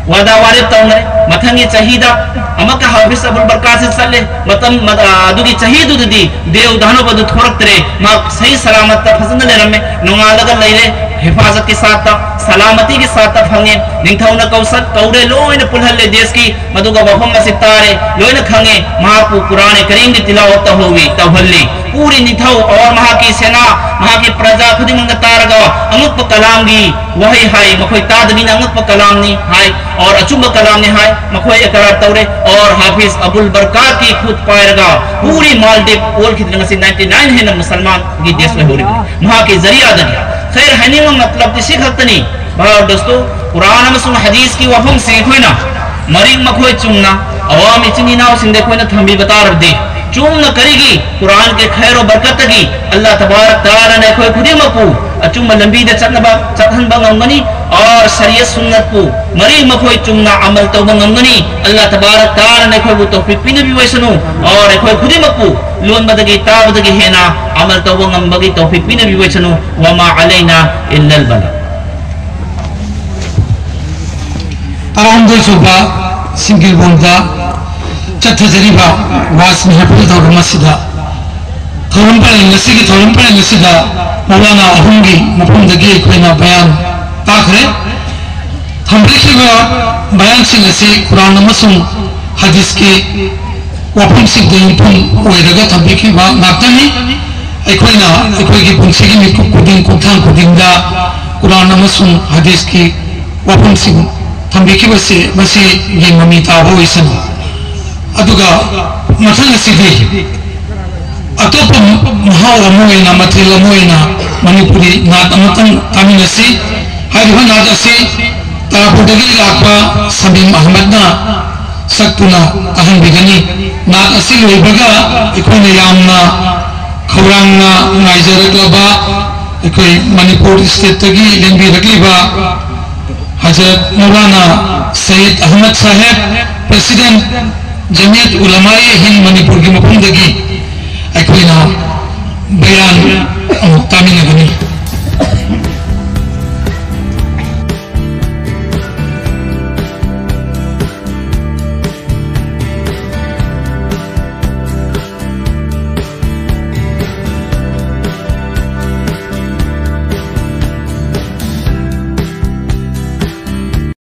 ꯋꯥꯗꯥ ꯋꯥꯔꯦꯞ ꯇꯧꯅꯔꯦ꯫ ꯃꯊꯪꯒꯤ ꯆꯍꯤꯗ ꯑꯃꯨꯛꯀ ꯍꯥꯐꯤꯖ ꯑꯕꯨꯜ ꯕꯔꯀꯥꯠꯁꯤ ꯆꯠꯂꯦ꯫ ꯃꯇꯝ, ꯑ, ꯑꯗꯨꯒꯤ ꯆꯍꯤꯗꯨꯗꯗꯤ ꯗꯦꯎ ꯗꯥꯅꯕ ꯑꯗꯨ ꯊꯣꯔꯛꯇ꯭ꯔꯦ꯫ ꯃꯍꯥꯛ ꯁꯍꯤ ꯁꯂꯥꯃꯠꯇ ꯐꯖꯅ ꯂꯩꯔꯝꯃꯦ꯫ ꯅꯣꯡꯉꯥꯜꯂꯒ ꯂꯩꯔꯦ꯫ ꯍꯤꯐꯥꯖꯠꯀꯤ ꯁꯥꯠꯇ, ꯁꯂꯥꯃꯇꯤꯒꯤ ꯁꯥꯠꯇ ꯐꯪꯉꯦ꯫ ꯅꯤꯡꯊꯧꯅ ꯀꯧꯁꯠ ꯀꯧꯔꯦ, ꯂꯣꯏꯅ ꯄꯨꯜꯍꯜꯂꯦ ꯗꯦꯁꯀꯤ꯫ ꯃꯗꯨꯒ ꯋꯥꯐꯝ ꯑꯁꯤ ꯇꯥꯔꯦ, ꯂꯣꯏꯅ ꯈꯪꯉꯦ꯫ ꯃꯍꯥꯛꯄꯨ ꯀꯨꯔꯥꯟ ꯀꯔꯤꯝꯒꯤ ꯇꯤꯂꯥꯋꯠ ꯇꯧꯍꯧꯏ, ꯇꯧꯍꯜꯂꯤ꯫ ꯄꯨꯔꯤ ꯅꯤꯡꯊꯧ ꯑꯣꯔ ꯃꯍꯥꯛꯀꯤ ꯁꯦꯅꯥ, ꯃꯍꯥꯛꯀꯤ ꯄ꯭ꯔꯖꯥ ꯈꯨꯗꯤꯡꯃꯛꯅ ꯇꯥꯔꯒ ꯑꯉꯛꯄ ꯀꯂꯥꯝꯒꯤ ꯋꯥꯍꯩ ꯍꯥꯏ꯫ ꯃꯈꯣꯏ ꯇꯥꯗꯕꯤꯅ ꯑꯉꯛꯄ ꯀꯂꯥꯝꯅꯤ ꯍꯥꯏ, ꯑꯣꯔ ꯑꯆꯨꯝꯕ ꯀꯂꯥꯝꯅꯤ ꯍꯥꯏ꯫ ꯃꯈꯣꯏ ꯑꯦꯀꯔꯥꯔ ꯇꯧꯔꯦ꯫ ꯑꯣꯔ ꯍꯥꯐꯤꯖ ꯑꯕꯨꯜ ꯕꯔꯀꯥꯠꯀꯤ ꯈꯨꯠ ꯄꯥꯏꯔꯒ ꯄꯨꯔꯤ ꯃꯥꯜꯗꯤꯞ ꯑꯣꯜꯈꯤꯗꯅ ꯉꯁꯤ ninety nine ꯍꯦꯟꯅ ꯃꯨꯁꯜꯃꯥꯟꯒꯤ ꯗꯦꯁ ꯑꯣꯏꯍꯧꯔꯤꯕꯅꯤ꯫ ꯃꯍꯥꯛꯀꯤ ꯖꯔꯤꯌꯥꯗꯒꯤ ꯈꯩꯔ ꯍꯥꯏꯅꯤꯡꯕ ꯃꯇꯂꯕꯇꯤ ꯁꯤ ꯈꯛꯇꯅꯤ꯫ ꯚꯥꯏ ꯑꯣꯔ ꯗꯣꯁꯇꯣ, ꯀꯨꯔꯥꯟ ꯑꯃꯁꯨꯡ ꯍꯗꯤꯁꯀꯤ ꯋꯥꯐꯝꯁꯤꯡ ꯑꯩꯈꯣꯏꯅ ꯃꯔꯤꯛ ꯃꯈꯣꯏ ꯆꯨꯝꯅ ꯑꯋꯥꯝ ꯏꯆꯤꯟ ꯏꯅꯥꯎꯁꯤꯡꯗ ꯑꯩꯈꯣꯏꯅ ꯊꯝꯕꯤꯕ ꯇꯥꯔꯕꯗꯤ, ꯆꯨꯝꯅ ꯀꯔꯤꯒꯤ ꯀꯨꯔꯥꯟꯒꯤ ꯈꯩꯔꯣ ꯕꯔꯀꯠꯇꯒꯤ ꯑꯜꯂꯥꯍ ꯇꯕꯥꯔꯛ ꯇꯥꯂꯥꯅ ꯑꯩꯈꯣꯏ ꯈꯨꯗꯤꯡꯃꯛꯄꯨ ꯑꯆꯨꯝꯕ ꯂꯝꯕꯤꯗ ꯆꯠꯅꯕ ꯆꯠꯍꯟꯕ ꯉꯝꯒꯅꯤ? ꯑꯣꯔ ꯁꯔꯤꯌꯠ ꯁꯨꯟꯅꯠꯄꯨ ꯃꯔꯤꯛ ꯃꯈꯣꯏ ꯆꯨꯝꯅ ꯑꯃꯜ ꯇꯧꯕ ꯉꯝꯒꯅꯤ? ꯑꯜꯂꯥꯍ ꯇꯕꯥꯔꯛ ꯇꯥꯂꯥꯅ ꯑꯩꯈꯣꯏꯕꯨ ꯇꯧꯐꯤꯛ ꯄꯤꯅꯕꯤꯌꯨ ꯑꯣꯏꯁꯅꯨ꯫ ꯑꯣꯔ ꯑꯩꯈꯣꯏ ꯈꯨꯗꯤꯡꯃꯛꯄꯨ ꯂꯣꯟꯕꯗꯒꯤ ꯇꯥꯕꯗꯒꯤ ꯍꯦꯟꯅ ꯑꯃꯜ ꯇꯧꯕ ꯉꯝꯕꯒꯤ ꯇꯧꯐꯤꯛ ꯄꯤꯅꯕꯤꯌꯨ ꯑꯣꯏꯁꯅꯨ꯫ ꯋꯃꯥ ꯑꯂꯩꯅꯥ ꯏꯜꯂꯜ ꯕꯂꯥ꯫ ꯇꯔꯥꯍꯨꯝꯗꯣꯏ ꯁꯨꯕ ꯁꯤꯡꯒꯤꯜꯕꯣꯟꯗ ꯆꯠꯊꯖꯔꯤꯕ ꯋꯥꯁ ꯃꯦꯍꯐꯤꯜ ꯊꯧꯔꯝ ꯑꯁꯤꯗ ꯊꯧꯔꯝ ꯄꯔꯦꯡ, ꯉꯁꯤꯒꯤ ꯊꯧꯔꯝ ꯄꯔꯦꯡ ꯑꯁꯤꯗ ꯃꯧꯂꯥꯅꯥ ꯑꯍꯨꯝꯒꯤ ꯃꯐꯝꯗꯒꯤ ꯑꯩꯈꯣꯏꯅ ꯕꯌꯥꯟ ꯇꯥꯈ꯭ꯔꯦ꯫ ꯊꯝꯕꯤꯈꯤꯕ ꯕꯌꯥꯟꯁꯤꯡ ꯑꯁꯤ ꯀꯨꯔꯥꯟ ꯑꯃꯁꯨꯡ ꯍꯗꯤꯁꯀꯤ ꯋꯥꯐꯝꯁꯤꯡꯗ ꯌꯨꯝꯐꯝ ꯑꯣꯏꯔꯒ ꯊꯝꯕꯤꯈꯤꯕ ꯉꯥꯛꯇꯅꯤ꯫ ꯑꯩꯈꯣꯏꯅ ꯑꯩꯈꯣꯏꯒꯤ ꯄꯨꯟꯁꯤꯒꯤ ꯃꯤꯀꯨꯞ ꯈꯨꯗꯤꯡ, ꯈꯣꯡꯊꯥꯡ ꯈꯨꯗꯤꯡꯗ ꯀꯨꯔꯥꯟ ꯑꯃꯁꯨꯡ ꯍꯗꯤꯁꯀꯤ ꯋꯥꯐꯝꯁꯤꯡ ꯊꯝꯕꯤꯈꯤꯕꯁꯤ ꯃꯁꯤ ꯌꯦꯡꯕ ꯃꯤ ꯇꯥꯕ ꯑꯣꯏꯁꯅꯨ꯫ ꯑꯗꯨꯒ ꯃꯊꯪ ꯑꯁꯤꯗꯤ ꯑꯇꯣꯞꯄ ꯃꯍꯥꯎ ꯑꯃ ꯑꯣꯏꯅ, ꯃꯊꯦꯜ ꯑꯃ ꯑꯣꯏꯅ ꯃꯅꯤꯄꯨꯔꯤ ꯅꯥꯠ ꯑꯃꯇꯪ ꯇꯥꯃꯤꯟꯅꯁꯤ꯫ ꯍꯥꯏꯔꯤꯕ ꯅꯥꯠ ꯑꯁꯤ ꯇꯥꯔꯥꯄꯨꯔꯗꯒꯤ ꯂꯥꯛꯄ ꯁꯃꯤꯝ ꯑꯍꯃꯗꯅ ꯁꯛꯇꯨꯅ ꯇꯥꯍꯟꯕꯤꯒꯅꯤ꯫ ꯅꯥꯠ ꯑꯁꯤ ꯂꯣꯏꯕꯒ ꯑꯩꯈꯣꯏꯅ ꯌꯥꯝꯅ ꯈꯧꯔꯥꯡꯅ ꯉꯥꯏꯖꯔꯛꯂꯕ ꯑꯩꯈꯣꯏ ꯃꯅꯤꯄꯨꯔ ꯁ꯭ꯇꯦꯠꯇꯒꯤ ꯂꯦꯡꯕꯤꯔꯛꯂꯤꯕ ꯍꯖꯔꯠ ꯃꯧꯂꯥꯅꯥ ꯁꯌꯤꯗ ꯑꯍꯃꯗ ꯁꯥꯍꯦꯕ, ꯄ꯭ꯔꯦꯁꯤꯗꯦꯟꯠ ꯖꯃꯤꯌꯠ ꯎꯂꯃꯥꯏ ꯍꯤꯟꯗ ꯃꯅꯤꯄꯨꯔꯒꯤ ꯃꯐꯝꯗꯒꯤ ꯑꯩꯈꯣꯏꯅ ꯕꯌꯥꯟ ꯑꯃꯨꯛ ꯇꯥꯃꯤꯟꯅꯒꯅꯤ꯫